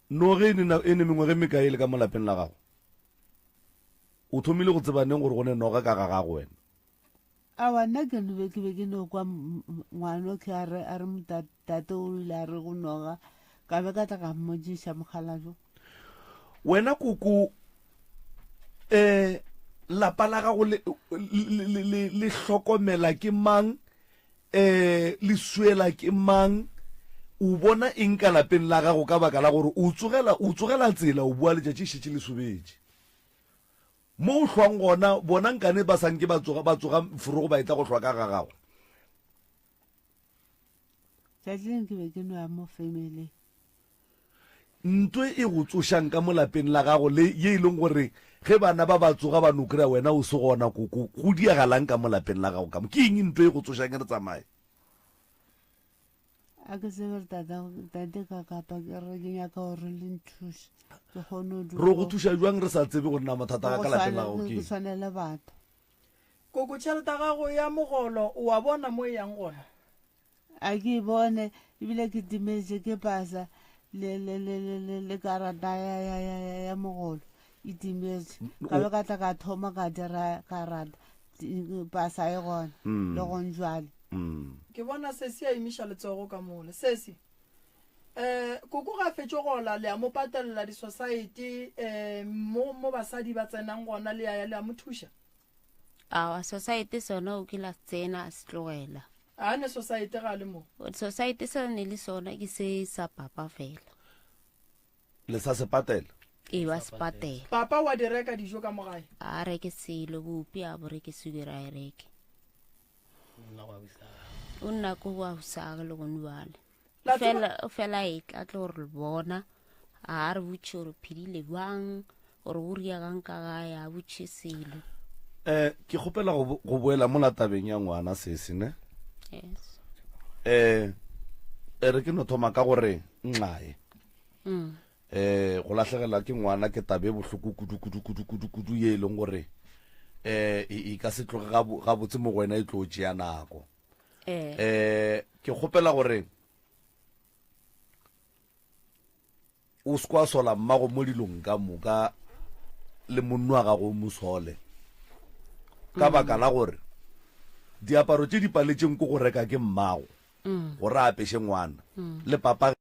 Speaker 1: noge e ne e ne mengwaga e mekae e le ka mo lapeng la gago? O thomile go tseba neng gore go ne noga ka ga gago wena?
Speaker 5: Aowa, nna ke no be ke be ke no kwa ngwano ke a re a re tate o ile a re go noga ka be ka tla ka mmotšiša mokgalabje.
Speaker 1: Wena koko eh lapa la gago le le le le hlokomela ke mang eh le swela ke mang o bona eng ka lapeng la gago ka baka la gore o tsogela o tsogela tsela o boa letšatši šetše le sobetše Mo o hlwang gona, bona nkane ba sa nke ba tsoga, ba tsoga forogo ba etla go hlwa ka ga gago.
Speaker 5: Tšatši leng ke be ke no ya mo family.
Speaker 1: Ntwe e go tsošang ka mo lapeng la gago le ye e leng gore Ge bana ba ba tsoga ba no kry-a wena o se gona koko, go diagalang ka mo lapeng la gago ka mo? Ke eng nto e go tsošang e re tsamaye?
Speaker 5: A ke tsebe re tata, tate ka kapa ke re ke nyaka gore le nthuše ke kgone go
Speaker 1: Re go thuša jwang re sa tsebe gore na mathata a ka lapeng la gago ke
Speaker 5: ke swane le batho.
Speaker 2: Koko tšhelete ya gago ya mogolo o a bona mo e yang gona?
Speaker 5: A ke e bone ebile ke timetše ke pasa le le le le le le karata ya ya ya ya ya mogolo e timetše ka be ka tla ka thoma ka dira karata pasa e gona le gong jwale.
Speaker 2: Ke bona sesi a emiša letsogo ka mola. Sesi, eh, koko ga a fetše gola le a mo patelela disosaete eh, mo, mo basadi ba tsenang gona le a ya le a mo thuša?
Speaker 6: Awa, sosaete sona o kile a se tsena a se tlogela.
Speaker 2: A ne sosaete ga a le mo?
Speaker 6: Sosaete se ne le sona ke se sa papa fela.
Speaker 1: Le sa se patela?
Speaker 6: Ee, ba se patela.
Speaker 2: Papa wa di reka dijo ka mo gae?
Speaker 6: A reke selo, bupi a bo reke, sukiri a e reke. O nna ko go ausage le gone bjale. Fela o fela e tla tlo re bona a re botše gore phedile bjang gore go riagang ka gae a botše selo.
Speaker 1: Eh ke kgopela go go boela mola tabeng ya ngwana sese ne.
Speaker 6: Yes.
Speaker 1: Eh e re ke no thoma ka gore nxae.
Speaker 6: Mm.
Speaker 1: Eh go lahlegelwa ke ngwana ke tabe bohloko kudu kudu kudu kudu kudu ye e leng gore eh e ka se tloge gabotse mo go wena e tlo tšea nako.
Speaker 6: Eh.
Speaker 1: Eh ke kgopela gore o se kwa sola mmago mo dilong ka moka le monno wa gago o mo sole ka mm. baka la gore diaparo tše di paletšeng ko go reka ke mmago
Speaker 6: mm.
Speaker 1: gore a apeše ngwana mm. le papa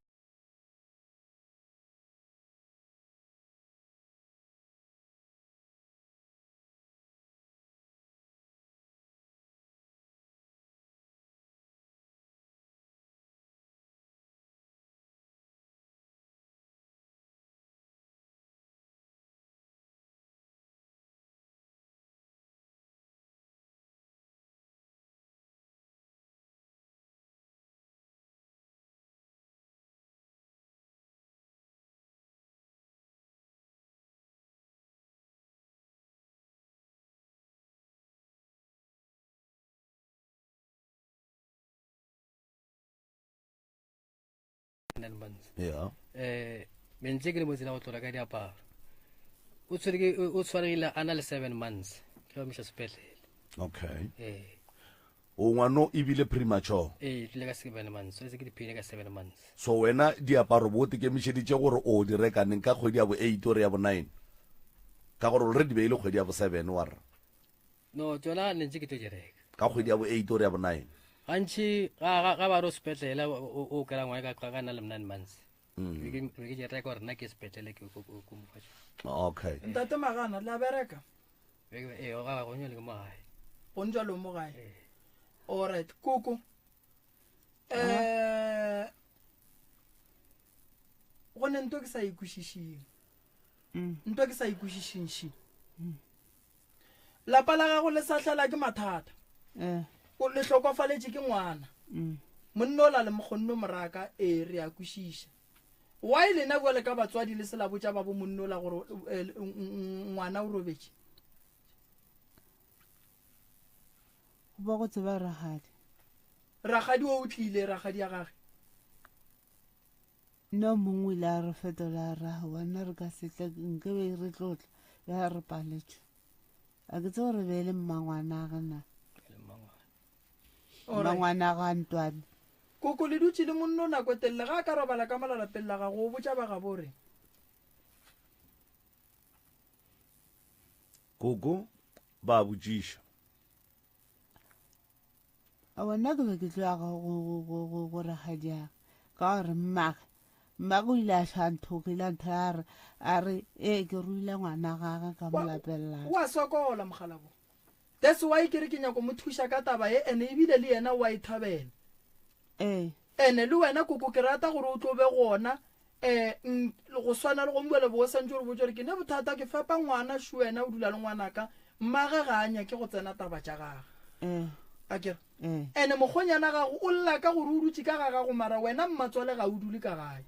Speaker 7: nine months
Speaker 1: yeah
Speaker 7: eh mentse ke le mo tsela go tlola ka diaparo o tshwere ke o tshwaregile a na le seven months ke ba miša sepetlele
Speaker 1: okay
Speaker 7: eh
Speaker 1: o ngwano ebile premature
Speaker 7: ee tlile ka seven months o se ke diphile ka seven months
Speaker 1: so wena diaparo bo tekemišeditše gore o di reka neng ka kgwedi ya bo eight ore ya bo nine ka gore already be e le kgwedi ya bo seven wa re
Speaker 7: No, tšona ne ntse ke tlo di reka.
Speaker 1: Ka kgwedi ya bo 8 or ya bo 9.
Speaker 7: Gantši ga ga ga ba re o sepetlele o o kry-a ngwana ka ka na le nine months. Mm. Be ke be ke di reka gore nna ke sepetlele ke ko ko mo fa tšona.
Speaker 1: Okay.
Speaker 2: Ntate Magana, le a bereka?
Speaker 7: Be ke ee ga go nyole ke mo gae.
Speaker 2: Go njalo mo gae. All right, koko. Eh go ne nto ke sa e kwešišeng.
Speaker 5: Mm.
Speaker 2: Nto ke sa e kwešišeng ši. Lapa la gago le sa hlela ke mathata.
Speaker 5: Eh.
Speaker 2: O le hlokofaletše ke ngwana.
Speaker 5: Mm.
Speaker 2: Monna ola le mokgonno moraka, ee re a kwešiša. Why lena bjale ka batswadi le se la botša ba bo monna ola gore eh, ngwana o robetše?
Speaker 5: Go ba go tseba rakgadi.
Speaker 2: Rakgadi o o tlile, rakgadi ya gage.
Speaker 5: Nna mongwe o ile a re fetola a re, Aowa, nna re ka se tle, nke be re tlo tla, ya re paletšwe. A ke tsebe gore be e le mmangwanage na. Mmangwanage a Ntwane.
Speaker 2: Koko le dutše le monno nako e telele, ga a ka robala ka mola lapeng la gago, o botša ba gabo o reng?
Speaker 1: Koko ba botšiša.
Speaker 5: Aowa, nna ke be ke tlo ya go rakgadiage ka gore mmage mmage o ile a ša nthokile a ntho a re a re ee ke ruile ngwana gage ka mo lapeng la
Speaker 2: wa sokola mogalabo that's why ke re ke nyako mo thuša ka taba ye ene ebile le yena o a e thabela
Speaker 5: ee
Speaker 2: ene le wena koko ke rata gore o tlo be gona um go swana le go mbole bo santse re botse gore ke ne bothata ke fepa ngwana shu wena o dula le ngwanaka mmage ga a nyake go tsena taba tša gage
Speaker 5: eh.
Speaker 2: a kere
Speaker 5: eh.
Speaker 2: ene mokgonyana gago o lla ka gore o dutse ka ga gago mara wena mmatswale ga o dule ka gae.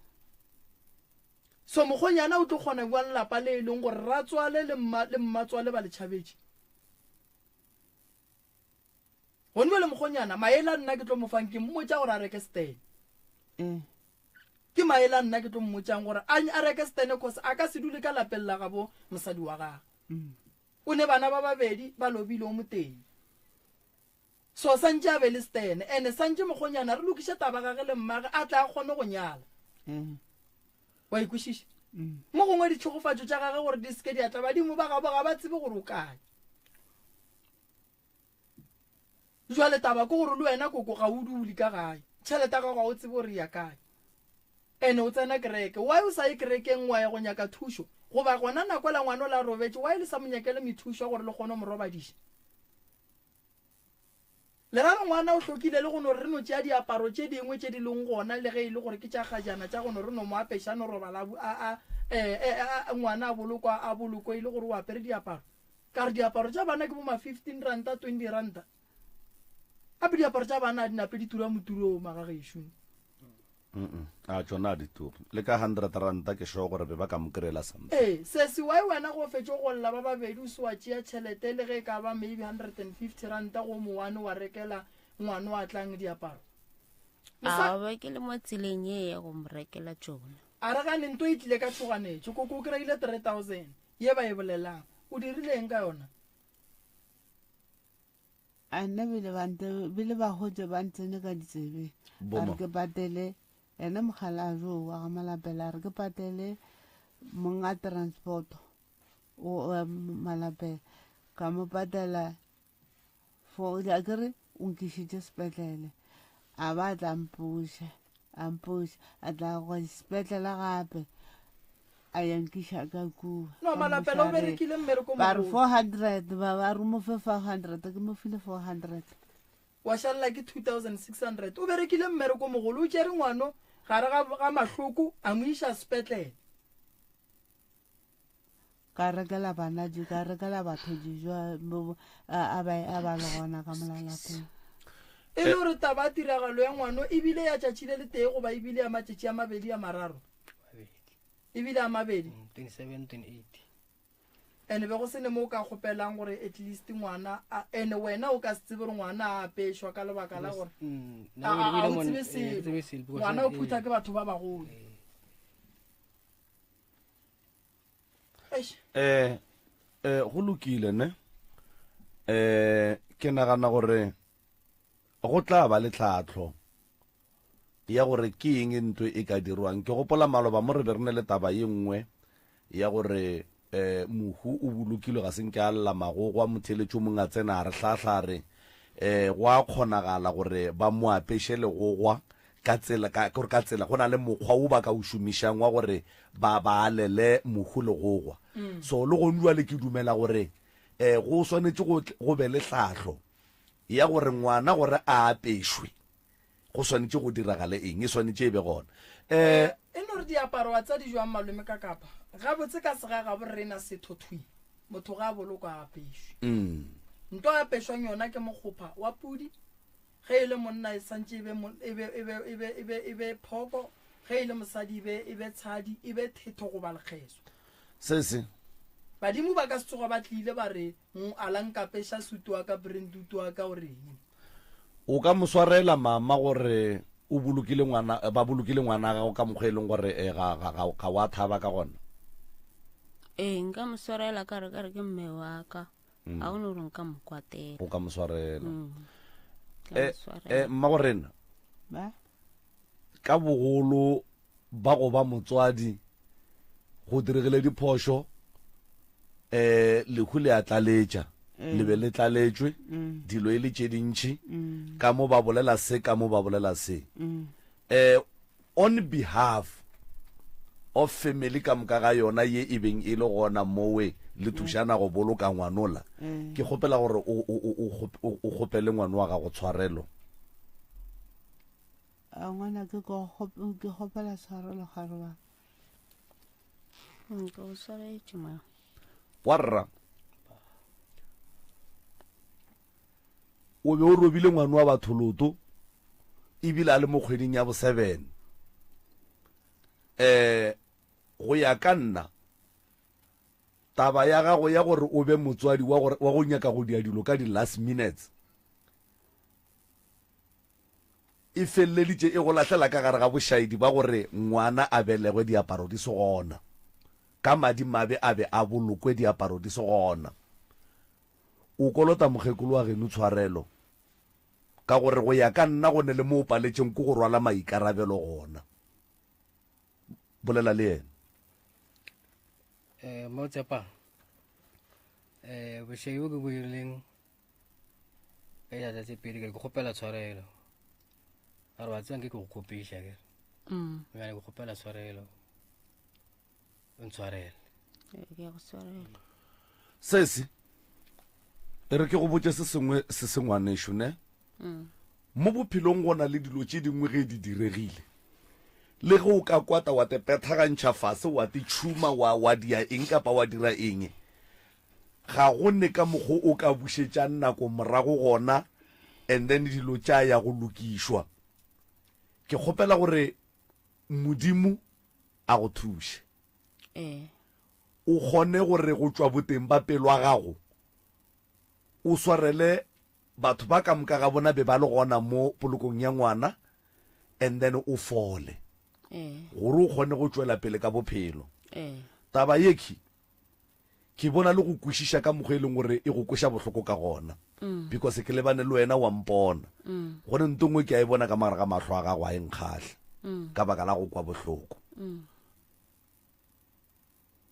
Speaker 2: So mokgonyana o tlo kgona bjang lapa le e leng gore ratswale le mma le mmatswale ba le tšhabetše? Gone bjale mokgonyana maele a nna ke tlo mo fang ke mmotša gore a reke stene.
Speaker 5: Eh.
Speaker 2: Ke maele a nna ke tlo mmotšang gore a a reke stene cause a ka se dule ka lapeng la gabo mosadi wa gagwe. O ne bana ba babedi ba lobile o motee. So santše a be le stene ene santše mokgonyana re lokiše taba gage le mmage a tle a kgone go nyala. Wa e kwešiša? Mo gongwe ditšhegofatšo tša gage gore di se ke di a tla badimo ba gabo ga ba tsebe gore o kae. Jwale taba ke gore le wena koko ga o dule ka gae. Tšhelete ya gago ga o tsebe gore e ya kae. Ene o tsena kereke. Why o sa ye kerekeng wa ya go nyaka thušo? Goba gona nako la ngwana o la robetše why le sa mo nyakele methušo ya gore le kgone go mo robadiša? Le ra re ngwana o hlokile le go no re re no tšea diaparo tše dingwe tše di leng gona le ge e le gore ke tša kgajana tša go no re no mo apeša a no robala a a a a a ngwana a bolokwa a bolokwe e le gore o apere diaparo. Ka re diaparo tša bana ke bo ma 15 ranta 20 ranta. Gape diaparo tša bana a di nape di tura moturo o magagešo.
Speaker 1: Mm a tšona a di ture. Le ka 100 ranta ke sure gore be ba ka mo kry-ela something.
Speaker 2: Ee, sesi why wena go fetše go lla ba babedi o se wa tšea tšhelete le ge e ka ba maybe 150 ranta go mo one wa rekela ngwana o a tlang diaparo?
Speaker 6: A be ke le mo tseleng ye ya go mo rekela tšona.
Speaker 2: A re gane nto e tlile ka tšhoganetšo koko o kry-ile 3000 ye ba e bolelang. O dirile eng ka yona?
Speaker 5: A nna bile ba nte bile ba hotse ba ntsene ka ditsebe. A re ke patele ene mokgalabje o wa ga Malapela a re ke patele monga transport o wa Malapela ka mo patela for a ke re o nkišitše sepetlele a ba tla mpuša a mpuša a tla go sepetlele gape a ya nkiša ka kua
Speaker 2: No, Malapela o berekile mmereko
Speaker 5: ba re
Speaker 2: mogolo.
Speaker 5: 400 ba ba re mo fe 500 ke mo file 400
Speaker 2: Wa šalela ke 2600. O berekile mmereko mogolo. O tšere ngwano gare ga, ga mahloko a mo iša sepetlele.
Speaker 5: Ka rekela bana di ka rekela batho dijo a ba a ba le gona ka mola lapeng.
Speaker 2: E le gore taba ya tiragalo ya ngwano e bile ya tšatši le letee goba e bile ya matšatši a mabedi a mararo? E bile a mabedi.
Speaker 7: 27, 28.
Speaker 2: Ene be go se ne mo o ka kgopelang gore at least ngwana a, ene wena o ka se tsebe gore ngwana a apešwa ka lebaka la gore
Speaker 7: a,
Speaker 2: a, a o tsebe selo. Ngwana o phutha ke batho ba bagolo.
Speaker 1: Eh, eh, go lokile ne eh ke nagana gore go tla ba le tlhahlo ya gore ke eng ntho e ka dirwang ke gopola maloba mo re be re ne le taba ye nngwe ya gore eh mohu o bolokilwe ga se nke a lla magogwa motheletši o mongwe a tsena a re hlahla a re eh go a kgonagala gore ba mo apeše legogwa Ka tsela, ka, ke gore ka tsela, go na le mokgwa wo ba ka o šomišang wa gore ba, ba alele mohu legogwa. So, le gonu bjale ke dumela gore um go swanetše go, go be le hlahlo ya gore ngwana gore a apešwe, go swanetše go diragale eng, e swanetše e be gona. Um
Speaker 2: E no re diaparo wa tsa di jwang malome ka kapa? Gabotse ka segagabo rena setho thwi, motho ga a bolokwa a apešwe. Nto a apešwang yona ke mokgopha wa pudi, Ge e le monna e santše e be, e be, e be, e be, e be, e be phoko, ge e le mosadi e be, e be tshadi, e be thetho goba lekgeswa.
Speaker 1: Se se.
Speaker 2: Badimo ba ka se tsoga ba tlile ba re, Ala nkapeša sutu wa ka, brentutu wa ka, o reng?
Speaker 1: O ka mo swarela mama gore o bolokile ngwana, ba bolokile ngwana gago ka mokgwa e leng gore ga, ga, ga, ga wa thaba ka gona?
Speaker 6: Ee, nka mo swarela ka re, ka re ke mme wa ka. Ga o no gore nka mo kwatela.
Speaker 1: O ka mo swarela.
Speaker 6: Mm. Ka mo
Speaker 1: Eh,
Speaker 6: swarela.
Speaker 1: eh, mmago rena
Speaker 5: Ba?
Speaker 1: ka bogolo ba go ba motswadi go diregile diphošo eh lehu le a tlaletša le be le tlaletšwe dilo e le tše dintši ka mo ba bolela se ka mo ba bolela se eh On behalf of family ka moka ga yona ye e beng e le gona mowe le thušana go boloka ngwanola, ke kgopela gore o, o, o, o, o kgopele ngwano wa gago tshwarelo.
Speaker 5: A ngwana ke ko ke kgopela tshwarelo gare wa.
Speaker 6: Ke go swaretše ma.
Speaker 1: Warra. O be o robile ngwano wa batho loto ebile a le mo kgweding ya boseven. Um Go ya ka nna, taba ya gago ya gore o be motswadi wa go, wa go nyaka go dia dilo ka di-last minutes e feleleditše e go lahlela ka gare ga bošaedi ba gore ngwana a belegwe diaparo di se gona, ka madimabe a be a bolokwe diaparo di se gona. O kolota mokgekolo wa geno tshwarelo ka gore go ya ka nna go ne le mo o paletšeng ke go rwala maikarabelo gona. Bolela le yena.
Speaker 7: Eh, mo tshepa eh bošego bo ke bo dirileng ka diatla tse pedi ke re ke kgopela tshwarelo a re wa tsebang ke ke go kgopiša ke
Speaker 6: Mm.
Speaker 7: bjale ke kgopela tshwarelo o ntshwarele
Speaker 6: Ee, ke ya go swarela
Speaker 1: Sesi, e re ke go botše se sengwe se se ngwanešu ne.
Speaker 6: Mm.
Speaker 1: Mo bophelong go na le dilo tše dingwe ge di diregile. Le ge o ka kwata wa te pethagantšha fase wa te tšhuma wa wa dia eng kapa wa dira eng, ga go ne ka mokgo o ka bušetšang nako morago gona and then dilo tša ya go lokišwa. Ke kgopela gore Modimo a go thuše.
Speaker 6: Ee.
Speaker 1: O kgone gore go tšwa boteng ba pelo ya gago o swarele batho ba ka moka ga bona be ba le gona mo polokong ya ngwana and then o fole
Speaker 6: Ee.
Speaker 1: gore o kgone go tšwela pele ka bophelo.
Speaker 6: Ee.
Speaker 1: Taba yekhwi ke bona le go kwešiša ka mokgwa e leng gore e go kweša bohloko ka gona
Speaker 6: mm.
Speaker 1: because ke lebane le wena wa mpona
Speaker 6: mm.
Speaker 1: gone nto nngwe ke a e bona ka magare ga mahlo a gago a e nkgahle
Speaker 6: mm.
Speaker 1: ka baka la go kwa bohloko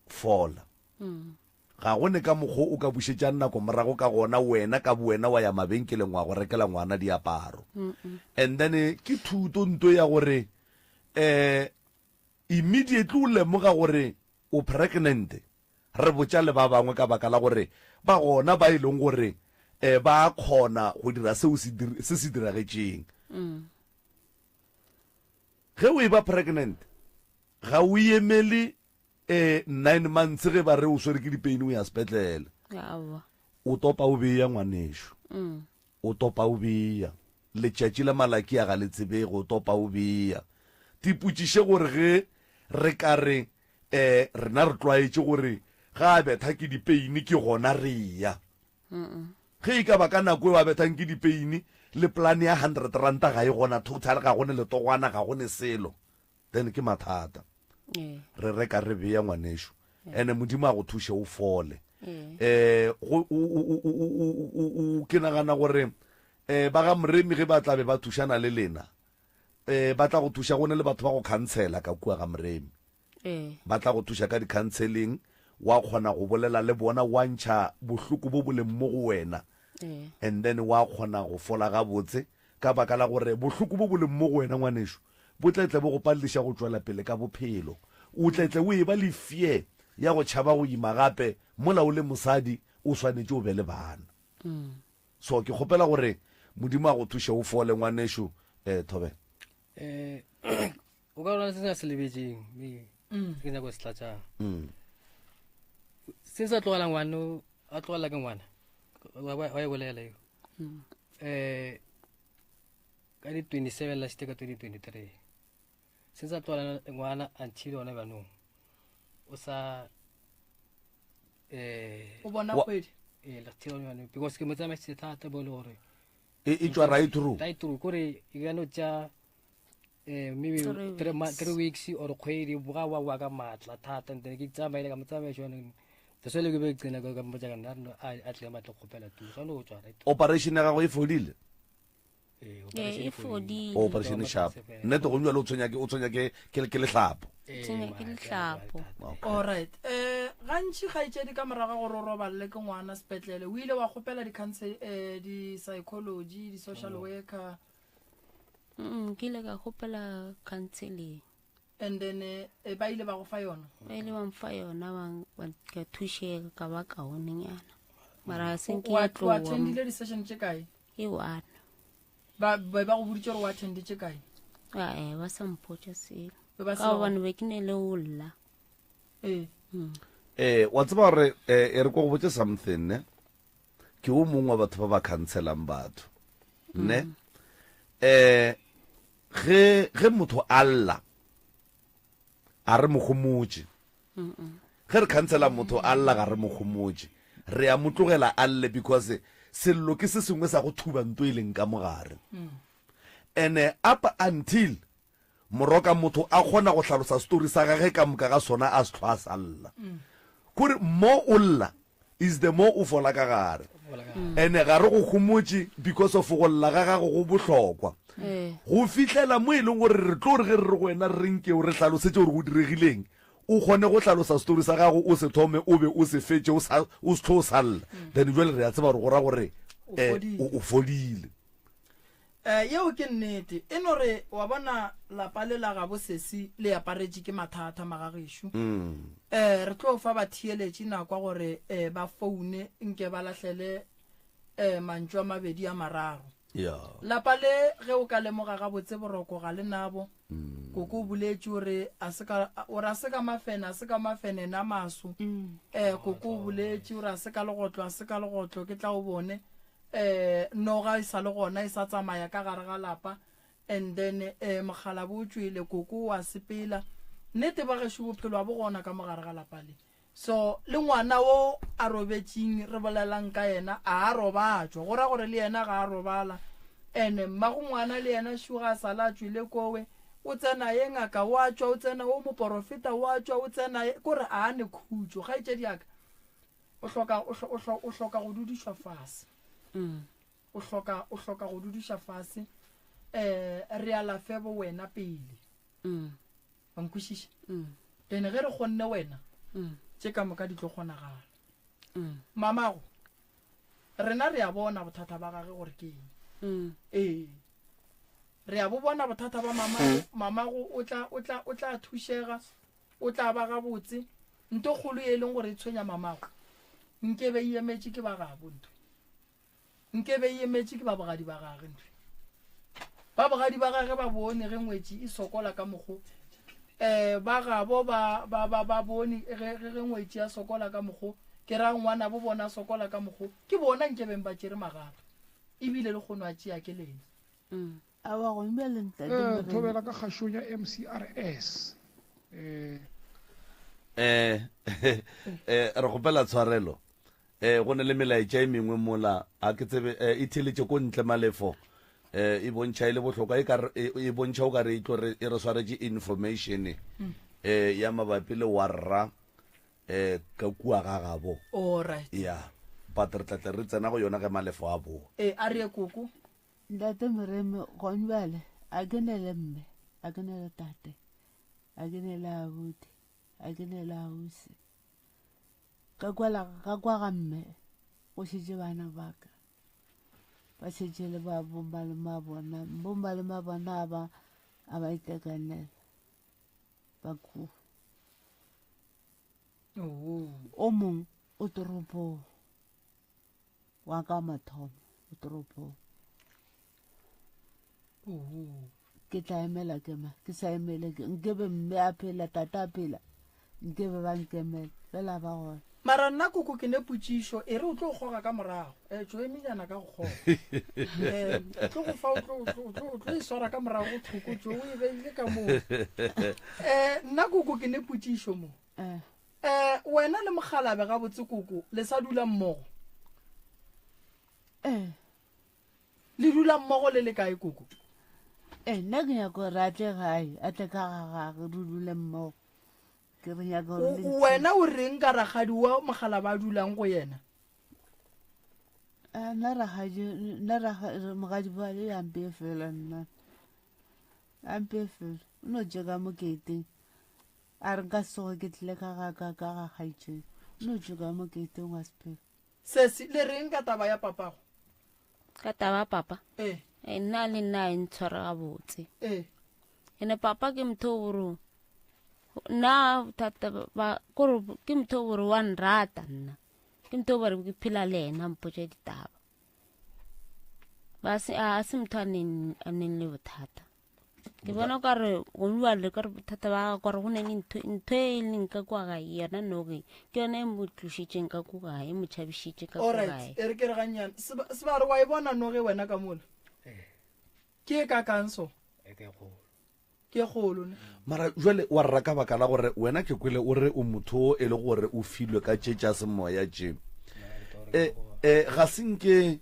Speaker 1: fola ga go ne ka mokgwa o ka bušetšang nako morago ka gona wena ka bowena wa ya mabenkeleng wa go rekela ngwana diaparo and then eh, ke thuto nto ya gore um immediately o lemoga gore O pregnant? Re botša le ba bangwe ka baka la gore ba gona ba e leng gore eh, ba a kgona go dira seo se, se se diragetšeng. Ge o e ba pregnant, ga o emele eh, nine months ge ba re o swere ke dipeini o ya sepetlele.
Speaker 6: Aowa.
Speaker 1: O topa o beya ngwanešu. O topa o beya. Letšatši la Malakia ga le tsebege, o topa o beya. Tipotšiše gore ge re ka re, eh, rena re tlwaetše gore ga a betha ke dipeini ke gona re ya. Ge e ka ba ka nako eo a bethang ke dipeini, le polane ya hundred ranta ga e gona total, ga go ne letogwana, ga go ne selo. Then ke mathata. Re reka re bea ngwanešu. Ene Modimo a go thuše o fole. Eh go o ke nagana gore eh ba ga Moremi ge ba tla be ba thušana le lena eh ba tla go thuša go ne le batho ba go khansela ka kua ga Moremi. Ba tla go thuša ka di-counseling, wa kgona go bolela le bona, wa ntšha bohloko bo bo leng mo go wena, and then wa kgona go fola gabotse ka baka la gore bohloko bo bo leng mo go wena ngwanešu bo tla tle bo go palediša go tšwela pele ka bophelo. O tla tle o eba le fear ya go tšhaba go ima gape mola o le mosadi o swanetše o be le bana. So ke kgopela gore Modimo a go thuše o fole ngwanešu eh, Thobela.
Speaker 7: Eh, o ka rona se se se lebetseng mme mm. ke nyako se tlatsang
Speaker 1: mm.
Speaker 7: se sa tlogela ngwana a tlogela ke ngwana wa e bolela eo um ka di-27 last ka 2023 se sa tlogela ngwana until gona bjanong o sa um
Speaker 2: o bona kgwedi
Speaker 7: ee until gone bjanong because ke mo tsamaisitse thata bo e le gore
Speaker 1: e, e tšwa right through
Speaker 7: right through kore e ka no tša eh maybe three weeks or kgwedi boga wa wa ka matla thata and then ke tsamaile ka mo tsamaiso yone that's why le ke be ke tsena ka mmotsa ka nna a tle matla kgopela tu ga no tswa right
Speaker 1: operation ya gago e fodile
Speaker 7: eh,
Speaker 6: e fodile
Speaker 1: operation e sharp nnete go jalo o tshwenya ke o tshwenya ke ke ke lehlapo
Speaker 6: tshwenya ke lehlapo
Speaker 2: all right eh gantši kgaetšedi ka morago gore o robalele ke ngwana sepetlele o ile wa kgopela di-counsel eh, di-psychology di-social worker
Speaker 6: Mm, ke ile ka kgopela counseling
Speaker 2: and then eh, ba ile ba go fa yona
Speaker 6: ba ile ba mfa yona ka thušega ka ba kaonenyana mara ga se nke
Speaker 2: wa
Speaker 6: ya tloga
Speaker 2: attendile di-session tše kae
Speaker 6: e one
Speaker 2: ba ba ba go boditše gore o attende tše kae
Speaker 6: ae ba sa mpotša selo
Speaker 2: Be ba se
Speaker 6: ka
Speaker 2: ba go-
Speaker 6: gobane be ke ne le go lla
Speaker 2: ee
Speaker 1: eh wa tseba gore eh, e re ko go botse something ne ke o mongwe wa batho ba ba counselang batho ne eh ge ge motho a lla a re mogomotše. Ge re khansela motho a lla ga re mo homotše. Re a mo tlogela a lle because sello ke se sengwe sa go thuba nto e leng ka mogare. Ene up until moroka motho a kgona go hlalosa story sa gage ka moka ga sona a se hlwa a sa lla. Kore mo o lla is the more o fola ka gare. Ene ga re go homotše because of go lla ga gago go bohlokwa. Go fihlela mo e leng gore re tlo re ge re re go wena re nke o re hlalosetše gore go diregileng, o kgone go hlalosa story sa gago o se thome o be o se fetše o sa o se tlo sa lla. Then jwale re a tseba gore go ra gore o fodile.
Speaker 2: Eh, yeo ke nnete. E no re, wa bona, lapa le la gabo sesi le aparetše ke mathata, magagešo. Eh, re tlo fa batheeletši nako gore eh, ba foune nke ba lahlele eh, mantšu a mabedi a mararo.
Speaker 1: Yeah.
Speaker 2: Lapa le ge o ka lemoga gabotse boroko ga le nabo. Koko o boletše o re a se ka o re a se ka mafene a se ka mafene na maso. Eh, koko o boletše o re a se ka legotlo a se ka legotlo ke tla o bone. eh noga e sa le gona e sa tsamaya ka gare ga lapa and then eh mokgalabo o tšwele koko wa sepela nnete ba gešo bophelo a bo gona ka mogare ga lapa le so le ngwana o a robetšeng re bolelang ka yena a a robatšwa go ra gore le yena ga a robala ene mmago ngwana le yena šuga a sala a tšwele kowe o tsena ye ngaka o a tšwa o tsena o moporofeta o a tšwa o tsena kore a ne khutšo kgaetšedi yaka O hloka, o, o, o hloka go dudišwa fase. Mm. O hloka, o hloka go dudiša fase. Eh, re alafe bo wena pele. Mm. Wa nkwešiša? Mm. Then ge re kgonne wena, mm. tše ka moka di tlo kgonagala. Mm. Mamago, rena re a bona bothata ba gage gore ke eng. Mm. Ee. Re a bo bona bothata ba mamago, mamago o tla, o tla, o tla thušega. O tla ba gabotse. Nto kgolo ye e leng gore e tshwenya mamago, nke be e emetše ke ba gabo ntho. Nke be e emetše ke ba bogadi ba gage ntho. Ba bogadi ba gage ba bone ge ngwetši e sokola ka mokgo. Eh, ba gabo ba, ba, ba, ba bone ge, ge, ge ngwetši ya sokola ka mokgo. Ke ra ngwana bo bona sokola ka mokgo. Ke bona nke beng ba tšere magato. Ebile le kgono a tšea ke lena.
Speaker 5: Mm. Aowa gomme bjale ntate
Speaker 8: Eh,
Speaker 5: Morena.
Speaker 8: thobela ka kgašong ya MCRS. Eh,
Speaker 1: Eh, eh, re kgopela tshwarelo eh go ne le melaetša e mengwe mola a ke tsebe eh, e theletše ko ntle malefo eh e bontšha e le bohlokwa e ka re- e e bontšha o ka re e tlo re e re swaretše information eh ya mabapi le warra eh ka kua ga gabo
Speaker 2: Alright.
Speaker 1: ya but re tla tle re tsena go yona ge malefo a boa
Speaker 2: Eh, a re ye koko.
Speaker 5: Ntate Moremi, gone bjale a ke ne le mme, a ke ne le tate, a ke ne le abuti, a ke ne le ausi. Ka kwa ka kwa ga mme go šetše bana ba ka. Ba šetše le ba bomalome a bona, bomalome a bona a ba a ba itekanela. Ba kua. O mongwe o toropong. Wa ka mathomo o toropong. Ke tla emela ke ma ke sa emele ke nkebe mme a phela tata a phela nkebe ba nkemela fela ba gona.
Speaker 2: Mara nna koko ke ne potšišo e re o tlo goga ka morago eh tšo eminyana ka go goga eh o tlo go fa o tlo o tlo o tlo e swara ka morago go thoko tšo o e beile ka moo eh nna koko ke ne potšišo mo
Speaker 5: Eh.
Speaker 2: Eh, wena le mokgalabe gabotse koko le sa dula mmogo?
Speaker 5: Eh.
Speaker 2: Le dula mmogo le le kae koko?
Speaker 5: Eh, nna ke nyaka gore a tle gae, a tle ka ga gage, re dule mmogo. Ke re nyaka gore le
Speaker 2: Wena o reng ka rakgadi wa mokgalaba a dulang go yena?
Speaker 5: Ah, nna rakgadi, nna rakgadi, mogadi ba le ya mpe fela nna. A mpe fela. O no tše ka mo keteng. A re nka se tsoge ke tlile ka ga ka ka ga kgaetšedi. O no tšwe ka mo keiteng wa sephela.
Speaker 2: Sesi, le reng ka taba ya papago?
Speaker 6: Ka taba ya papa?
Speaker 2: Ee.
Speaker 6: E, nna le nna e ntshware gabotse.
Speaker 2: Ee.
Speaker 6: Ene papa ke motho o boro nna bothata ba kore ke motho o boro wa nrata nna. Ke motho o boro ke phela le ena mpotša ditaba. Ba se a se motho a neng a neng le bothata. Ke bona o kare go bua le kare bothata ba gagwe kore go ne le ntho ntho e leng ka kwa gae yona noge ke yone e mo tlošitšeng ka ko gae e mo tšhabišitše ka ko
Speaker 2: Alright,
Speaker 6: gae.
Speaker 2: e re ke re gannyane. Seba Sebare wa e bona noge wena ka mola? Ke e kakang so?
Speaker 7: E ke kgolo.
Speaker 2: Ke ye kgolo ne.
Speaker 1: Mara jwale wa rra ka baka la gore wena ke kwele o re o motho o e le gore o filwe ka tše tša semoya tše. E, e, ga se nke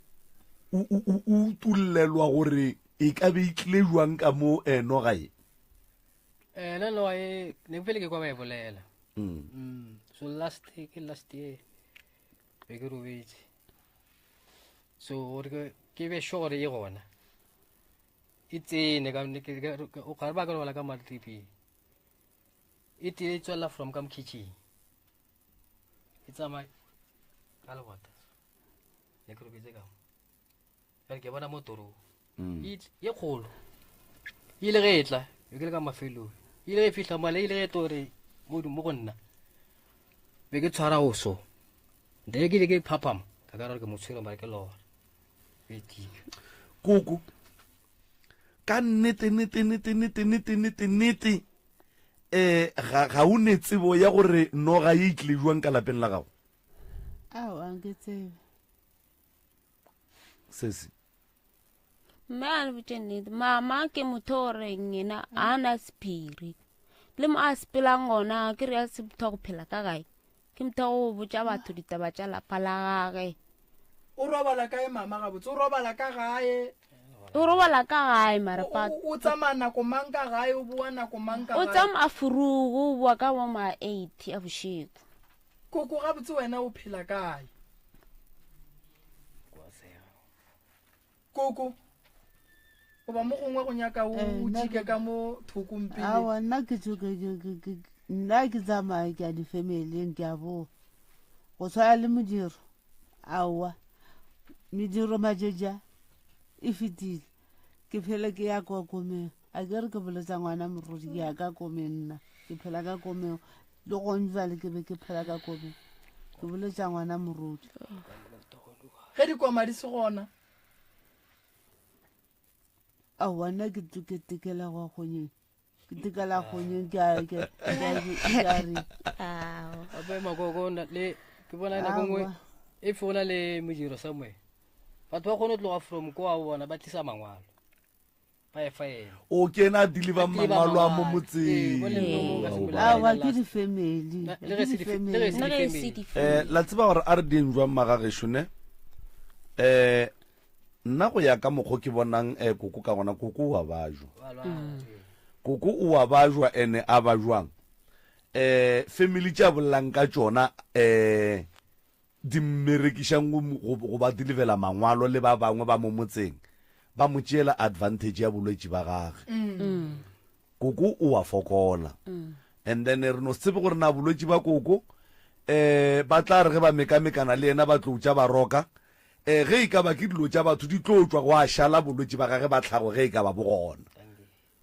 Speaker 1: o, o, o, o utollelwa gore e ka be e tlile jwang ka mo e noga ye?
Speaker 7: Eh, nna noga ye ne ke fele ke kwa ba e bolela.
Speaker 1: Mm.
Speaker 7: Mm. So last ke last year be ke robetše. So gore ke ke be sure gore e gona. E tsene ka ne ke o gare ba ka robala ka matriping. E tee e tswella from ka mo kitchen. E tsamaya ka lebota. Ne ke robetse ka mo. Jale ke bona mo torong.
Speaker 1: Mm.
Speaker 7: E ye kgolo. E ile ge e tla, e ke le ka mafelong. E ile ge e fihla male, e ile ge e tlo re mo mo go nna. Be ke tshwara o so. Nte ke ile ke phaphama, ka ka re ke mo tshwere mara ke lora. Be tika.
Speaker 1: Koko, ka nnete nnete nnete nnete nnete nnete nnete eh ga ga o ne tsebo ya gore noga e tlile jwang ka lapeng la gago?
Speaker 5: Aowa, ke tsebe.
Speaker 1: Sesi.
Speaker 6: Mme a le botše nnete, mama ke motho o reng yena a na sephiri. Le mo a sepelang gona ke re a se motho wa go phela ka gae. Ke motho wa go botša batho ditaba tša lapa la gage.
Speaker 2: O robala kae mama gabotse? O robala ka gae?
Speaker 6: O robala ka gae mara pa.
Speaker 2: O tsamaya nako mang ka gae? O boa nako mang ka
Speaker 6: O
Speaker 2: gae?
Speaker 6: tsamaya furugu, o boa ka bo ma 8 a bošego.
Speaker 2: Koko gabotse wena o phela kae? Koko, goba mo gongwe go nyaka o
Speaker 5: Eh, nna
Speaker 2: tšike
Speaker 5: ke-
Speaker 2: ka mo thokong pele.
Speaker 5: Aowa, nna ke tso- ke- ke- ke- ke- nna ke tsamaya ke ya difemeleng ke a boa. Go tshwana le modiro, aowa, mediro matšatši a e fetile. Ke phele ke ya kwa komeng. A ke re ke bolotsa ngwana morodi ke ya ka komeng nna. Ke phela ka komeng. Le gone jwale ke be ke phela ka komeng. Ke bolotsa ngwana morodi.
Speaker 2: Ge dikoma di se gona.
Speaker 5: Aowa, nna ke ke tekela go kgonyeng. Ke tekela kgonyeng ke a ke ke a ke a re.
Speaker 6: Ao.
Speaker 7: Gape makoko na le ke bona nako nngwe
Speaker 5: Aowa.
Speaker 7: if go na le modiro somewhere batho ba kgone go tloga from ko wa bona ba tlisa mangwalo ba e fa ena.
Speaker 1: O ke ena a deliver
Speaker 7: A deliver
Speaker 1: mangwalo a mo
Speaker 7: mangwalo.
Speaker 1: motseng.
Speaker 7: Ee, bo le mo ka
Speaker 1: Ao,
Speaker 7: sepela.
Speaker 1: ba.
Speaker 5: Aowa, ke di-family.
Speaker 7: Na- le
Speaker 5: Ke
Speaker 7: ge se di- le ge se
Speaker 5: di-family.
Speaker 6: Le ge se
Speaker 7: di-family.
Speaker 6: di
Speaker 1: Eh, la tseba gore a re dieng jwang magagešo ne eh nna go ya ka mokgo ke bonang eh, koko ka gona koko o a bajwa
Speaker 7: Ba lwala, ee.
Speaker 1: koko o a bajwa ene a ba jwang eh family tša bollang ka tšona eh di mmerekišang go, go, go ba delivela mangwalo le ba bangwe ba mo motseng ba mo tšeela advantage ya bolwetši ba gage koko o a fokola and then re no se tsebe gore na bolwetši ba koko eh ba tla re ge ba mekamekana le yena ba tlo tša ba roka eh ge e ka ba ke dilo tša batho di tlo tšwa go a šala bolwetši ba gage ba tlhago ge e ka ba bo gona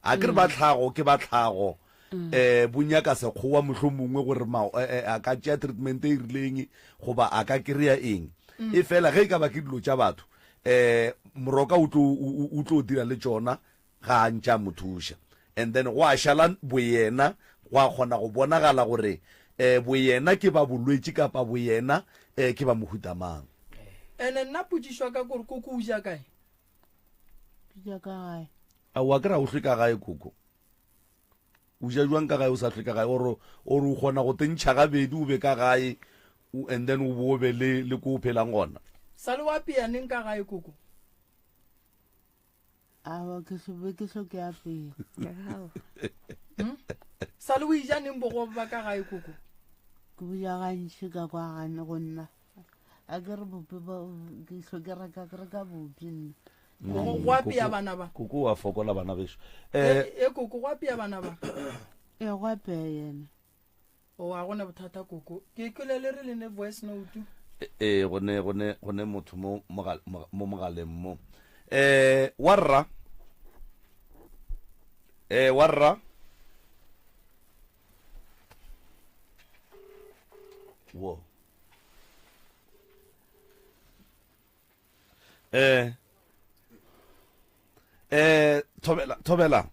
Speaker 1: A ke re ba tlhago ke ba tlhago, um bo nyaka sekgowa mohlomongwe gore ma, eh, eh, a ka tšea treatment e rileng goba a ka kry-a eng. E fela ge e ka ba ke dilo tša batho, um moroka o tlo, o, o tlo dira le tšona ga a ntše a mo thuša. And then gwa šala boyena, gwa kgona go bonagala gore um boyena ke ba bolwetši kapa boyena um ke ba mohuta mang.
Speaker 2: Ene nna potšišo ya ka ke gore koko o ja kae?
Speaker 5: Ke ja ka gae.
Speaker 1: Aowa ke ra o hlwe ka gae koko. O ja jwang ka gae o sa hlwe ka gae or or o kgona go tentšha gabedi o be ka gae and then o bo be le le ko o phelang gona.
Speaker 2: Sa le wa apea neng ka gae koko?
Speaker 5: Aowa ke hlo be ke hlo ke apea.
Speaker 2: Hmm? Sa le o ija neng bogobe ba ka gae koko?
Speaker 5: Ke bo ja gantši ka kwa gane go nna. A ke re bopi ba ke hlo ke reka ke reka bopi nna.
Speaker 2: Go go apea bana ba.
Speaker 1: Koko wa fokola bana bešo.
Speaker 2: E
Speaker 1: Eh
Speaker 2: e koko go apea bana ba.
Speaker 5: E go apea yena.
Speaker 2: O a gona bothata koko. Ke kwele le re le ne voice note.
Speaker 1: eh go ne go ne go ne motho mo mo mogaleng mo. Eh wa rra. Eh wa rra. Wo. Eh eh thobela thobela.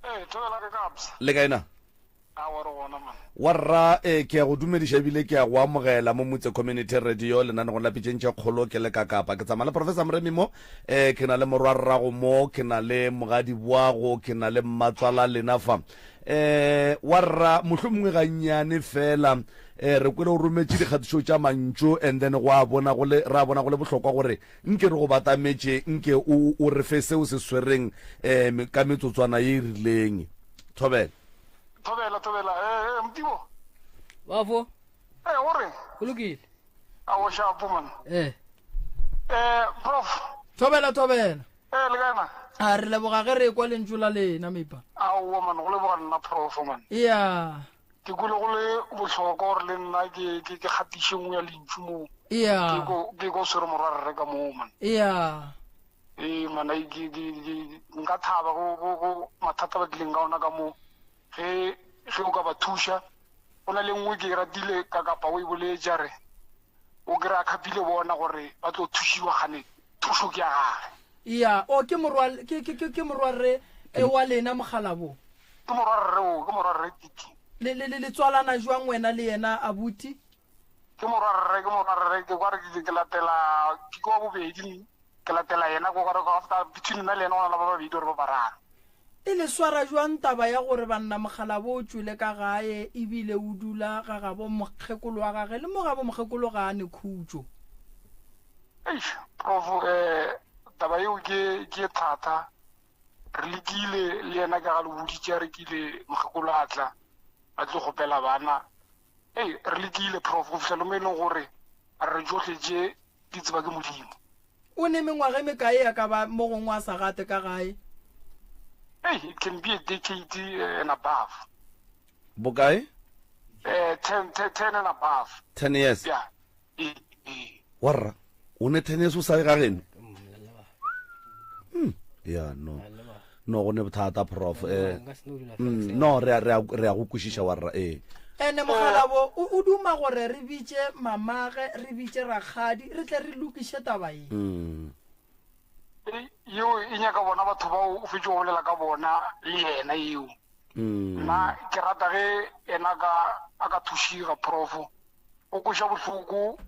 Speaker 8: Eh thobela ke kapsa.
Speaker 1: Le kae na?
Speaker 8: Aowa re gona man.
Speaker 1: Warra, e, ke a go dumediša ebile ke a go amogela mo Motse Community Radio lenanegong la Pitšeng tše Kgolo ke le ka Kapa. Ke tsamaya le Professor Moremi mo, e, ke na le morwarrago mo, ke na le mogadibwago, ke na le mmatswala lena fa. E, warra, mohlomongwe gannyane fela, e, re kwele o rometše dikgatišo tša mantšu and then go a bona go le, ra bona go le bohlokwa gore nke re go batametše, nke o, o re fe seo se swereng, e, ka metsotswana ye e rileng. Thobela.
Speaker 8: Thobela, thobela. Eh, eh, Mtibo.
Speaker 7: Bafo.
Speaker 8: Eh, o reng?
Speaker 7: Go lokile.
Speaker 8: A o shapo man.
Speaker 7: Eh.
Speaker 8: Eh, prof.
Speaker 2: Thobela, thobela.
Speaker 8: Eh, le kae man?
Speaker 2: A re leboga ge re ekwa lentšu la lena mepa.
Speaker 8: Aowa man, go leboga nna prof man.
Speaker 2: Iya.
Speaker 8: Ke kwele go le bohlokwa gore le nna ke ke ke gatiše nngwe ya lentšu mo.
Speaker 2: Iya.
Speaker 8: Ke ko ke ko swere morwarre ka moo man.
Speaker 2: Iya.
Speaker 8: Ee, mana ke, ke, ke, nka thaba go, go, go mathata ba tlileng ka ona ka mo ge, ge o ka ba thuša. Go na le nngwe ke e ratile ka kapa o e boletše a re o kry-a khapile bona gore ba tlo thušiwa kgane thušo ke ya gage.
Speaker 2: Iya, o ke morwa, ke, ke, ke, ke morwarre e wa lena mokgalabo?
Speaker 8: Ke morwarre o, ke morwarre Titi.
Speaker 2: Le, le, le, le tswalana jwang wena le yena abuti?
Speaker 8: Ke morwarre, ke morwarre, ke kwa re ke, ke latela, ke kwa bobedi Ke latela yena ko gore after between nna le yena go na le ba babedi or ba bararo.
Speaker 2: E le swara jwang taba ya gore banna mokgalabo o tšwele ka gae ebile o dula ga gabo mokgekolo wa gage le mo gabo mokgekolo ga a ne khutšo?
Speaker 8: Eish prof eh taba yeo ke ke thata re lekile le yena ka ga le boditše a re kile mokgekolo a tla a tlo kgopela bana ei re lekile prof go fihla le mo e leng gore re tšohle tše di tseba ke Modimo.
Speaker 2: O ne mengwaga e mekae a ka ba mo gongwe a sa gate ka gae?
Speaker 8: Hey, it can be a decade eh, and above.
Speaker 1: Bokae?
Speaker 8: Eh, 10, 10, 10 and above.
Speaker 1: 10 years.
Speaker 8: Yeah. Eh, eh.
Speaker 1: Warra, o ne 10 years o sa ye ga geno? Hmm, yeah, no. No, go ne bothata prof. Eh, mm, no, re a re a re a go kwešiša warra ee.
Speaker 2: Ene mogalabo o, o duma gore re bitše mamage, re bitše rakgadi, re tle re lokiše taba ye.
Speaker 1: Mm.
Speaker 8: E, yeo e nyaka bona batho bao o fetše go bolela ka bona le yena eo.
Speaker 1: Mm.
Speaker 8: Nna ke rata ge yena ka a ka thušiga prof. O kweša bohloko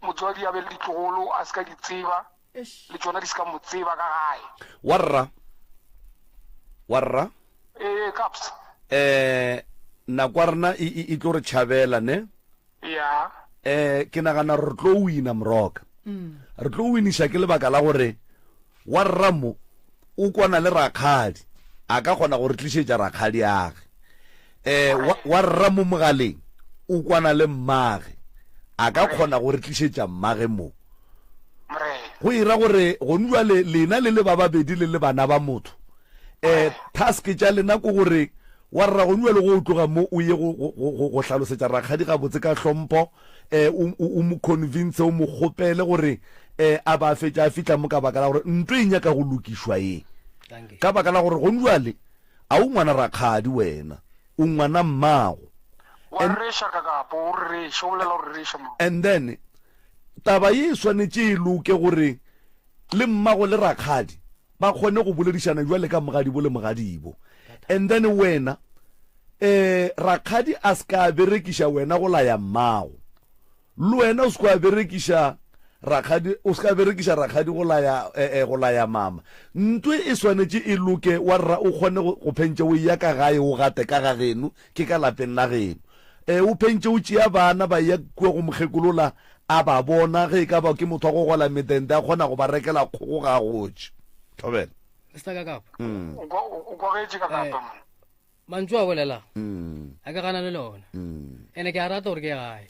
Speaker 8: motswadi a be le ditlogolo a se ka di tseba.
Speaker 2: Eish.
Speaker 8: Le tšona di se ka mo tseba ka gae.
Speaker 1: Warra. Warra.
Speaker 8: Ee, Kaps.
Speaker 1: Eh, nako ya rena e, e, e tlo re tšhabela, ne?
Speaker 8: Ya.
Speaker 1: Eh, ke nagana re tlo wina Moroka. Re tlo winiša ke lebaka la gore warra mo o kwana le rakgadi, a ka kgona go re tlišetša rakgadi age. Eh, wa, wa rra mo mogaleng o kwana le mmage, a ka kgona go re tlišetša mmage mo. Go ira gore gonu jwale lena le le ba babedi le le bana ba motho, eh, task tša lena ko gore wa rra gonu jwale go tloga mo o ye go, go, go, go hlalosetša rakgadi gabotse ka hlompho, eh, o, o, o mo convince, o mo kgopele gore, eh, a ba fetša a fihla mo ka baka la gore ntho e nyaka go lokišwa ye. Ka baka la gore gonu jwale A o ngwana rakgadi wena? O ngwana mmago.
Speaker 8: Wa rereša kakapo, o rereša, o bolela o rereša mo.
Speaker 1: And then taba ye e swanetše e loke gore le mmago le rakgadi ba kgone go boledišana bjale ka mogadibo le mogadibo. And then wena eh rakgadi a se ka berekiša wena go laya mmago. Le wena o se kwa berekiša rakgadi, o se ka berekiša rakgadi go laya, eh, eh, go laya mama. Ntwe e swanetše e loke, wa rra o kgone go, go phentše o eya ka gae, o gate ka ga geno, ke ka lapeng la geno. Eh, o phentše o tšea bana ba eya kua go mokgekolola, a ba bona, ge e ka ba ke motho wa go gola metente, a kgona go ba rekela kgogo ga a gotše. Thobela.
Speaker 7: Mister Kakapa.
Speaker 8: O kwa, o kwagetše Kakapa, man.
Speaker 7: Mantšu a bolela mm. a ke gana le ona mm. ene ke a rata gore ke gae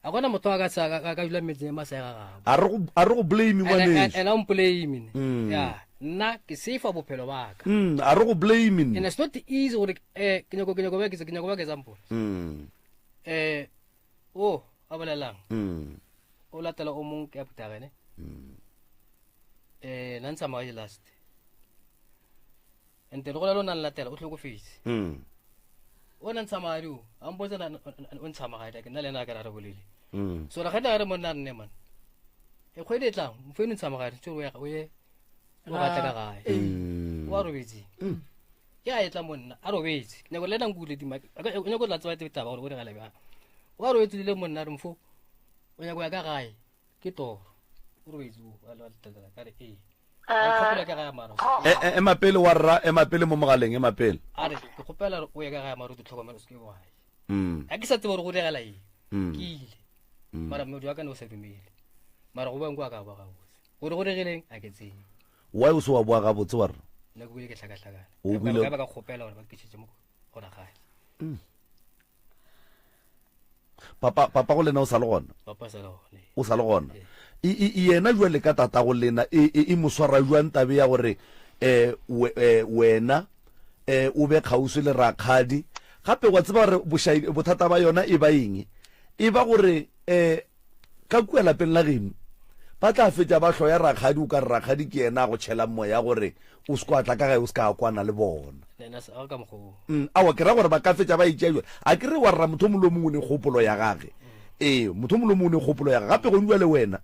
Speaker 7: a gona motho a ka sa ka dula metseng ma sa ga
Speaker 1: gabo a re go blame ngwaneso
Speaker 7: ena o blame ne ya nna ke safe bophelo ba ka
Speaker 1: a re go blame
Speaker 7: and it's not easy gore eh ke nyako ke nyako ba ke ke nyako ba example eh o a bolelang o latela o mong ke a putagene eh na ntsha madi last And then go na le o nang latela o tlhokofetse.
Speaker 1: Mm.
Speaker 7: O na ntsha madi o, a mpotse na o ntsha magadi ke nna le ena a ka ra re bolele.
Speaker 1: Mm.
Speaker 7: So ra kgetha re monna nne man. E kgwedi e tlang, mfo eno ntsha magadi, tso o ye o ye o batla ka gae.
Speaker 1: Mm.
Speaker 7: O a robetse.
Speaker 1: Mm.
Speaker 7: Ke a etla monna a robetse. Ke nyako le nna nkule dima. O nyako tla tseba taba gore o diragala bjang. O a robetse le monna re mfo. O nyako ya ka gae. Ke toro. O robetse o a le ka re ee. A kgopela ka gae mara.
Speaker 1: E, e, ema pele wa rra, ema pele mo mogaleng, ema pele.
Speaker 7: A re ke kgopela gore o ye ka gae mara o ditlhokomele o se ke wa ya. Mm. Ga ke sa tseba gore go diragala eng.
Speaker 1: Mm.
Speaker 7: Ke ile. Mara mmedi wa ka ne o sa dumele. Mara go boeng kwa ka boa gabotse. Gore go diregileng a ke tsebe.
Speaker 1: Why o se wa boa gabotse wa rra?
Speaker 7: Nna ke boile ke hlakahlakana.
Speaker 1: O boile-
Speaker 7: Ka ba ka kgopela gore ba nkišetše mo gona gae.
Speaker 1: Papa, papa go lena o sa le gona?
Speaker 7: Papa sa le gona.
Speaker 1: O sa le gona. E, e, e yena jwale ka tata go lena e, e, e mo swara jwang tabe ya gore eh, we, eh, wena eh, o be kgauswi le rakgadi gape wa tseba gore bošaedi bothata ba yona e ba eng e ba gore eh, Ka kua lapeng la geno ba tla fetša ba hloya rakgadi, o ka re rakgadi ke yena a go tšhelang moya gore o se kwa tla ka gae o se ka kwana le bona. Mm, aowa ke ra gore ba ka fetša ba e tšea jwale. A ke re wa rra motho o mongwe le o mongwe o ne kgopolo ya gage. Ee, motho o mongwe le o mongwe o ne kgopolo ya gage. Gape gone jwale wena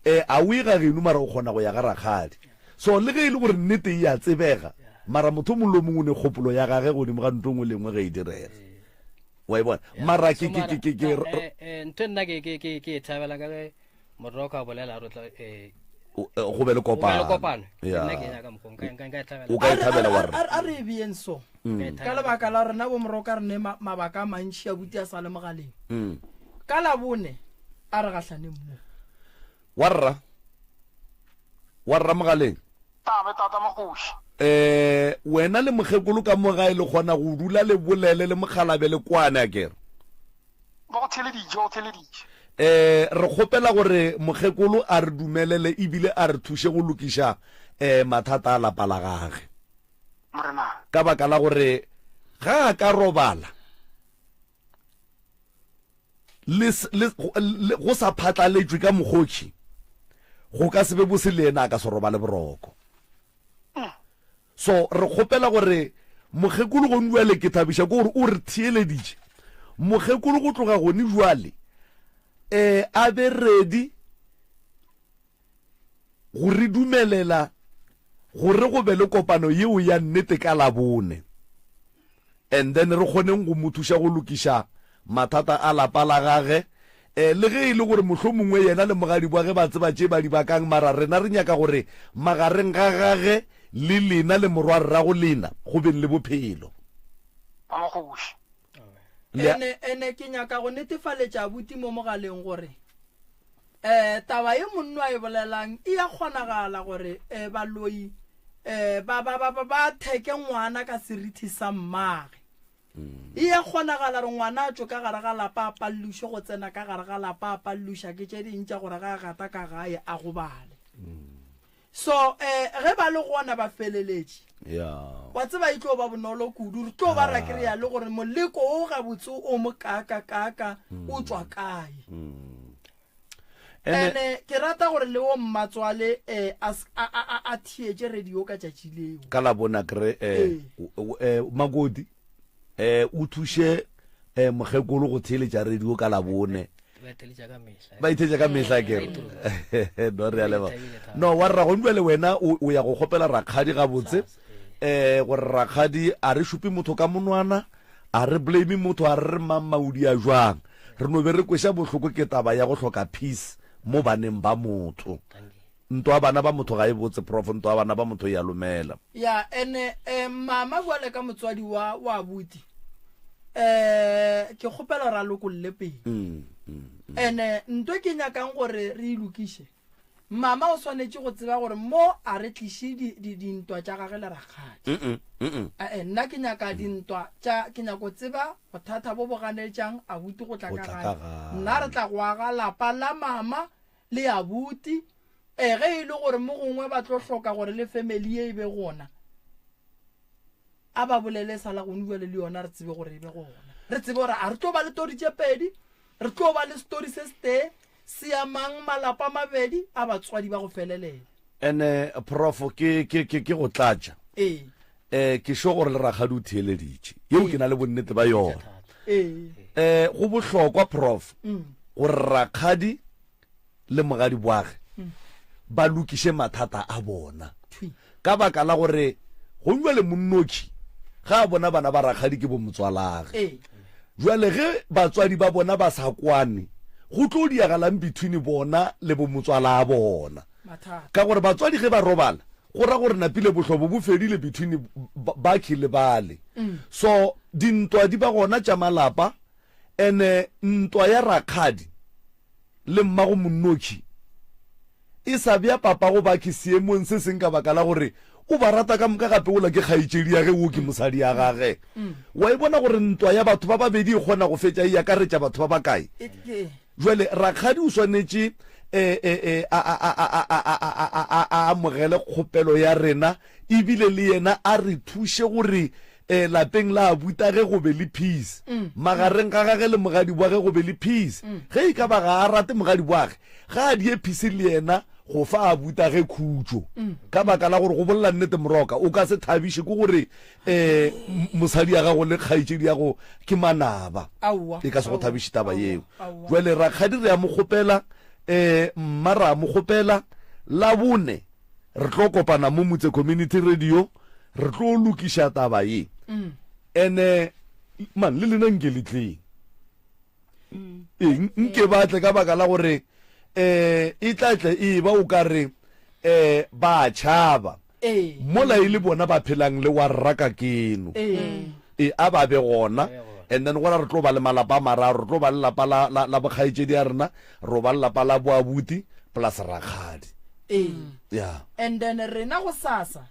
Speaker 1: um a o ye ga geno mara o kgona go ya ga rakgadi. So le ge e le gore nnete e a tsebega mara motho o mongwe le o mongwe o ne kgopolo ya gage godimo ga ntho e nngwe le e nngwe ge e direga. Wa e bona? Mara ke ke ke ke ke
Speaker 7: eh, eh, ntho nna ke ke ke ke e thabela ka ge moroko a bolela re tla eh
Speaker 1: go be le kopano.
Speaker 7: kopano. Nna ke nyaka mokgwa nka nka nka e thabela.
Speaker 1: O ka e thabela wa
Speaker 2: re. A re e beyeng so.
Speaker 1: Mm.
Speaker 2: Ka lebaka la rena bo moroka re ne mabaka a mantši a buti a sa le mogaleng.
Speaker 1: Mm.
Speaker 2: Ka labone a re gahlaneng mo.
Speaker 1: Wa rra. Wa rra mogaleng.
Speaker 8: Tabe tata Magoši.
Speaker 1: Eh, wena le mokgekolo ka mo gae le kgona go dula le bolele le mokgalabe le kwane akere?
Speaker 8: Ba go theleditše, ba go theleditše.
Speaker 1: Eh, re kgopela gore mokgekolo a re dumelele ebile a re thuše go lokiša eh mathata a lapa la gage.
Speaker 8: Morena.
Speaker 1: Ka baka la gore ga a ka robala le, le, le, go sa phatlaletšwe ka mokgotši, go ka se be bose le yena a ka se robale boroko. So re kgopela gore mokgekolo gone jwale, ke thabiša ke gore o re theeleditše, mokgekolo go tloga gone jwale um a be ready go re dumelela gore go be le kopano yeo ya nnete ka Labone and then re kgoneng go mo thuša go lokiša mathata a lapa la gage eh, le ge e le gore mohlomongwe yena le mogadibwage ba tseba tše ba di bakang mara rena re nyaka gore magareng ga gage le lena le morwarrago lena go beng le bophelo.
Speaker 8: Mamagoši.
Speaker 2: Ene, ene ke nyaka go netefaletša abuti mo mogaleng gore um taba ye monno a e bolelang e ya kgonagala gore um baloi um ba, ba, ba, ba, ba theke ngwana ka serithi sa mmage. E ya kgonagala gore ngwana a tšwe ka gare ga lapa a palluše go tsena ka gare ga lapa a palluša ke tše ding tša gore ga a gata ka gae a gobale. So eh ge ba le gona ba feleletše.
Speaker 1: Yeah.
Speaker 2: Wa tseba e tlo ba bonolo kudu re tlo ba ra kry-a le gore moleko o gabotse o mo kaaka kaaka o tšwa kae.
Speaker 1: Ene
Speaker 2: Ene ke rata gore le wo mmatswale eh a s- a a a- a theetše radio ka tšatši leo.
Speaker 1: ka la bona kre eh,
Speaker 2: Ee.
Speaker 1: o- eh makoti eh o thuše eh mokgekolo go theeletša radio ka labone ba itheetša ka mehla ke re no re a leboga no wa rra gone jale wena o ya go kgopela rakgadi gabotse um gore rakgadi a re šupe motho ka monwana a re blame motho a re re mang maudi a jwang re no be re kweša bohloko ke taba ya go hloka peace mo baneng ba motho Ntwa bana ba motho ga e botse prof ntwa bana ba motho e a lomela.
Speaker 2: Ya ene eh, mama bjale ka motswadi wa wa abuti eh ke kgopela gore a lokolle pele
Speaker 1: Mm, mm, mm.
Speaker 2: ene nto ke nyakang gore re e lokiše mama o swanetše go tseba gore mo a re tliše di- di- dintwa tša gage le rakgadi
Speaker 1: Mm, mm, mm, mm.
Speaker 2: Eh, nna ke nyaka dintwa tša ke nyako tseba bothata bo bo ganetšang abuti go tla
Speaker 1: Go
Speaker 2: ka
Speaker 1: tla
Speaker 2: gae
Speaker 1: ka gae.
Speaker 2: nna re tla go aga lapa la mama Le abuti, E, ge e le gore mo gongwe ba tlo hloka gore le family ye e be gona, a ba bolele sa la gone bjale le yona re tsebe gore e be gona. Re tsebe gore a re tlo ba le tori tše pedi, re tlo ba le story se setee se amang malapa a mabedi a batswadi ba go felelela.
Speaker 1: Ene prof ke ke ke ke go tlatša.
Speaker 2: Ee.
Speaker 1: Eh ke sure gore le rakgadi o theeleditše. Yeo ke na le bonnete ba yona.
Speaker 2: Ee.
Speaker 1: Eh go bohlokwa prof gore rakgadi le mogadi boage ba lokiše mathata a bona. Ka baka la gore gong jwale monnoki. Ga a bona bana ba rakgadi ke bomotswalage. Jwale ge batswadi ba bona ba sa kwane, go tlo diagalang between bona le bomotswalaa bona? Ka gore batswadi ge ba robala, go ra gore napile bohlobo bo fedile between bakhi le bale. So dintwa di ba gona tša malapa, ene ntwa ya rakgadi le mmago monnokhi e sa bea papago Bakhi seemong se seng ka baka la gore o ba rata ka moka gape wola ke kgaetšedi ya ge wo ke mosadi ya gage. Wa e bona gore ntwa ya batho ba babedi e kgona go fetša e akaretša batho ba bakae? Jwale rakgadi o swanetše a amogele kgopelo ya rena ebile le yena a re thuše gore E, lapeng la abuta ge go be le peace. Magareng ga gage le mogadi wa ge go be le peace. Ge e ka ba ga a rate mogadi wa ge, ga a die peace le yena go fa abuta ge khutšo. Ka baka la gore go bolela nnete Moroka, o ka se thabiše ke gore um mosadi ya gago le kgaetšedi ya go ke manaba. E ka se go thabiše taba yeo. Jwale rakgadi re a mo kgopela, um mma re a mo kgopela, Labone re tlo kopana mo Motse Community Radio, re tlo lokiša taba ye. Mm. Ene man le lena nke le tleng. Mm. Ee, nke ba tle ka baka la gore eh e tla tle e ba o ka re eh ba tšhaba. Mola e le bona ba phelang le wa rra ka keno. E a ba be gona. And then gona re tlo ba le malapa a mararo, re tlo ba le lapa la la la bokgaetšedi ya rena, ro ba le lapa la boabuti plus rakgadi.
Speaker 2: Ee.
Speaker 1: Yeah.
Speaker 2: And then rena go sasa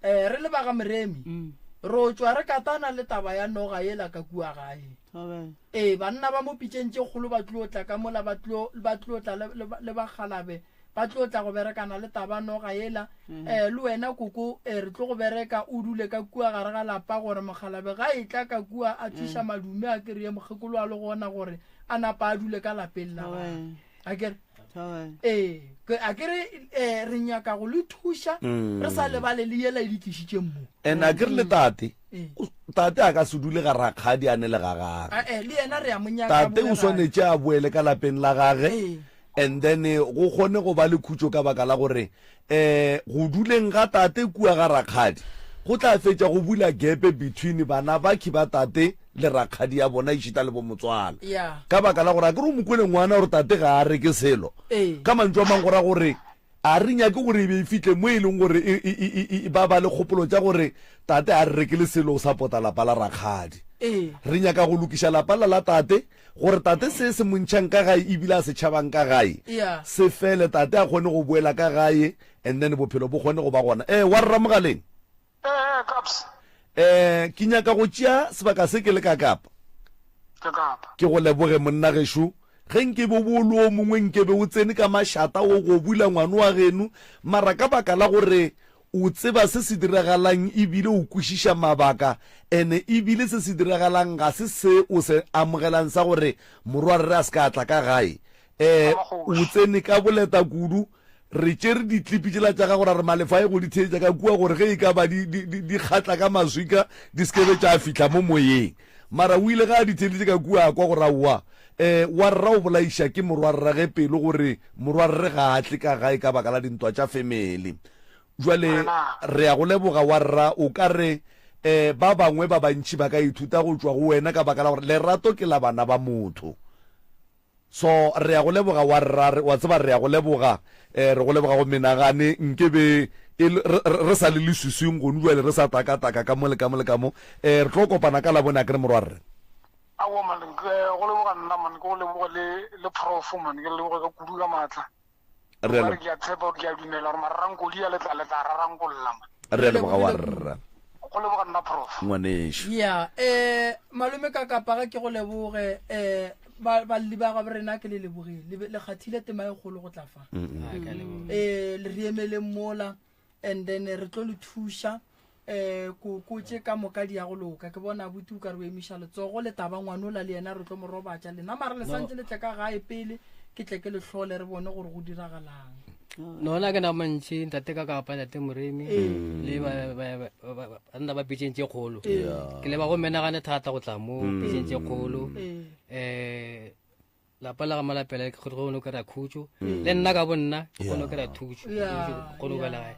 Speaker 2: eh re le ba ga Moremi ro tšwa re katana le taba ya noga yela ka kua gae. Ee, banna ba mo pitšeng tše kgolo ba tlo tla ka mola ba tlo ba tlo tla le le bakgalabe ba tlo tla go berekana le taba noga yela. Eh le wena koko eh re tlo go bereka o dule ka kua gare ga lapa gore mokgalabe ga e tla ka kua a tliša madume a kry-e mokgekolo a le gona gore a napa a dule ka lapeng la gagwe. A kere? Ee, a kere eh, re nyaka go le thuša mm. re sa lebale le yela e di tlišitšeng mo.
Speaker 1: And a kere le tate ee. tate a ka se dule ga rakgadi a ne le ga gage.
Speaker 2: Eh, le yena re a mo nyaka.
Speaker 1: Tate o swanetše a boele ka lapeng la gage. Ee. And then eh, go kgone go ba le khutšo ka baka la gore um go duleng ga tate kua ga rakgadi go tla fetša go bula gepe between bana bakhi ba tate le rakgadi ya bona ešita le bomotswala
Speaker 2: Yeah.
Speaker 1: ka baka la gore a ke re o mokwele ngwana gore tate ga a reke selo
Speaker 2: Ee.
Speaker 1: ka mantšu a mang go ra gore a re nyake gore e be e fihle mo e leng gore e, e, e, e, ba ba le kgopolo tša gore tate a re rekele selo o sapota lapa la rakgadi
Speaker 2: Ee.
Speaker 1: re nyaka go lokiša lapa la la tate gore tate se se mo ntšhang ka gae ebile a se tšhabang ka gae
Speaker 2: Yeah.
Speaker 1: se fele tate a kgone go boela ka gae and then bophelo bo kgone go ba gona eh wa rra mogaleng
Speaker 8: Ee, Kaps.
Speaker 1: Eh, ke nyaka go tšea sebaka se ke le ka Kapa.
Speaker 8: Ke Kapa.
Speaker 1: Ke go leboge monna gešo. Ge nke be o bo o le o mongwe nke be o tsene ka mašata o go bula ngwano wa geno, mara ka baka la gore o tseba se se diragalang ebile o kwešiša mabaka ene ebile se se diragalang ga se se o se amogelang sa gore morwarre a se ka a tla ka gae, Eh, o tsene ka boleta kudu. Re tšere ditlipi tšela tša gago ra re malefa ye go di theetša ka kua gore ge e ka ba di, di, di, di kgatla ka maswika di se ke be tša fihla mo moyeng. Mara o ile ge a di theeditše ka kua a kwa gore aowa, eh, wa rra o bolaiša ke morwarrage pelo gore morwarre ga a tle ka gae ka baka la dintwa tša family. Jwale re ya go leboga wa rra, o ka re eh, ba bangwe ba bantši ba ka ithuta go tšwa go wena ka baka la gore lerato ke la bana ba motho. So, re ya go leboga wa rra, re, wa tseba re ya go leboga, eh, re go leboga go menagane, nke be e le, re, re, re sa le leswiswing gonu bjale, re sa taka-taka ka mo le ka mo le ka mo. Eh, re tlo kopana ka Labone, a ke re morwarre?
Speaker 8: Aowa man, ke go leboga nna man, ke go leboge le, le prof man, ke le leboge ka kudu ka maatla.
Speaker 1: Re a
Speaker 8: Gobane ke a tshepa gore ke a dumela gore mararankodi a le tla le tla rarankolla man.
Speaker 1: Re a leboga wa rra.
Speaker 8: Go leboga nna prof.
Speaker 1: Ngwanešu.
Speaker 2: Ya, eh malome ka kapa ga ke go leboge eh ba balli ba ga rena ke le lebogile le le kgathile tema e kgolo go tla fa. Eh le re emeleng mola and then re tlo le thuša eh koko tše ka moka di ya go loka ke bona abuti o ka re o emiša letsogo le taba ngwanola le yena re tlo mo robatša lena mara le santse le tle ka gae pele ke tle ke le hlole re bone gore go diragalang
Speaker 7: nona ke na mantši ntate ka kapa ntate moremi le banna ba pitšeng tše kgolo ke leba go menagane thata go tla mo pitšeng tše kgolo um lapa la ga malapela ke kgone go kry-a khutšo le nna ka bo nna ke kgone go kry-a thutšo kgone go bela gae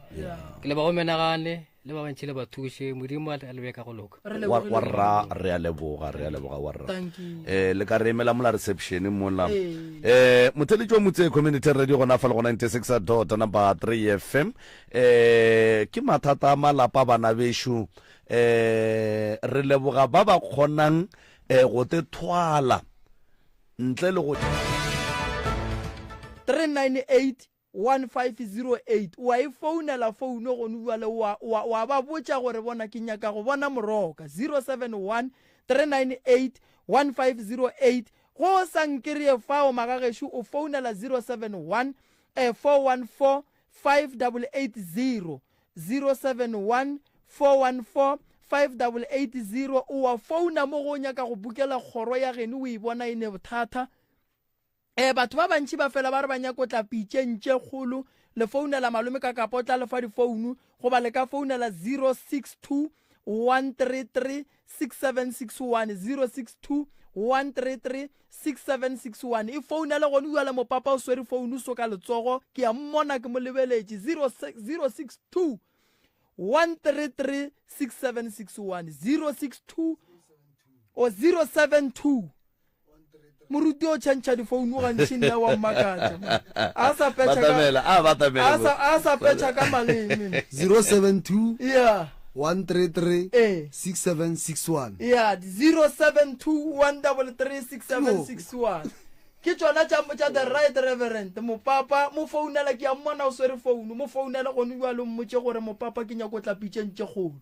Speaker 7: ke leba go menagane. Le ba bantši le ba thuše, Modimo a le bee ka go loka.
Speaker 2: Re
Speaker 1: Wa,
Speaker 2: lebogile
Speaker 1: wa rra,
Speaker 2: kudu.
Speaker 1: re a leboga, re a leboga wa rra.
Speaker 2: Thank you.
Speaker 1: Eh, le ka re emela mola reception mola.
Speaker 2: Ee.
Speaker 1: Eh, motheletši wa Motse Community Radio gona fa le go 96 dot number 3 FM. Eh, ke mathata a malapa bana bešo. Eh, re leboga ba ba kgonang eh go te thwala ntle le go
Speaker 2: 398 1508 o a e founela founo gone bjale wa, wa, wa ba botša gore bona ke nyaka go bona moroka 071 398 1508 go sa nkereye fao magagešo o founela 071 eh, 414 5880 071 414 5880 o a founa mo go o nyaka go bukela kgoro ya geno o e bona e ne bothata Ee, batho ba bantši ba fela ba re ba nyako tla pitšeng tše kgolo. Le founela malome ka kapa o tla le fa difounu goba le ka founela 062 133 6761, 062 133 6761. E founele gone bjale, mopapa o swere founu so ka letsogo, ke a mmona ke mo lebeletše, 062 133 6761, 062 o 072 Moruti o tšhentšha difounu gantši nna wa mmakatša man. A sa petšha ka
Speaker 1: Batamela, a batamela.
Speaker 2: a sa a sa petšha ka maleme.
Speaker 9: 072
Speaker 2: Yeah.
Speaker 9: 133
Speaker 2: Eh.
Speaker 9: 6761.
Speaker 2: Yeah, 072 133 6761. Ke tšona tša tša the right reverend mopapa mo founela ke a mmona o swere founu mo founele gone bjalo mmotše gore mopapa ke nyako tla pitšeng tše kgolo.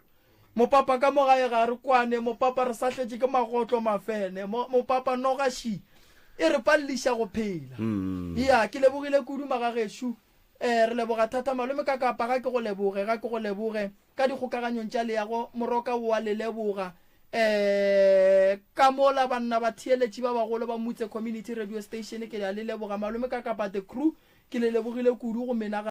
Speaker 2: Mopapa ka mo gae ga re kwane, mopapa re sahletše ke magotlo mafene, mo, mopapa noga ši e re palliša go phela. Ya, ke lebogile kudu magagešo. Eh, re leboga thata malome ka kapa ga ke go leboge, ga ke go leboge ka dikgokaganyong tša leago, moroka o a le leboga. Eh, ka mola banna batheeletši ba bagolo ba Mutse Community Radio Station ke a le leboga malome ka kapa the crew ke le lebogile kudu go menagano.